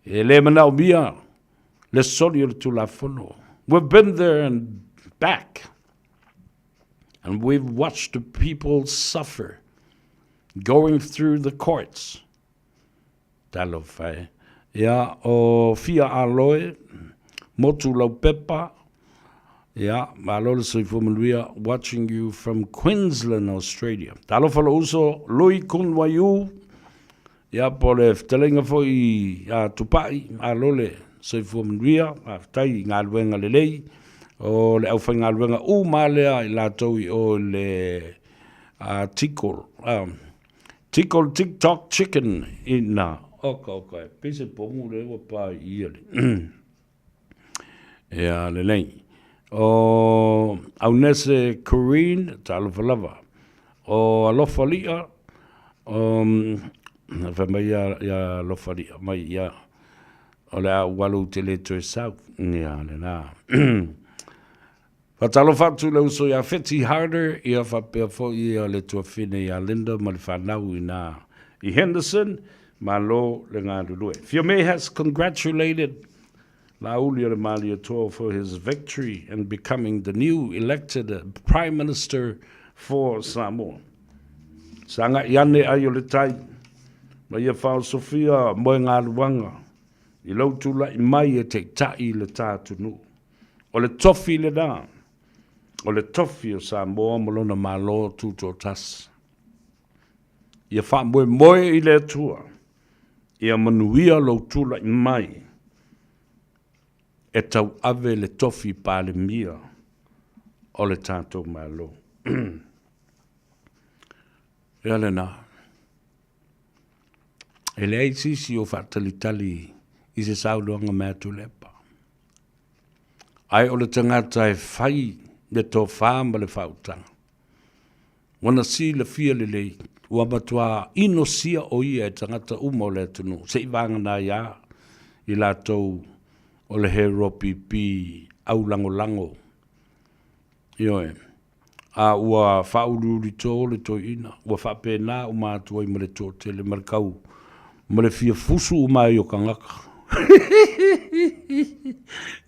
E le manaomia le soli o le Tulafono. We've been there and back. And we've watched the people suffer. Going through the courts. Talofa e. Ia, o Fia Aloe, Motu Laupepa, ia, malo le soifua manuia, watching you from Queensland, Australia. Talofa lou uso, Lui Kun Waiu, ia, po o le fetalaiga foi a Tupai, malo le soifua manuia, faafetai i galuega lelei, o le aufaigaluega uma lava lea i latou i o i le Tikol, Tikol TikTok Chicken ina, oka oka e pei se pomu le ua pa i ia le. Ea lelei. O Aunese Corrine, talofa lava. O Alofa Lia, o fai mai ia, ia Alofa Lia, mai ia, o le a ou alu ou te le toe sau. Ia, lena. Faatalofa atu i le uso ia Feti Harder, ia faapea foi ia le tuafine ia Linda ma le fanau ina i Henderson, malo le galulue. Fiame has congratulated Laauli o le Malietoa for his victory in becoming the new elected Prime Minister for Samoa. Sagai ane ai o le tai, ma ia faosofia moegaluaga i lou tulai mai e taitai i le ta atunuu. O le tofi lena, o le tofi o Samoa ma lona Malo Tutoatasi. Ia faamoemoe i le Atua, ia manuia lou tulai mai e tauave le tofi Palemia o le tatou Malo. Ia lena. E leai se isi o faatalitali i se saunoaga mai a Tuilaepa. Ae o le tagata e fai le tofa ma le faautaga. Ua na silafia lelei, ua matua inosia o ia e tagata uma o le atunuu, se i vagana ai lava i latou o le HRPP aulagolago. Ioe. A ua faauliulito le toeaina, ua faapena uma atu ai ma le toatele ma le kau ma le fia fusu uma ai o tagata.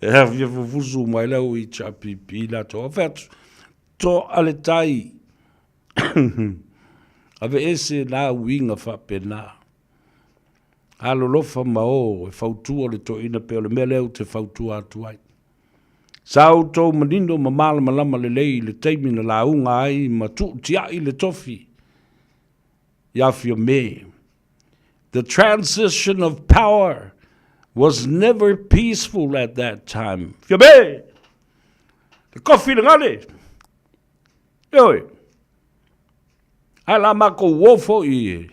E fia fufusu uma ai le au HRPP latou. A fai atu, toa le tai, aveese na uiga faapena. Alolofa ma o e fautua le toeaina pei o le mea lea ou te fautua atu ai. Sa outou manino ma malamalama lelei i le taimi na lauga ai ma tuutiai le tofi ia Fiame. The transition of power was never peaceful at that time. Fiame! Le kofi le gale! Ioe! Ae la makou o foi e.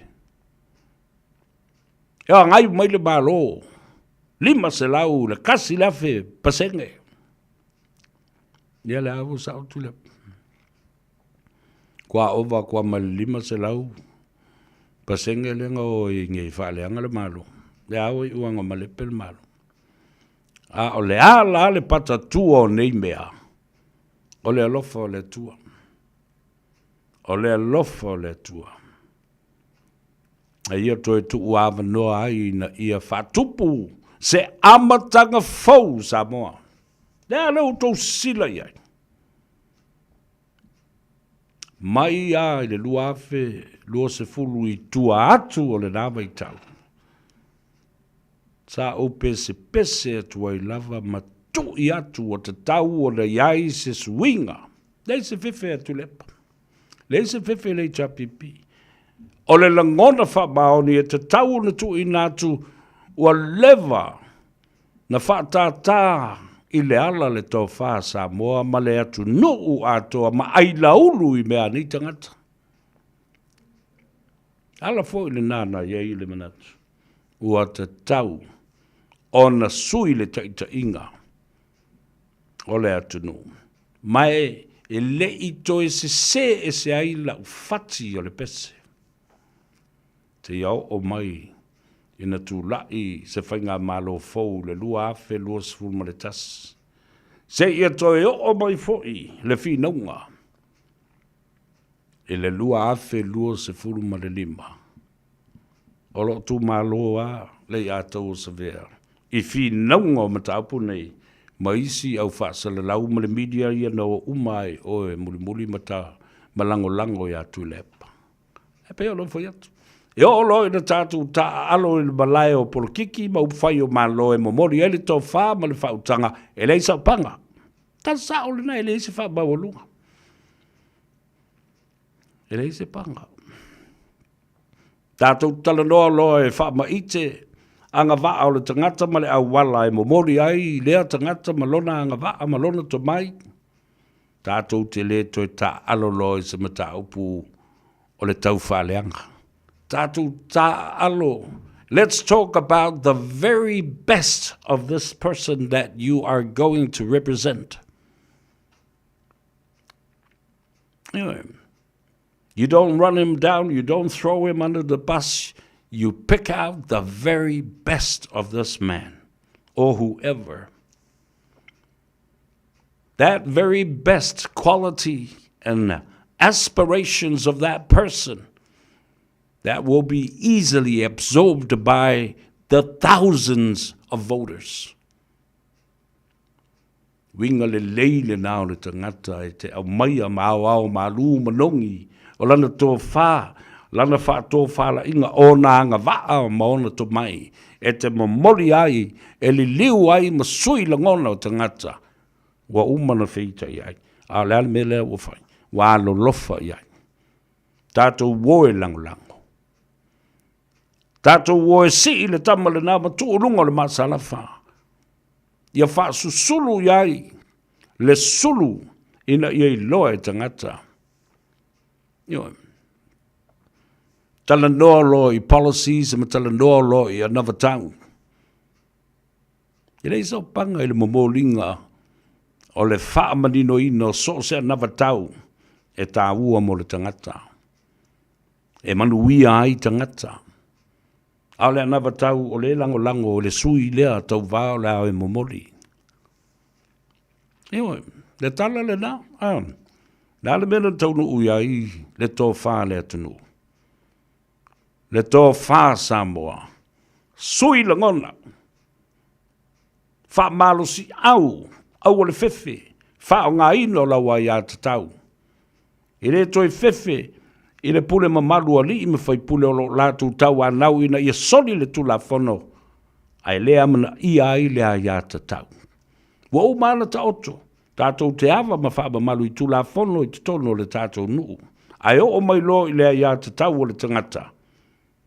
E agai mai le Malo, 501,000 pasene. Ia le a ua sao Tuilaepa. Kua ova kua ma le 500% lea na o ai nei faaleaga le Malo. Le a ua iu anga malepe le Malo. A o le a la le patatua o nei mea, o le alofa o le Atua. O le alofa o le Atua. A ia toe tuu avanoa ai ina ia faatupu se amataga fou Samoa. Le a lea ua outou sisila i ai? Mai a i le 2020 i tua atu o lena vaitau, sa ou pesepese atu ai lava ma tui atu ua tatau ona i ai se suiga. Leai se fefe a Tuilaepa. Leai se fefe i le HRPP. O le lagona faamaoni e tatau ona tuuina atu ua leva na faatātā i le ala le tofa a Samoa ma le atunuu atoa ma ailaulu i mea a nei tagata. Ala foi lena na i ai le manatu ua tatau ona sui le taitaiga o le atunuu. Ma e le i toe sesē ese ai lau fati o le pese, seia oo mai ina tulai se faigamalo fou i le 2021, seia toe oo mai foi le finauga i le 2025. O lo o tumalo lava le Aiatou o Savea i finauga o mataupu nei ma isi au faasalalau ma le media ia na o uma ai oe mulimuli ma ta ma lagolago ia Tuilaepa. E pei ona ou fai atu, e oo loa ina tatou taaalo i le malae o polokiki ma upufai o Malo e momoli ai le tofa ma le faautaga, e leai sau paga. Tala sao lena, e leai se faamaualuga. E leai se paga. Tatou talanoa loa e faamaite agavaa o le tagata ma le auala e momoli ai lea tagata ma lona agavaa ma lona tomai, tatou te le toe taaalo loa i se mataupu o le taufaaleaga. Tatou taaalo, let's talk about the very best of this person that you are going to represent. Anyway, you don't run him down, you don't throw him under the bus, you pick out the very best of this man or whoever. That very best quality and aspirations of that person that will be easily absorbed by the thousands of voters. Uiga lelei lena o le tagata e te aumaia ma aoao malū manogi o lana tofa, lana faatofalaiga, ona agavaa ma ona tomai, e te momoli ai, e liliu ai ma sui lagona o tagata ua uma ona feita i ai. A o le a le mea lea ua fai? Ua alolofa i ai. Tatou o e lagolago. Tatou o e sii le tama lena ma tuu i luga o le masalafa. Ia faasusulu i ai le sulu ina ia iloa e tagata. Ioe. Talanoa loa i policies ma talanoa loa i anavatau. E leai sau paga i le momoliga o le faamaninoina o so o se anavatau e taua mo le tagata. E manuia ai tagata. A o le anavatau o le lagolago i le sui lea tauva o le a e momoli. Ioe, le tala lena, a, le a le mea na taunuu i ai le tofa a le atunuu? Le tofa Samoa, sui lagona, faamalosiau, aua le fefe, faaaogaina o lau aiatatau. E le toe fefe i le pule mamalu a alii ma faipule o lo o latou tauanau ina ia soli le Tulafono ae le amanaia ai le aiatatau. Ua uma lava ona taoto tatou te ava ma faamamalu i Tulafono i totonu o le tatou nuu, ae oo mai loa i le aiatatau o le tagata,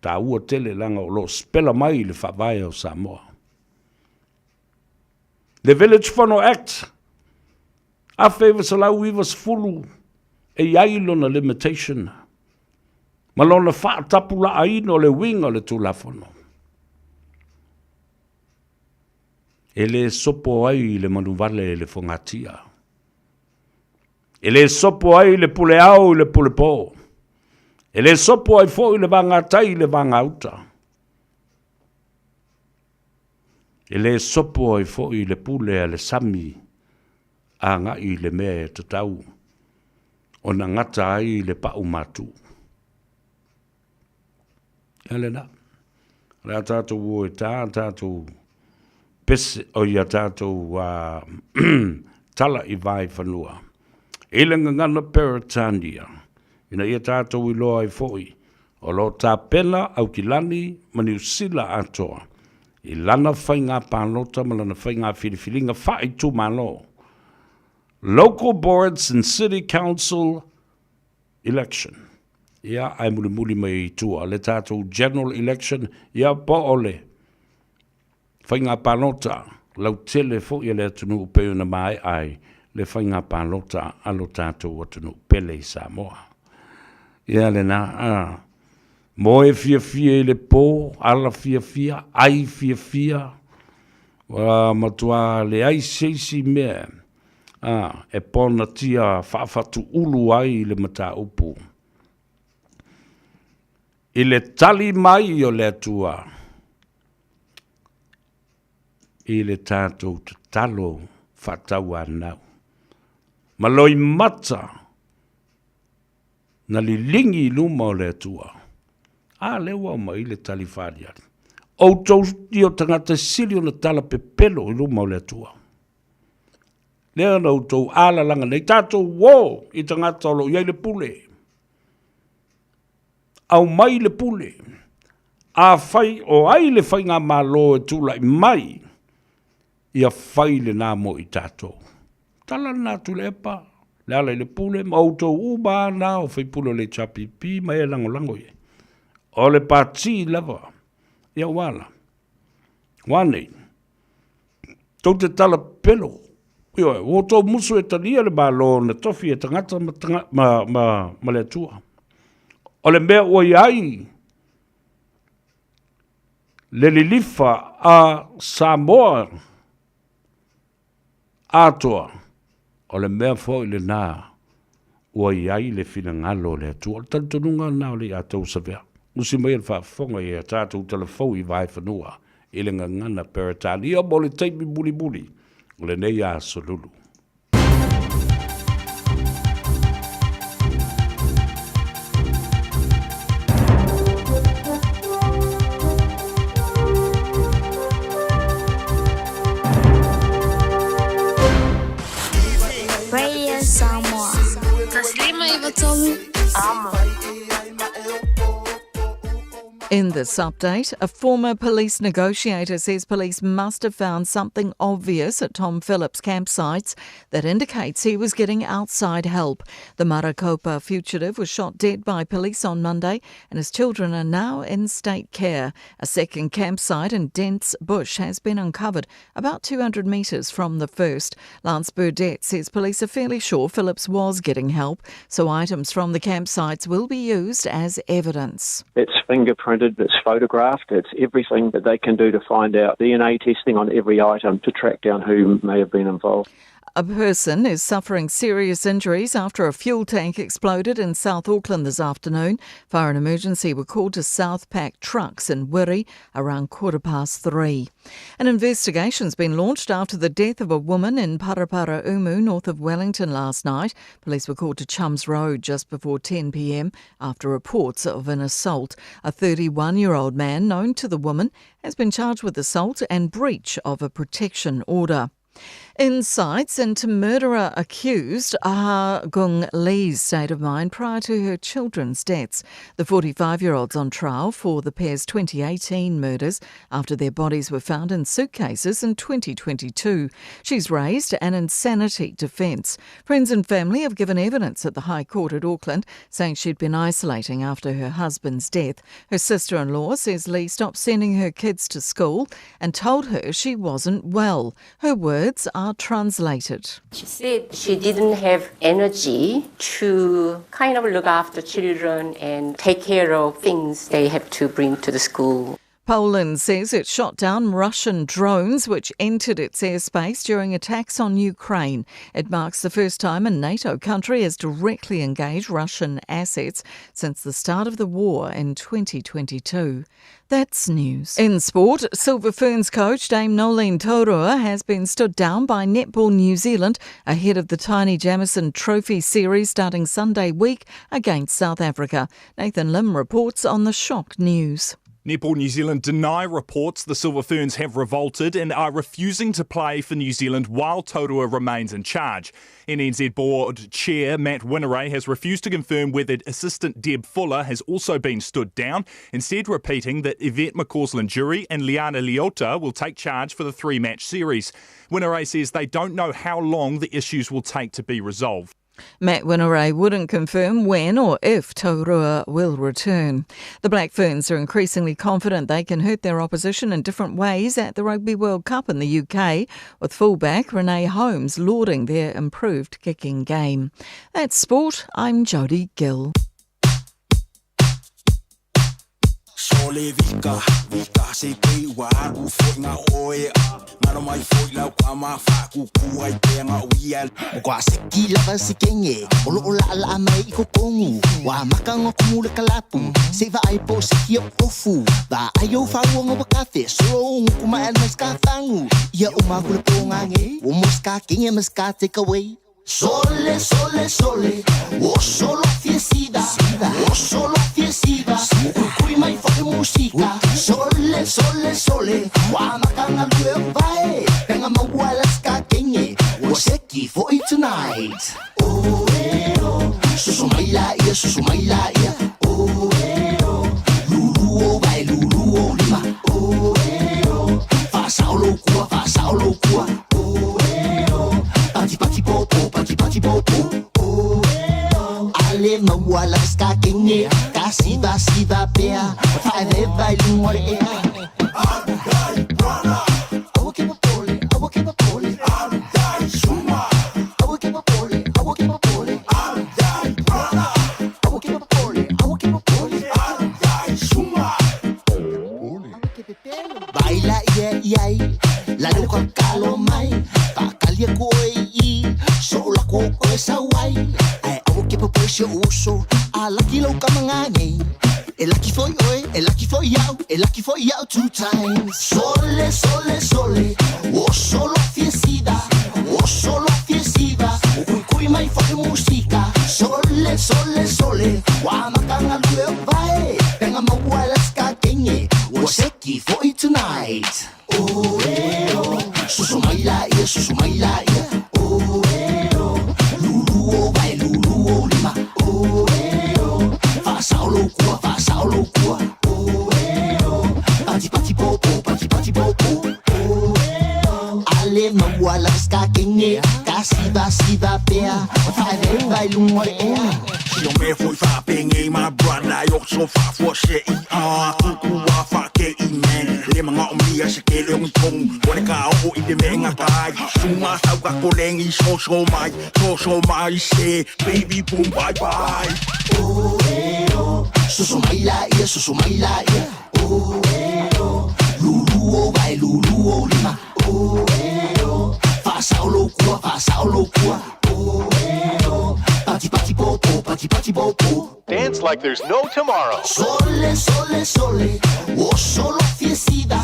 taua tele leaga o lo o sipela mai i le Faavae o Samoa. Le Village Fono Act 1990 e i ai lona limitation ma lona faatapulaaina o le uiga o le Tulafono. E le sopo ai le manuvale i le fogatia. E le sopo ai le pule ao i le pule po. E le sopo ai foi le vagatai i le vagauta. E le sopo ai foi le pule a le sami agai i le mea e tatau ona gata ai le pau matu. Ia lena. O le a tatou o e tā tatou pese, o ia tatou tala i Vaifanua. I le gagana Peretania, ina ia tatou iloa ai foi O lo o tapena Aukilani ma Niu Sila atoa i lana faiga palota ma lana faiga filifiliga faaitumalo, Local Boards and City Council Election. Ia, ae mulimuli mai i tua le tatou General Election, ia po o le Faiga palota lautele foi a le atunuu pei ona maea ai le faiga palota a lo tatou atunuu pele i Samoa. Ia lena, a, moe fiafia i le po, ala fiafia, ai fiafia, ua matua leai se isi mea a, e ponatia faafatuulu ai le mataupu. I le tali mai o le Atua i le tatou tatalo faatauanau ma loimata na liligi i luma o le Atua. A lea ua aumai le tali faaaliali. Outou ia o tagata e sili ona tala pepelo i luma o le Atua. Lea na outou alalaga nei, tatou o i tagata o lo o i ai le pule. Aumai le pule. Afai o ai le faigamalo e tulai mai, ia fai lena mo i tatou. Tala lena Tuilaepa, Lealailepule ma outou uma lava na o faipule o le HRPP ma e lagolago i ai. O le pati lava, ia ua ala. Ua nei, tou te tala pepelo, ioe, ua outou musu e talia le Malo na tofi e tagata ma, taga, ma, ma, ma le Atua. O le mea ua i ai le lilifa a Samoa atoa, o le mea foi lena ua i ai le finagalo o le Atua. O le talitonuga lena o Leiataua Savea. Usi mai le faafofoga i a tatou talafou i Vaefanua i le gagana Peretania mo le taimi mulimuli o lenei aso lulu. Radio Samoa. 153 Amo. In this update, a former police negotiator says police must have found something obvious at Tom Phillips' campsites that indicates he was getting outside help. The Marokopa fugitive was shot dead by police on Monday and his children are now in state care. A second campsite in dense bush has been uncovered about 200 metres from the first. Lance Burdett says police are fairly sure Phillips was getting help, so items from the campsites will be used as evidence. It's fingerprinted, it's photographed, it's everything that they can do to find out DNA testing on every item to track down who may have been involved. A person is suffering serious injuries after a fuel tank exploded in South Auckland this afternoon. Fire and emergency were called to South Pack trucks in Wiri around 3:15. An investigation's been launched after the death of a woman in Paraparaumu, north of Wellington, last night. Police were called to Chums Road just before 10 p.m. after reports of an assault. A 31 year old man known to the woman has been charged with assault and breach of a protection order. Insights into murderer accused Ah Gung Lee's state of mind prior to her children's deaths. The 45 year old's on trial for the pair's 2018 murders after their bodies were found in suitcases in 2022. She's raised an insanity defence. Friends and family have given evidence at the High Court at Auckland, saying she'd been isolating after her husband's death. Her sister in law says Lee stopped sending her kids to school and told her she wasn't well. Her words are translated. She said she didn't have energy to kind of look after children and take care of things they have to bring to the school. Poland says it shot down Russian drones which entered its airspace during attacks on Ukraine. It marks the first time a NATO country has directly engaged Russian assets since the start of the war in 2022. That's news. In sport, Silver Ferns coach Dame Noeline Taurua has been stood down by Netball New Zealand ahead of the Taini Jamison Trophy Series starting Sunday week against South Africa. Nathan Lim reports on the shock news. Netball New Zealand deny reports the Silver Ferns have revolted and are refusing to play for New Zealand while Taurua remains in charge. NNZ Board Chair Matt Whineray has refused to confirm whether assistant Deb Fuller has also been stood down, instead repeating that Yvette McCausland-Durie and Liana Leota will take charge for the three-match series. Whineray says they don't know how long the issues will take to be resolved. Matt Whineray wouldn't confirm when or if Taurua will return. The Black Ferns are increasingly confident they can hurt their opposition in different ways at the Rugby World Cup in the UK, with fullback Renee Holmes lauding their improved kicking game. That's sport. I'm Jodie Gill. Sole vika, vika se pei ua alu foi nga oe Ngalo mai foi lau kwa ma fa kuku ai pea nga uia O ka seki lava se kenge O loo laa laa mai i kokongu Wa maka nga kumu le kalapu Se va ai po seki o ofu Va ai o whau nga wakafe Solo nguku ma el mas fangu Ia o maku le pongange O moska kenge maska take away Sole, sole, sole, o solo fiesida, o solo fiesida, kui mai foi música. Sole, sole, sole, wa makanga lue vai, penga maua ska kenge, o seki foi tonight. Oh, eh, oh, susu mai la ia, susu mai la ia, oh, eh, oh. Ale maua lava se Ka siva siva pea Faevaeva i luga o le ea. Aua ke popole, aua ke popole. Aua ke popole, aua ke popole. Aua ke popole, aua ke popole. Baila ia iai, lalo ka kalo mai, Pakalia ko e i, so la ko ko e sauai. Ai aua ke popole se uso, a laki lau ka mangane. E lucky for oi, e lucky for you, e lucky for you two times. Sole, sole, sole, o solo fiesida, o solo fiesida, o kui kui mai fo musika. Sole, sole, sole, wa makanga lue vai, penga maua la ska kenye, o seki for it tonight. Oh, eh, oh, susu mai la ia, susu mai la ia. Oh, eh, oh, lulu o vai, lulu o lima. Oh, eh, oh, fa sao lo kua, fa sao lo kua. Oh, eh, oh, pati pati po po, pati pati po po. Oh, eh, oh, ale maua la ska kenye, ka siva siva pea, faevaeva i luga o le ea. Si o me foi fa penge my brother yo so fa fo se i a ku ku wa fa ke i man le manga o mia se ke le tong o le ka o i le menga kai suma sau ka ko lengi so so mai so so mai se baby boom bye bye. Oh, eh, oh, susu mai la ia, susu mai la ia. Oh, eh, oh, lulu o vai, lulu o lima. Oh, eh, oh, fa sao lo kua, fa sao lo kua. Oh, eh, oh, pati pati po po, pati pati po po. Dance like there's no tomorrow. Sole, sole, sole, o solo fiesida,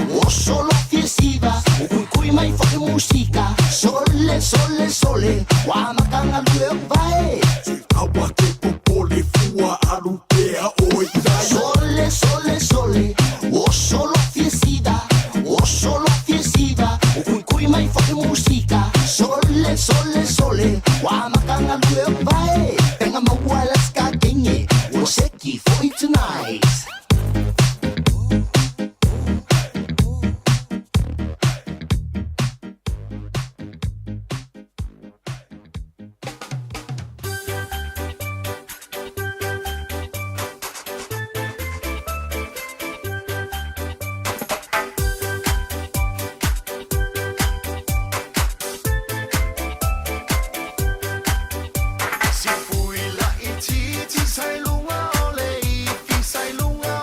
o solo fiesida, o kui kui mai fo musika. Sole, sole, sole, wa makanga lue vai. Aua ke popole fua alu pea o i Sole, sole, sole, o solo fiesida, o solo fiesida, o kui kui mai fo musika. Sole, sole, sole, wa makanga lue vai. Penga maua la ska kenye, o seki for it tonight. Si fui la i titi sai lunga o le ifi sai lunga.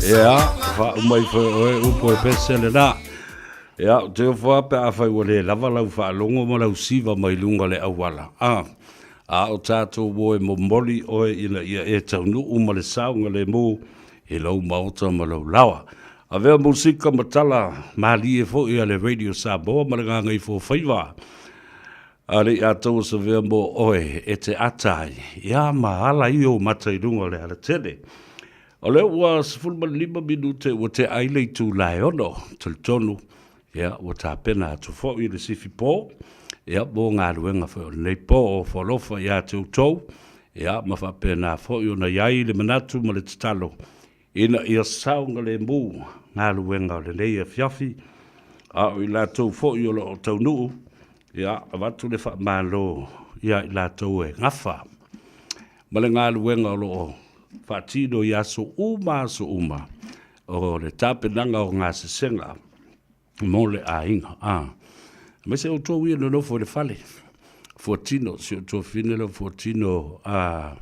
Ia, faauma ifo e oe upu e pese lena. Ia, ou te ofo lava pe afai ua le lava lau faalogo ma lau siva mai luga o le auala. A, a o tatou o e momoli oe ina ia e taunuu ma le saogalemu i lou maota ma lou laoa. Avea musika ma tala malie foi a le Radio Samoa ma le Gagaifofaiva. A le i ataua savea mo oe e te ata ai, ia ma ala ai ou mata i luga o le alatele. O lea ua 15 minute ua tea ai le itula e 6, talitonu, ia, ua tapena atu foi le sifi po, ia, mo galuega foi o lenei po o foalofa ia te outou, ia, ma faapena foi ona i ai le manatu ma le tatalo ina ia saogalemu galuega o lenei afiafi, a o i latou foi o lo o taunuu, ia, avatu le faamalo ia i latou e gafa ma le galuega o lo o faatino i aso uma aso uma o le tapenaga o gasesega mo le aiga. A, aemaise outou ia nonofo i le fale, fuatino, si ou tuafafine lea o Fuatino a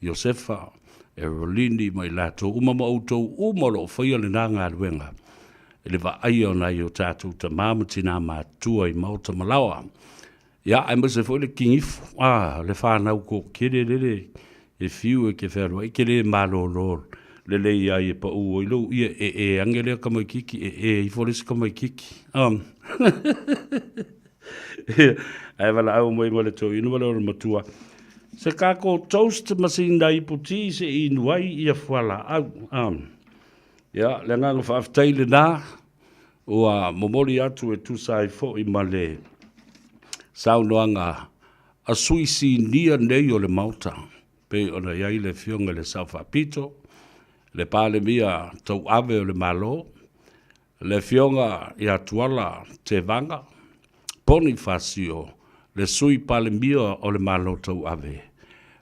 Iosefa, Erolini ma i latou uma ma outou uma o lo o faia lena galuega i le vaaia o nai o tatou tama ma tina matutua i maota ma laoa. Ia, aemaise foi le kigifu, a, le fanau toatele lele e fiu e te fealuai, e te le malolo lelei ai e pau ai lou ie e e ane lea tamaititi, e e ifo le isi tamaititi. Ae valaau mai ma le toeaina ma le olomatua, se tatou toast ma sina ipu ti se i inu ai ia fualaau. Ia, le agaga faafetai lena ua momoli atu e tusa ai foi ma le saunoaga a sui sinia nei o le Maota, pei ona i ai le Afioga i le Sao Faapito, le Palemia tauave o le Malo, le Afioga ia Tuala Tevaga Ponifasio, le Sui Palemia o le Malo tauave,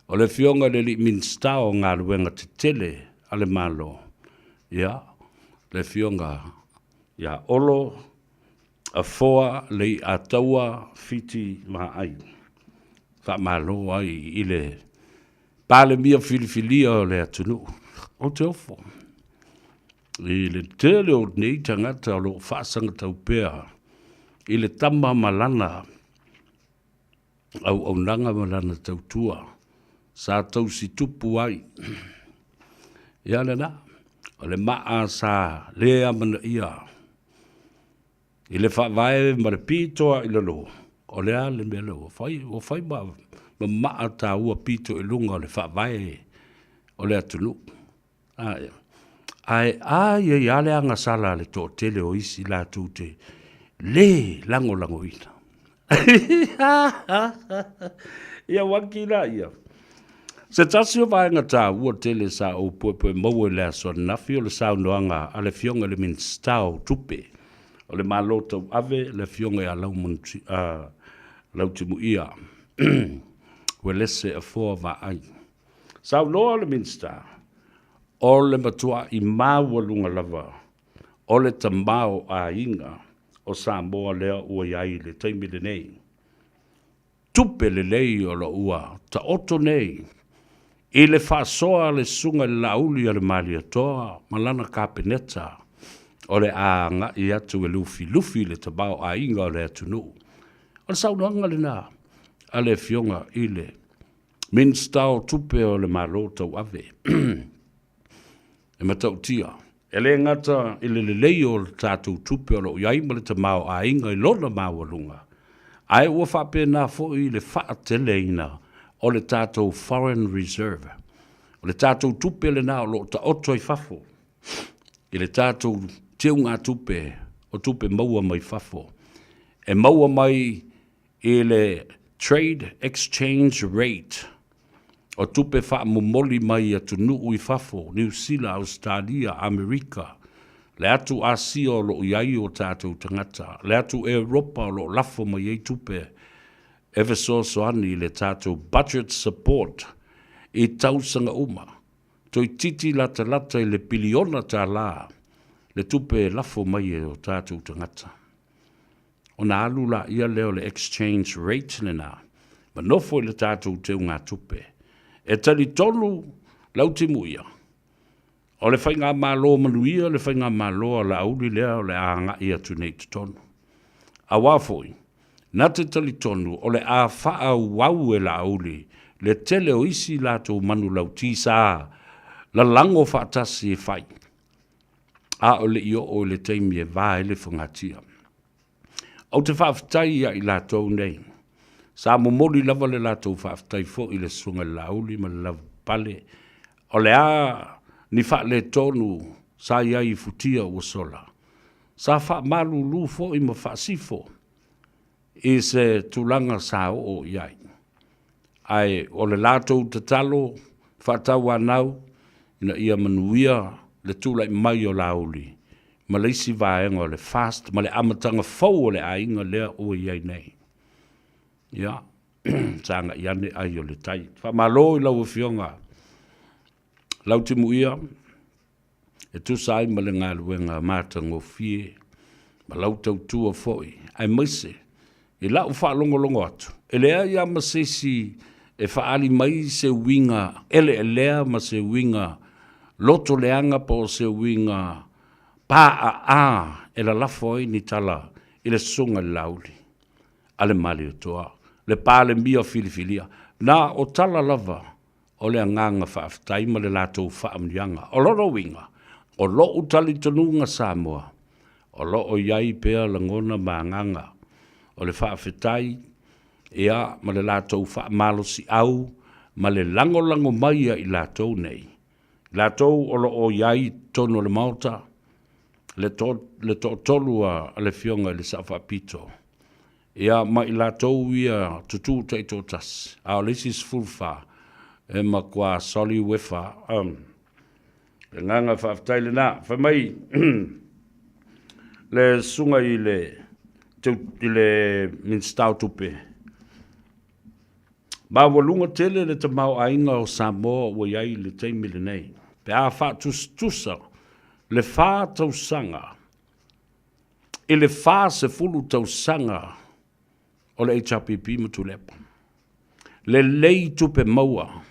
o le Afioga i le Alii Minisita o Galuega Tetele a le Malo, ia, le Afioga ia Olo Afoa Leiataua Fiti Vaai. Faamalo ai i le Palemia filifilia o le atunuu. Ou te ofo i le tele o nei tagata o lo o faasagatau pea i le tama ma lana auaunaga ma lana tautua sa tausi tupu ai. Ia lena, o le maa sa le amanaia i le faavae ma le pito i lalo, o le a le mea lea ua fai? Ua fai ma maa taua pito i luga o le faavae o le atunuu. Ae a i ai lava le agasala a le toatele o isi latou te lē lagolagoina. Ia uaki laia. Se tasi o vaega taua tele sa ou puepue maua i le aso ananafi o le saunoaga a le Afioga i le Minisita o Tupe o le Malo Tauave, le Afioga ia Lautimuia Uelese Afoa Vaai. Saunoa le Minisita, o le matua'i maualuga lava o le tamaoaiga o Samoa lea ua i ai i le taimi lenei. Tupe lelei o lo ua taoto nei i le faasoa a le Susuga i le Laauli a le Malietoa ma lana Kapeneta o le a agai atu e lufilufi le tamaoaiga o le atunuu. O le saunoaga lena a le Afioga i le Minisita o Tupe o le Malo Tauave. E matautia, e le gata i le lelei o le tatou tupe o lo o i ai ma le tamaoaiga i lona maualuga, ae ua faapena foi le faateleina o le tatou foreign reserve. O le tatou tupe lena o lo o taoto i fafo i le tatou teugatupe o tupe maua mai fafo, e maua mai i le trade exchange rate o tupe faamomoli mai i atunuu i fafo, Niu Sila, Ausetalia, Amerika, le atu Asia o lo o i ai o tatou tagata, le atu Europa o lo o lafo mai ai tupe e fesoasoani i le tatou budget support i tausaga uma, toeitiiti latalata i le piliona tala le tupe e lafo mai e o tatou tagata. Ona alu laia lea o le exchange rate lena ma nofo i le tatou teugatupe. E talitonu Lautimuia, O le Faigamalo manuia le Faigamalo a Laauli lea o le a agai atu nei i totonu. Auā foi, na te talitonu o le a faaauau e Laauli le tele o isi latou manulauti sa lalago faatasi e fai, a o le i oo i le taimi e va ai le fogatia. Ou te faafetai ia i latou nei. Sa momoli lava le latou faafetai foi i le Susuga i le Laauli ma le Lavapapale, o le a ni faaletonu sa i ai i futia ua sola, sa faamalulu foi ma faasifo i se tulaga sa oo i ai. Ae o le latou tatalo faatauanau ina ia manuia le tulai mai o Laauli ma le isi vaega o le FAST ma le amataga fou o le aiga lea ua i ai nei. Ia, sagai ane ai o le tai. Faamalo i lau Afioga Lautimuia e tusa ai ma le galuega matagofie ma lau tautua foi, aemaise i lau faalogologo atu, e leai lava ma se isi e faaali mai se uiga eleelea ma se uiga loto leaga po o se uiga paaa e lalafo ai ni tala i le Susuga i le Laauli a le Malietoa, le Palemia filifilia. Na o tala lava o le agaga faafetai ma le latou faamanuiaga. O lona uiga, o lou talitonuga Samoa, o lo o i ai pea lagona ma agaga o le faafetai ia ma le latou faamalosiau ma le lagolago mai ia i latou nei, latou o lo o i ai i totonu o le Maota, le, to, le toatolu a le Afioga i le Sao Faapito, ia ma i latou ia tutū taitoatasi, a o le isi 14 e matua soli uefa. Um, le agaga faafetai lena. Fai mai le susuga i le, i le Minisita o Tupe, maualuga tele le tamaoaiga o Samoa ua i ai i le taimi lenei, pe a faatusatusa le 4 tausaga i le 40 tausaga o le HRPP ma Tuilaepa. Lelei tupe maua,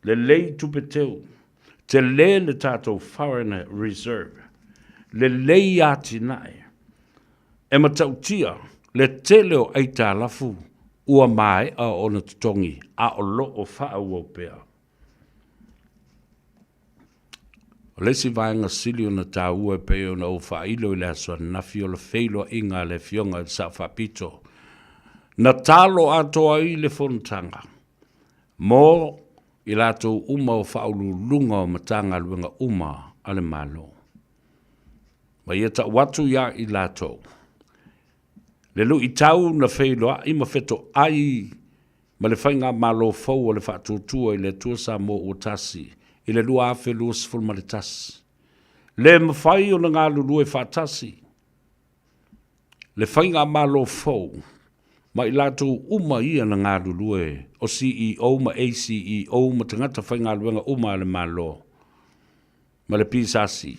lelei tupe teu, tele le tatou foreign reserve, lelei atinae, e matautia le tele o aitalafu ua maea ona totogi a o lo o faaauau pea. O le isi vaega sili ona taua e pei ona ou faailo i le aso ananafi o le feiloaiga a le Afioga i le Sao Faapito na talo atoa ai le fonotaga mo i latou uma o faauluuluga o Matagaluega uma a le Malo. Ma ia tau atu iā i latou le luitau na feiloai ma fetoai ma le Faigamalo fou o le Faatuatua i le Atua Samoa ua Tasi i le 2021. Le mafai ona galulue faatasi le Faigamalo fou ma i latou uma ia na galulue o CEO ma ACEO ma tagata faigaluega uma a le Malo ma le PSC.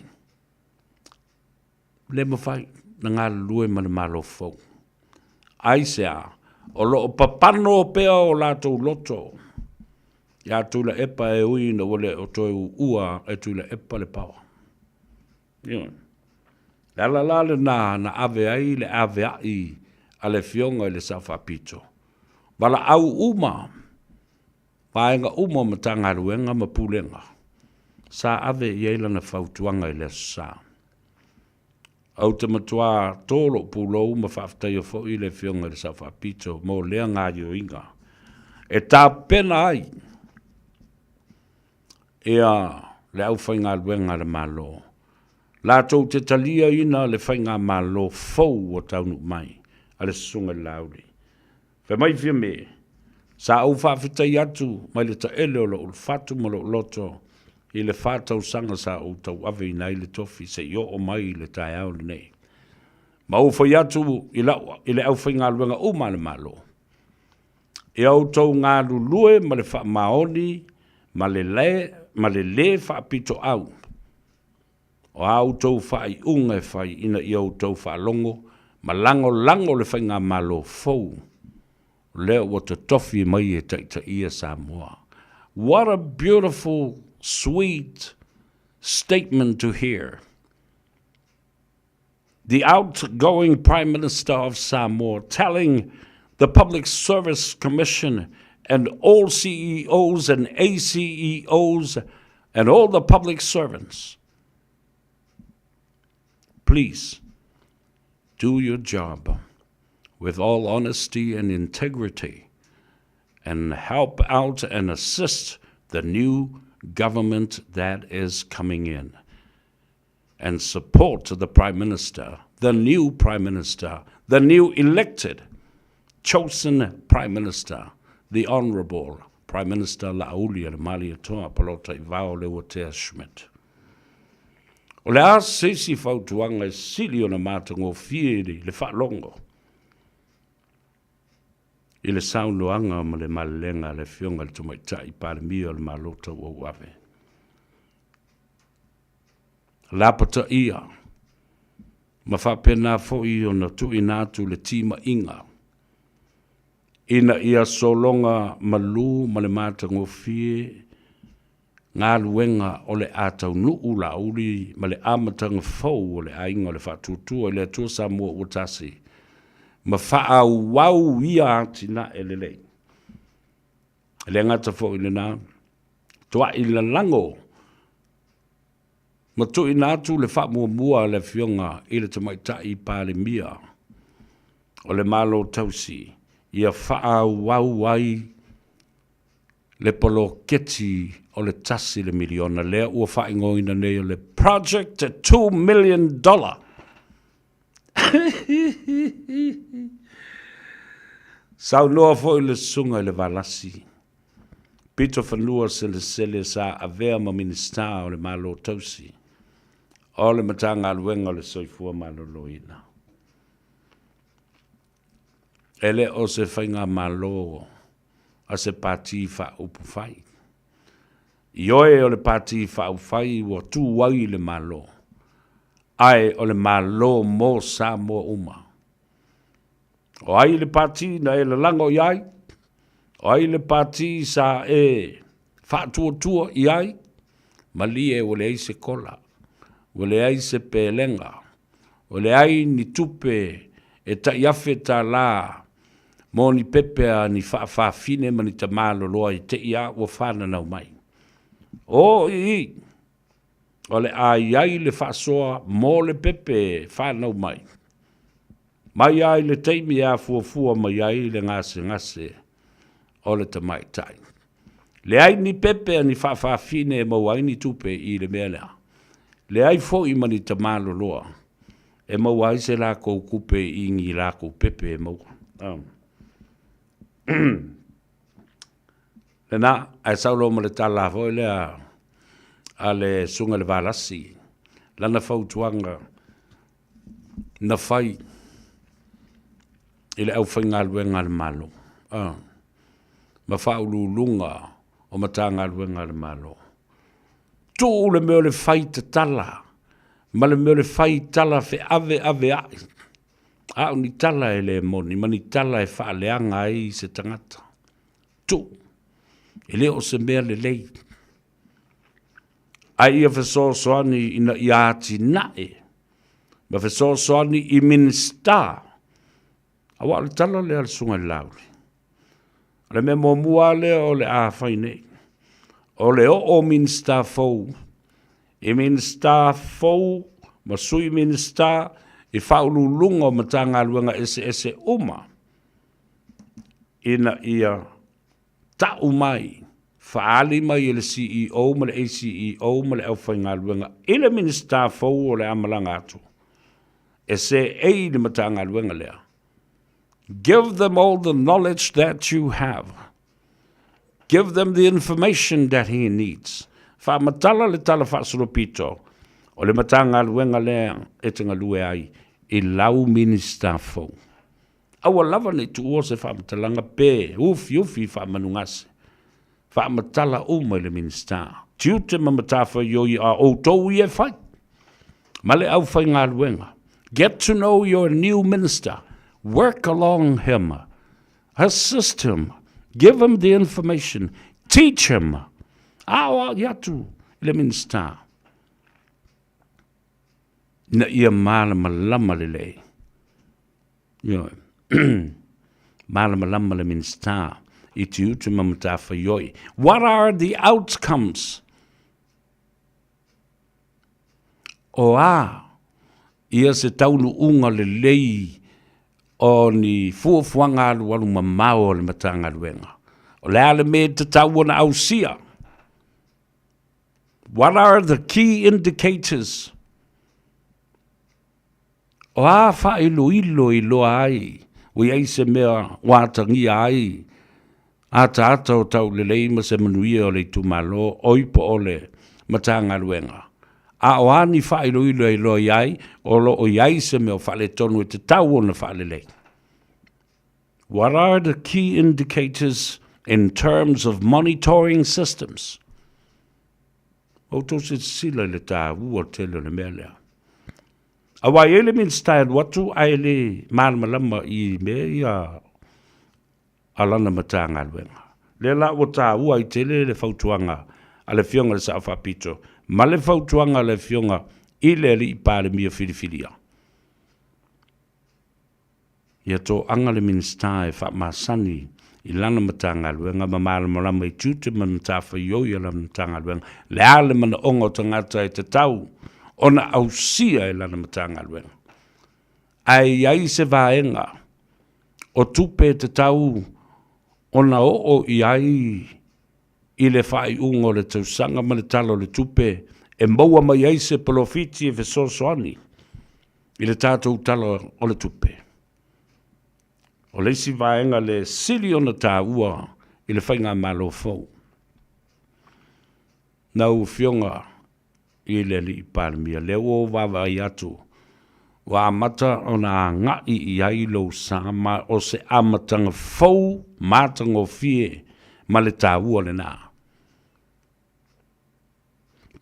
Le mafai na galulue ma le Malo fou. Aisea? O lo o papano pea o latou loto iā Tuilaepa e ui ina ua le o toe uua e Tuilaepa le paoa. Ioe. Le ala la lena na ave ai le aveai a le Afioga i le Sao Faapito, valaau uma, vaega uma o Matagaluega ma Pulega, sa ave i ai lana fautuaga i le Aso Sa. Ou te matua tō lou pulou ma faafetaia foi le Afioga i le Sao Faapito mo lea gaoioiga e tapena ai ia le aufaigaluega a le Malo latou te taliaina le faigamalo fou ua taunuu mai a le Susuga i le Laauli. Fai mai Fiame, Sa ou faafetai atu mai le taele o lou fatu ma lou loto i le fa tausaga sa ou tauaveina ai le tofi seia oo mai i le taeao lenei. Ma ou fai atu i lau, i le aufaigaluega uma a le Malo, ia outou galulue ma le faamaoni ma le le, ma le lē faapitoau O a outou faaiuga e fai ina ia outou faalogo ma lagolago le faigamalo fou lea ua totofi mai e taitaia Samoa. What a beautiful, sweet. statement to hear. The outgoing Prime Minister of Samoa telling the Public Service Commission and all CEOs and ACEOs and all the public servants, please do your job with all honesty and integrity and help out and assist the new government that is coming in and support the Prime Minister, the new Prime Minister, the new elected, chosen Prime Minister, the Honourable Prime Minister Laaulialemalietoa Polota-i-Vao Leuatea Schmidt. O le a se isi fautuaga e sili ona matagofie i le faalogo i le saunoaga ma le malelega a le Afioga i le Tamaitai Palemia o le Malo Tauauave? Lapataia ma faapena foi ona tuuina atu le timaiga ina ia sologa malu ma le matagofie galuega o le a taunuu Laauli ma le amataga fou o le Aiga o le Faatuatua i le Atua Samoa ua Tasi, ma faaauau ia atinae lelei. E le gata foi i lena, toai lalago ma tuuina atu le faamuamua a le Afioga i le Tamaitai Palemia o le Malo Tausi ia faaauau ai le poloketi o le $1 le miliona lea ua faaigoaina nei o le Project $2 Million. Saunoa foi le Susuga i le Valasi Pito Fanua Selesele sa avea ma Minisita o le Malo Tausi o le Matagaluega o le Soifua Maloloina. E le o se faigamalo a se Pati Faaupufai. Ioe o le Pati Faaupufai ua tu ai le Malo, ae o le Malo mo Samoa uma. O ai le Pati na e lalago i ai? O ai le Pati sa e faatuatua i ai? Malie ua leai se kola, ua leai se pelega, ua leai ni tupe e tai $1,000 mo ni pepe a ni faafafine ma ni tamā loloa i te i a ua fananau mai. O i, o le a i ai le faasoa mo le pepe e fanau mai. Mai lava i le taimi e afuafua mai ai le gasegase o le tamaitai. Leai ni pepe a ni faafafine e maua ai ni tupe i le mea lea. Leai foi ma ni tamā loloa e maua ai se lakou kupe i ni lakou pepe e maua. Lena, ae sau loa ma le tala foi lea a le Susuga i le Valasi, lana fautuaga na fai i le aufaigaluega a le Malo ma faauluuluga o Matagaluega a le Malo. Tuu le mea o le fai tatala ma le mea o le fai tala feaveaveai, a o ni tala e le moni ma ni tala e faaleaga ai se tagata. Tuu, e le o se mea lelei. Ae ia fesoasoani ina ia atinae ma fesoasoani i Minisita. Aua o le tala lea a le Susuga i le Laauli. O le mea muamua lava lea o le a fai nei, o le oo Minisita fou i Minisita fou ma Sui Minisita i Faauluuluga o Matagaluega eseese uma ina ia ta'u mai, faaali mai e le CEO ma le ACEO ma le aufaigaluega i le Minisita fou o le a malaga atu e seei i le Matagaluega lea. Give them all the knowledge that you have. Give them the information that he needs. Faamatala le tala faasolopito o le Matagaluega lea e te galue ai i lau Minisita fou. Aua lava ne i tuua se faamatalaga pe ufiufi faamanugase. Faamatala uma i le Minisita. Tiute ma matafaioi a outou ia e fai ma le aufaigaluega. Get to know your new minister. Work along him. Assist him. Give him the information. Teach him. Aoao'i atu i le Minisita. Ina ia malamalama lelei. Ioe. Malamalama le Minisita i tiute ma matafaioi. What are the outcomes? O a ia se taunuuga lelei o ni fuafuaga alualu mamao a le Matagaluega? O le a le mea e tatau ona ausia? What are the key indicators? O a faailoilo i loa ai ua i ai se mea ua atagia ai ataata o taulelei ma se manuia o le itumalo, oi po o le Matagaluega? A o a ni faailoilo e iloa i ai o lo o i ai se mea o faaletonu e tatau ona faalelei? What are the key indicators in terms of monitoring systems? Outou silasila i le taua tele o le mea lea. Aua e i ai le Minisita e alu atu ae le malamalama i mea ia a lana Matagaluega. Lea la ua taua ai tele le fautuaga a le Afioga i le Sao Faapito ma le fautuaga a le Afioga i le Alii Palemia filifilia. Ia toaga le Minisita e faamasani i lana Matagaluega ma malamalama i tiute ma matafaioi a lana Matagaluega, le a le manaoga o tagata e tatau ona ausia e lana Matagaluega. Ae i ai se vaega o tupe e tatau ona oo i ai i le faaiuga o le tausaga ma le Tala o le Tupe e maua mai ai se polofiti e fesoasoani i le tatou Tala o le Tupe. O le isi vaega le sili ona taua i le faigamalo fou, lau Afioga i le Alii Palemia, lea ua ou vaavaai atu ua amata ona agai i ai lou sa ma o se amataga fou matagofie ma le taua lena.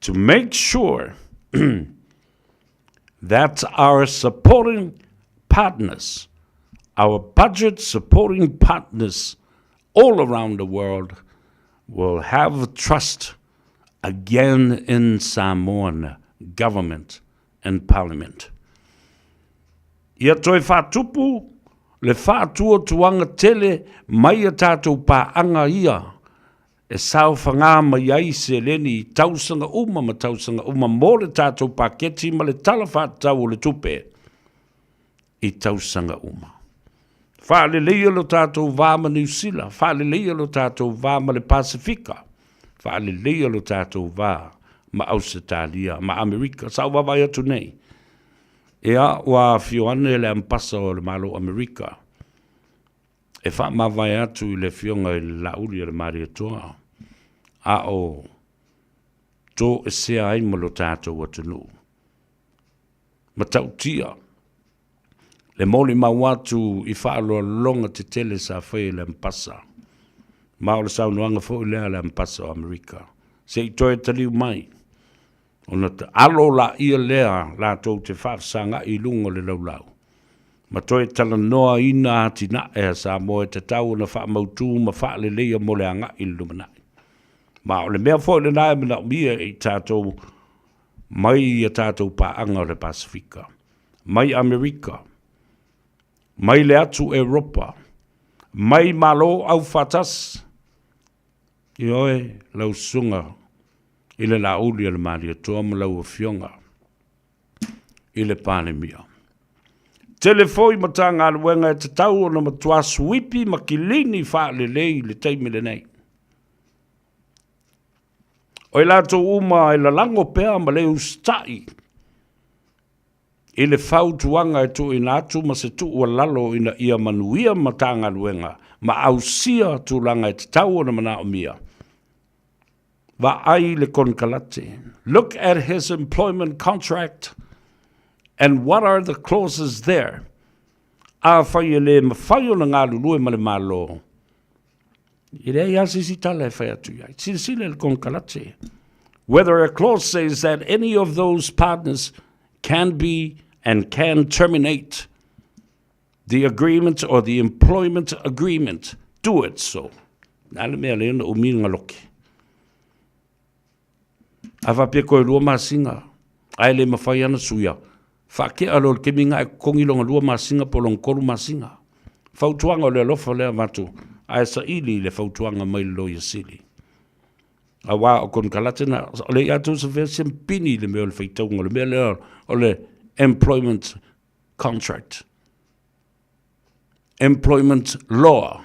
To make sure that our supporting partners, our budget supporting partners all around the world will have trust again in Samoan government and parliament. Ia toe faatupu le faatuatuaga tele mai a tatou paaga ia e saofagā mai ai seleni i tausaga uma ma tausaga uma mo le tatou paketi ma le Tala Faatatau o le Tupe i tausaga uma. Faaleleia lo tatou va ma Niu Sila, faaleleia lo tatou va ma le Pasefika, faaleleia lo tatou va ma Ausetalia, ma Amerika. Sa ou vaavaai atu nei, ia, ua afio ane le Ambasa o le Malo o Amerika e faamavae atu i le Afioga i le Laauli a le Malietoa, a o toesea ai ma lo tatou atunuu. Matautia le molimau atu i faaaloaloga tetele sa faia i le Ambasa, ma o le saunoaga foi lea a le Ambasa o Amerika, se i toe taliu mai, ona alo laia lea latou te faafesaga'i i luga o le laulau, ma toe talanoaina atinae a Samoa e tatau ona faamautu ma faaleleia mo le agai i le lumanai. Ma o le mea foi lena e manaomia e i tatou mai i a tatou paaga o le Pasefika, mai Amerika, mai le atu Europa, mai Malo Aufaatasi, ioe, lau susuga i le Laauli a le Malietoa ma lau Afioga i le Palemia. Tele foi Matagaluega e tatau ona matua suipi ma kilini faalelei i le taimi lenei. O i latou uma e lalago pea ma le usitai i le fautuaga e tuuina atu ma se tuualalo ina ia manuia Matagaluega ma ausia tulaga e tatau ona manaomia. Vaai le konekarate. Look at his employment contract and what are the clauses there? Afai e le mafai ona galulue ma le Malo, E leai lava se isi tala e fai atu i ai. Silasila i le konekarate. Whether a clause says that any of those partners can be and can terminate the agreement or the employment agreement, do it so. Na le mea lea na umi nga loke. A faapea koe lua masina, ae le mawhai ana suia, Faatea loa i le taimi lena e totogi lona lua masina po o lona tolu masina. Fautuaga o le alofa lea avatu ae saili i le fautuaga mai le Loia Sili. Aua o konekarate na, o le ia tou safea siampini i le mea o le faitauga o le mea lea o le employment contract. Employment law.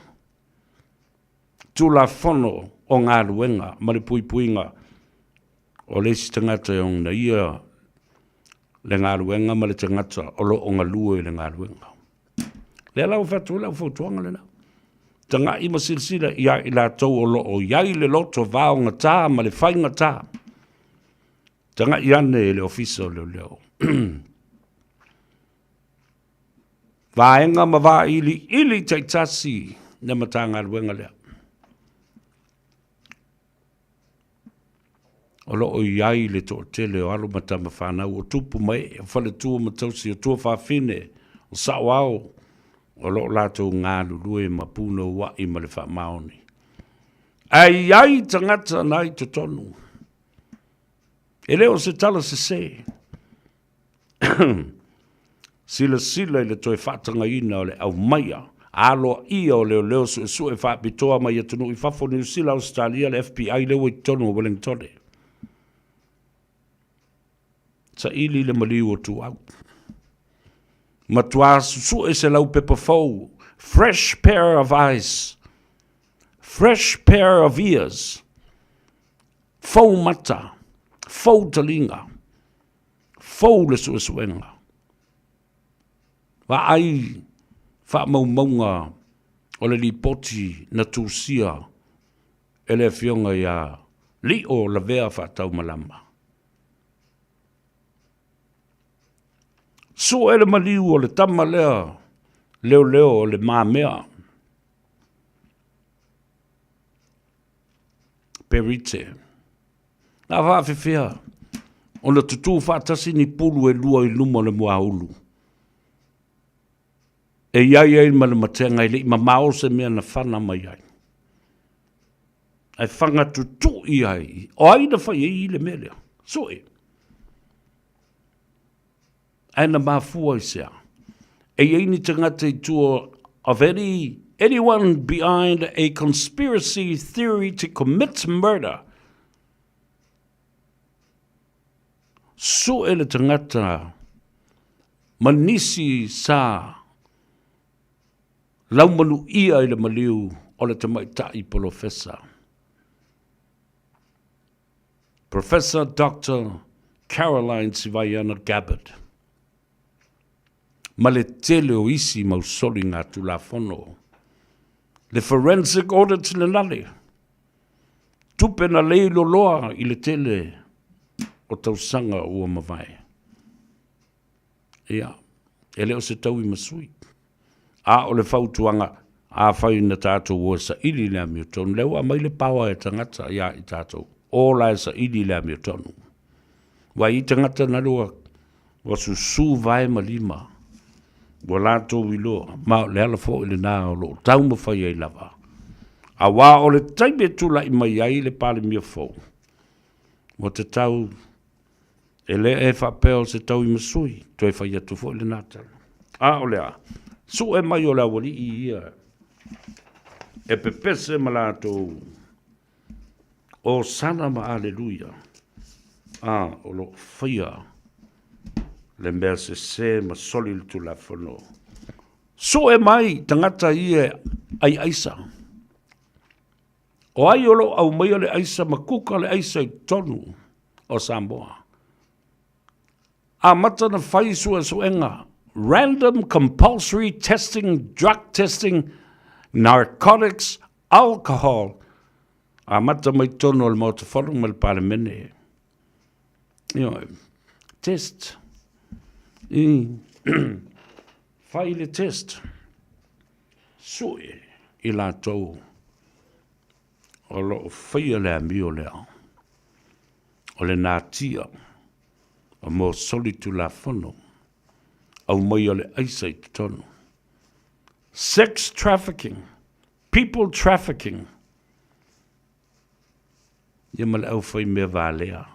Tulafono o galuega ma le puipuiga o le isi tagata e ogaia le galuega ma le tagata o lo o galue i le galuega. Lea la ua fai atu ai lau fautuaga lena. Tagai ma silasila ia i latou o lo o i ai le loto vaogata ma le faigata. Tagai ane i le Ofisa o Leoleo. Vaega ma vailiili taitasi le Matagaluega lea. O lo o i ai le toatele o alo ma tama fanau o tupu ma ee, o faletua ma tausi, o tuafafine, o saoao, o lo o latou galulue ma punouai ma le faamaoni. Ae i ai tagata na i totonu. E le o se tala sese. Silasila i le toe faatagaina o le aumaia aloaia o leoleo suesue faapitoa mai atunuu i fafo, Niu Sila, Ausetalia, le FBI lea ua i totonu o Welengtone. Saili le maliu o Tuau. Matua susue se laupepa fou, fresh pair of eyes, fresh pair of ears, fou mata, fou taliga, Fou le suesuega. Vaai faamaumauga o le lipoti na tusia e le Afioga ia Lio Lavea Faataumalama. Sue le maliu o le tama lea leoleo o Le Mamea Perite. Na faafefea ona tutū faatasi ni pulu e lua i luma o le muaulu e i ai ai ma le matega e le i mamao se mea na fana mai ai. Ae fana tutui ai, o ai na fai ai i le mea lea? Sue. Ae na mafua i se a? E i ai ni tagata i tua of any, anyone behind a conspiracy theory to commit murder. Sue le tagata ma nisi sa laumanuia i le maliu o le tamaitai polofesa. Professor Doctor Caroline Sivaiana Gabbard, ma le tele o isi mau soligatulafono. Le forensic audit le lale, tupe na lei loloa i le tele o tausaga ua mavae. Ia, e le o se taui ma sui. A o le fautuaga, afai na tatou o e saili le amiotonu, lea ua aumai le power e tagata ia i tatou, o la e saili le amiotonu. Ua i ai tagata na ua, ua susu vae ma lima, ua latou iloa, ma o le ala foi lena o lo o taumafai ai lava. Aua o le taimi e tulai mai ai le Palemia fou, ua tatau E le e faapea o se taui ma sui, toe fai atu foi lena tala. A o le a? Sue mai o le aualii ia e pepese ma latou Osana ma Aleluia, a o lo o faia le mea sese ma soli le Tulafono. Sue mai tagata ia ai aisa. O ai o lo o aumaia le aisa ma kuka le aisa i totonu o Samoa? Amata na fai suesuega, random compulsory testing, drug testing, narcotics, alcohol, amata mai totonu o le Maota Fono ma le Palemene. Ioe, test. I, fai le test. Sue i latou o lo o faia le amio lea o le natia o mo solitulafono aumaia le aisa i totonu. Sex trafficking, people trafficking, ia ma le aufaimea valea.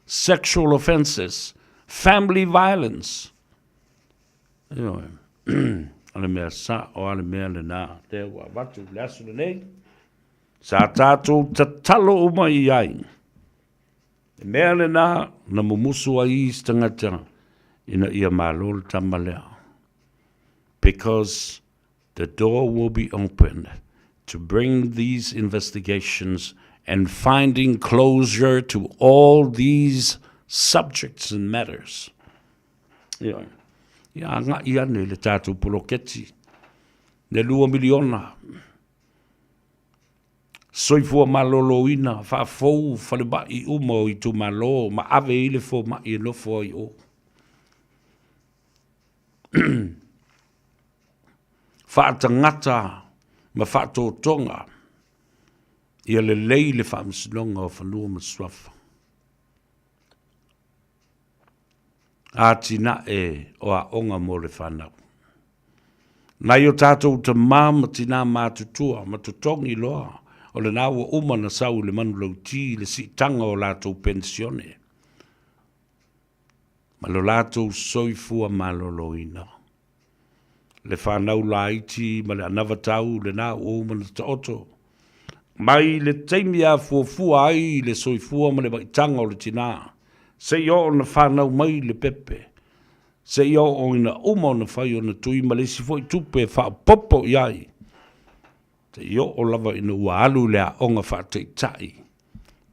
Sexual offences, family violence. Ioe. O le mea sa'o a le mea lenā lea ua avatu i le aso lenei. Sa tatou tatalo uma i ai. Le mea lenā na mumusu ai isi tagata ina ia malo le tama lea. Because the door will be opened to bring these investigations and finding closure to all these subjects and matters. Ia, ia agai ane le tātou poloketi, le lua miliona, soifua malōlōina, faafou falemai uma o itumalo, ma ave i le fomai e nofo ai o. Faatagata ma faatotoga ia lelei le Faamasinoga o Fanua ma Suafa. Atinae o aoga mo le fanau. Nai o tatou tamā ma tinā matutua ma totogi loa o lena ua uma na sau i le manulauti i le siitaga o latou penisione ma lo latou soifua maloloina. Le fanau laiti ma le anavatau lena ua uma na taoto mai le taimi a fuafua ai le soifua ma le maitaga o le tinā, seia oo na fanau mai le pepe, seia oo ina uma ona fai ona tui ma le isi foi tupe e faaopoopo i ai, seia oo lava ina ua alu i le aoga faataitai,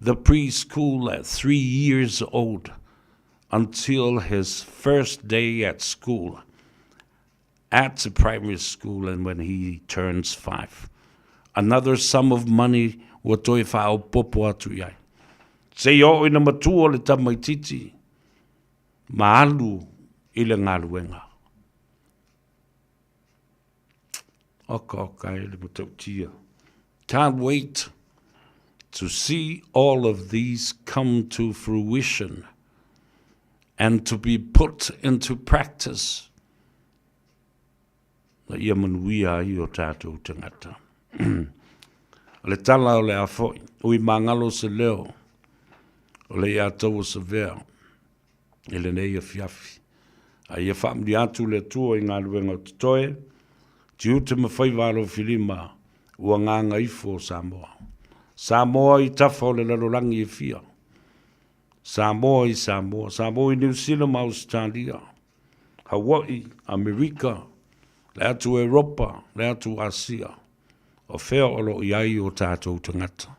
the pre-school at 3 years old until his first day at school, at the primary school and when he turns 5. Another sum of money ua toe faaopoopo atu i ai. Seia oo ina matua le tamaitiiti ma alu i le galuega. Oka oka e le matautia. Can't wait to see all of these come to fruition and to be put into practice. Na ia manuia ai o tātou tangata. O le tala o le a foi, ui magalo se leo, o le ia taua savea i lenei afiafi. A ia faamanuia atu le Atua i galuega o totoe, tiute ma faiva alofilima ua gagaifo o Samoa. Samoa i tafa o le lalolagi e fia. Samoa i Samoa, Samoa i Niu Sila ma Ausetalia, Hawaii, Amerika, le atu Europa, le atu Asia, o fea o lo o i ai o tatou tagata.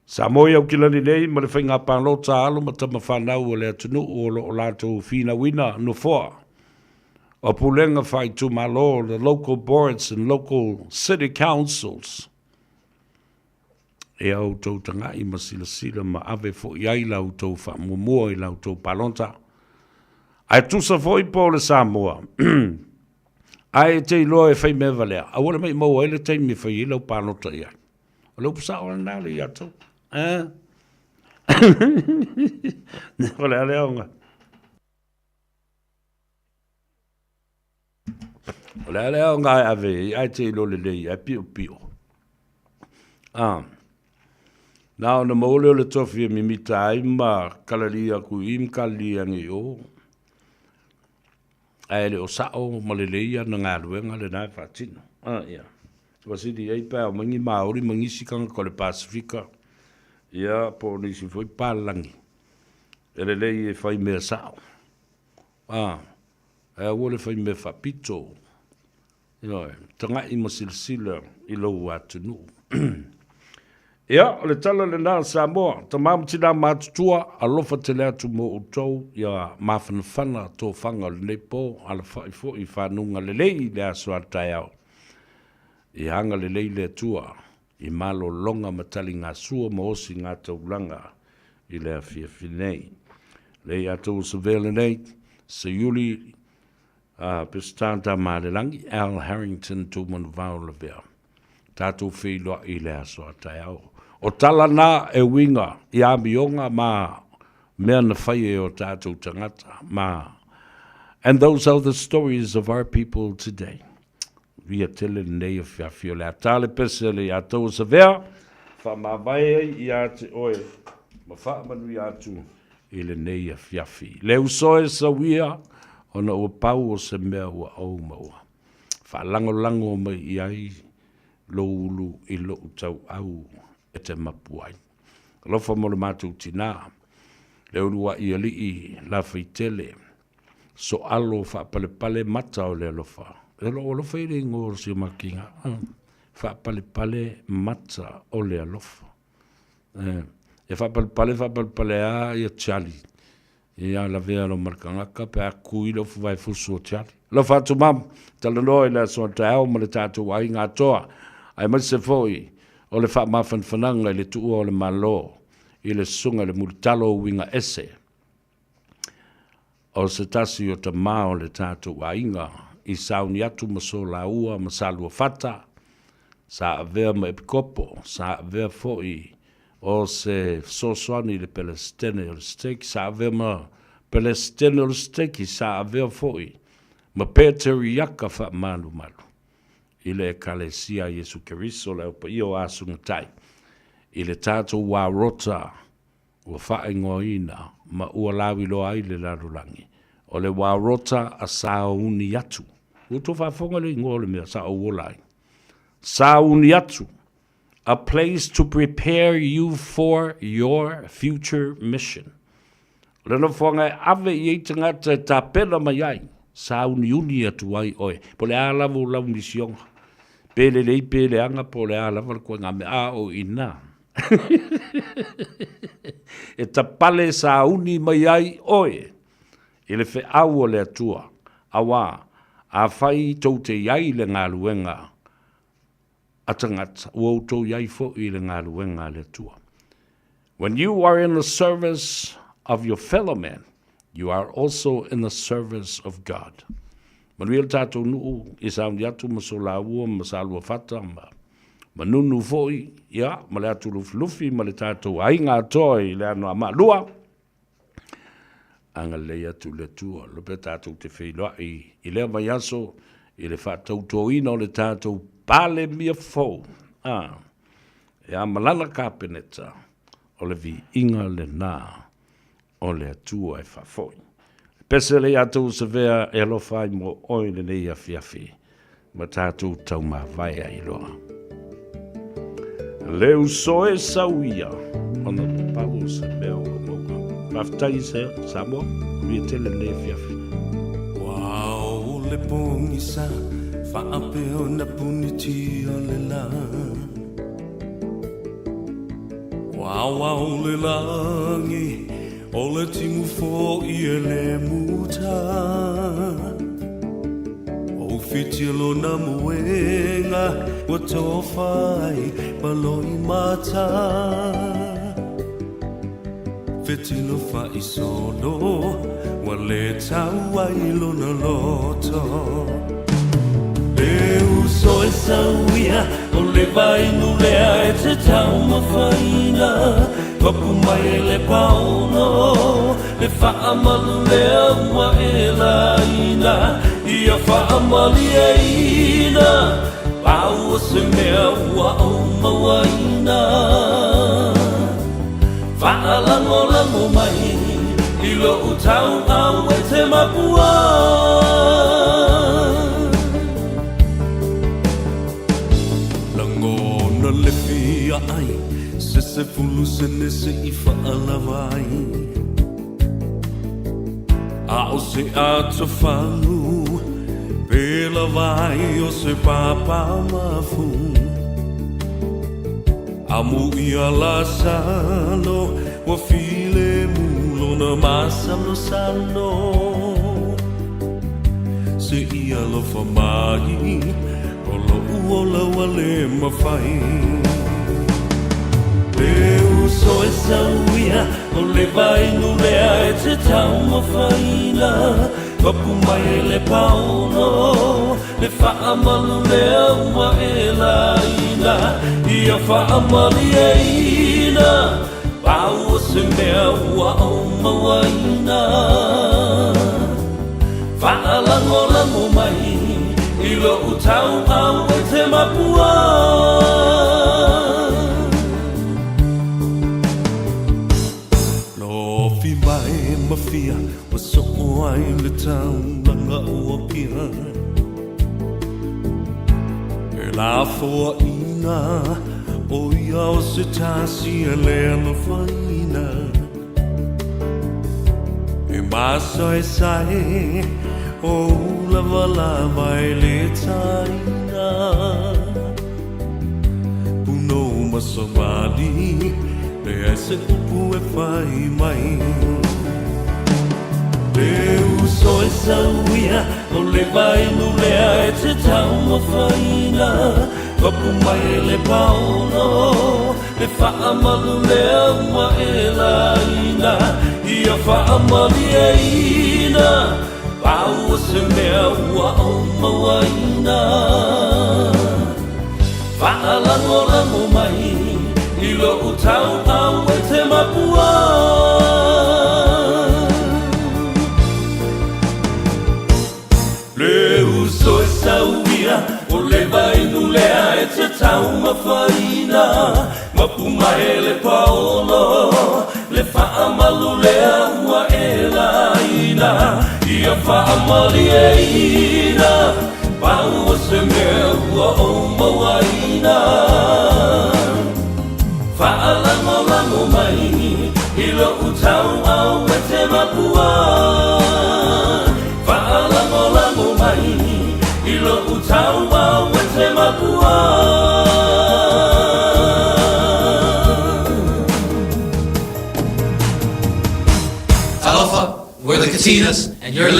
Samoa i Aukilani nei ma le faiga palota a alo ma tama fanau a le atunuu o lo o latou finauina nofoa o pulega faaitumalo, the local boards and local city councils. E a outou taga'i ma silasila ma ave foi ai la outou faamuamua i la outou palota. Ae tusa foi po o le Samoa, ae e te iloa e fai mea valea, aua le maimau ai le taimi e fai ai lau palota i ai. O le upu sao lena le ia tou. Eh? O le a le aoga. O le a le aoga e ave ai, ae te iloa lelei, ae piopio. Ah. Na ona maua lea o le tofi e mimita ai ma kalalia aku i i ma kalalia ane i o. Ae le o sao ma lelei ana galuega lena e faatino. Ah, ia. Ua sili ai pe a omai ni Maori ma nisi tagata o le Pasifika, ia, po o nisi foi palagi e lelei e fai mea sao. Ah, ae aua le fai mea faapito. Ioe, taga'i ma silasila i lou atunuu. Ia, o le tala lena a Samoa, tama ma tina matutua, alofa tele atu mo outou, ia mafanafana tofaga o lenei po, alafa'i foi i fanuga lelei i le aso a taeao. Ia agalelei le Atua i malologa ma taligasua ma osiga taulaga i le afiafi nei. Lei ia tou savea lenei, Seiuli Peseta Tamaalelagi, Al Harrington Tumanuvao Lavea. Tatou feiloai i le aso a taeao. O tala na e uiga i amioga ma mea na fai e o tatou tagata ma. And those are the stories of our people today. Via tele lenei afiafi o le a tā le pese le ia taua savea, faamavae ai ia te oe ma faamanuia atu i lenei afiafi. Le uso e sauia. Ona ua pau o se mea ua ou maua. Faalagolago mai i ai lou ulu i lou tauau e te mapu ai. Alofa mo le matou tina, le uluai alii Lafaitele, soalo faapalepale mata o le alofa. E lou alofa i le igoa o si o makiga. Faapalepale mata o le alofa. E faapalepale faapalepale a ia Charlie. Ia lavea lo ma le tagata pe a kui le ofu vaefusu o Charlie. Alofa atu mam, talanoa i le aso a taeao ma le tatou aiga atoa, aemaise foi o le faamafanafanaga i le tuua o le Malo i le susuga i le mulitalo o uiga ese o se tasi o tama o le tatou aiga i sauni atu ma Solaua ma Saluafata, sa avea ma Epikopo, sa avea foi o se fesoasoani i le Pelesitene o le Stake, sa avea ma Pelesitene o le Stake, sa avea foi ma Peteriaka faamalumalu i le Ekalesia a Iesu Keriso, le Au Paia o Asugatai, i le tatou Warota ua faaigoaina ma ua lauiloa ai le lalolagi, o le Warota a Sauni Atu. Ua outou faafofoga i le igoa o le mea sa ou ola ai? Sauni Atu, a place to prepare you for your future mission. O le nofoaga e ave i ai tagata e tapena mai ai, sauniuni atu ai oe, po o le a lava o lau misioga, pe lelei pe leaga po o le a lava le koiga mea, a o i ina. E tapale sauni mai ai oe i le feau o le Atua, auā, afai tou te i ai i le galuega a tagata, ua outou i ai foi i le galuega a le Atua. When you are in the service of your fellow man, you are also in the service of God. Manuia le tatou nuu i sauni atu ma Solaua ma Saluafata ma Manunu foi, ia, ma le atu Lufilufi ma le tatou aiga atoa i le Anoamaa. Agalelei atu le Atua, lo pea tatou te feiloai i lea vaiaso i le faatautoina o le tatou Palemia fou, a, e a ma lana Kapeneta, o le viiga lena o le Atua e faafoi. E pese lea ia tou Savea e alofa ai mo oe i lenei afiafi ma tatou taumavae ai loa. Le uso e sau ia, ona ua pau o se mea ua maua. Faafetai se Samoa, manuia tele lenei afiafi. Ua le pogisa faapea ona puniti o le la. Ua ao le lagi o le timu fo'i e le muta. O whiti lona moenga ua tofa ai ma loi mata. Fetilo fa'isolo ua le tau ai lona loto. Le uso e sau ia o le vainu lea e te taumafaina. Papu mai e le paono le fa'amalu lea ua e laina. Ia fa'amalieina pau o se mea ua ou mauaina. Fa'alagolago mai i lo'u tau'au e te mapua. Lagona le fia ai se sefulu sene se i fa'alava ai. A o se atofalu pe lava ai o se papa mafu. Amu ia Lasalo ua filemu lona masalosalo. Se i alofa mai o lo'u ola ua le mafai. Le uso e sau ia o le vainu lea e te taumafaina. Papu mai e le paono le fa'amalu lea ua e laina. Ia fa'amalieina pau o se mea ua ou mauaina. Fa'alagolago mai i lo'u tau'au e te mapua. Lofi mai ma fia ua soo ai le taulaga. ola o Apia. E lafoaʻina ʻo ia o se tasi e le alofaina. E masaesae o ulavalava e le taina. Punou ma savali, leai se upu e fai mai. Le uso e sauia, o le vainu lea e te taumafaina. Papu mai e le paolo, le faamalu lea ua e laina. Ia faamalieina, pau o se mea ua ou mauaina. Faalagolago mai i lou tauau e te mapua. Le uso e sauia, o le vainu lea e te taumafaina. Mapu mai le paolo, le faamalu lea ua e laina. Ia faamalieina, pau o se mea ua ou mauaina. Faalagolago mai i lou tauau e te mapua. Faalagolago mai i lou tauau e te mapua. Talofa, we're the Katinas, and you're listening.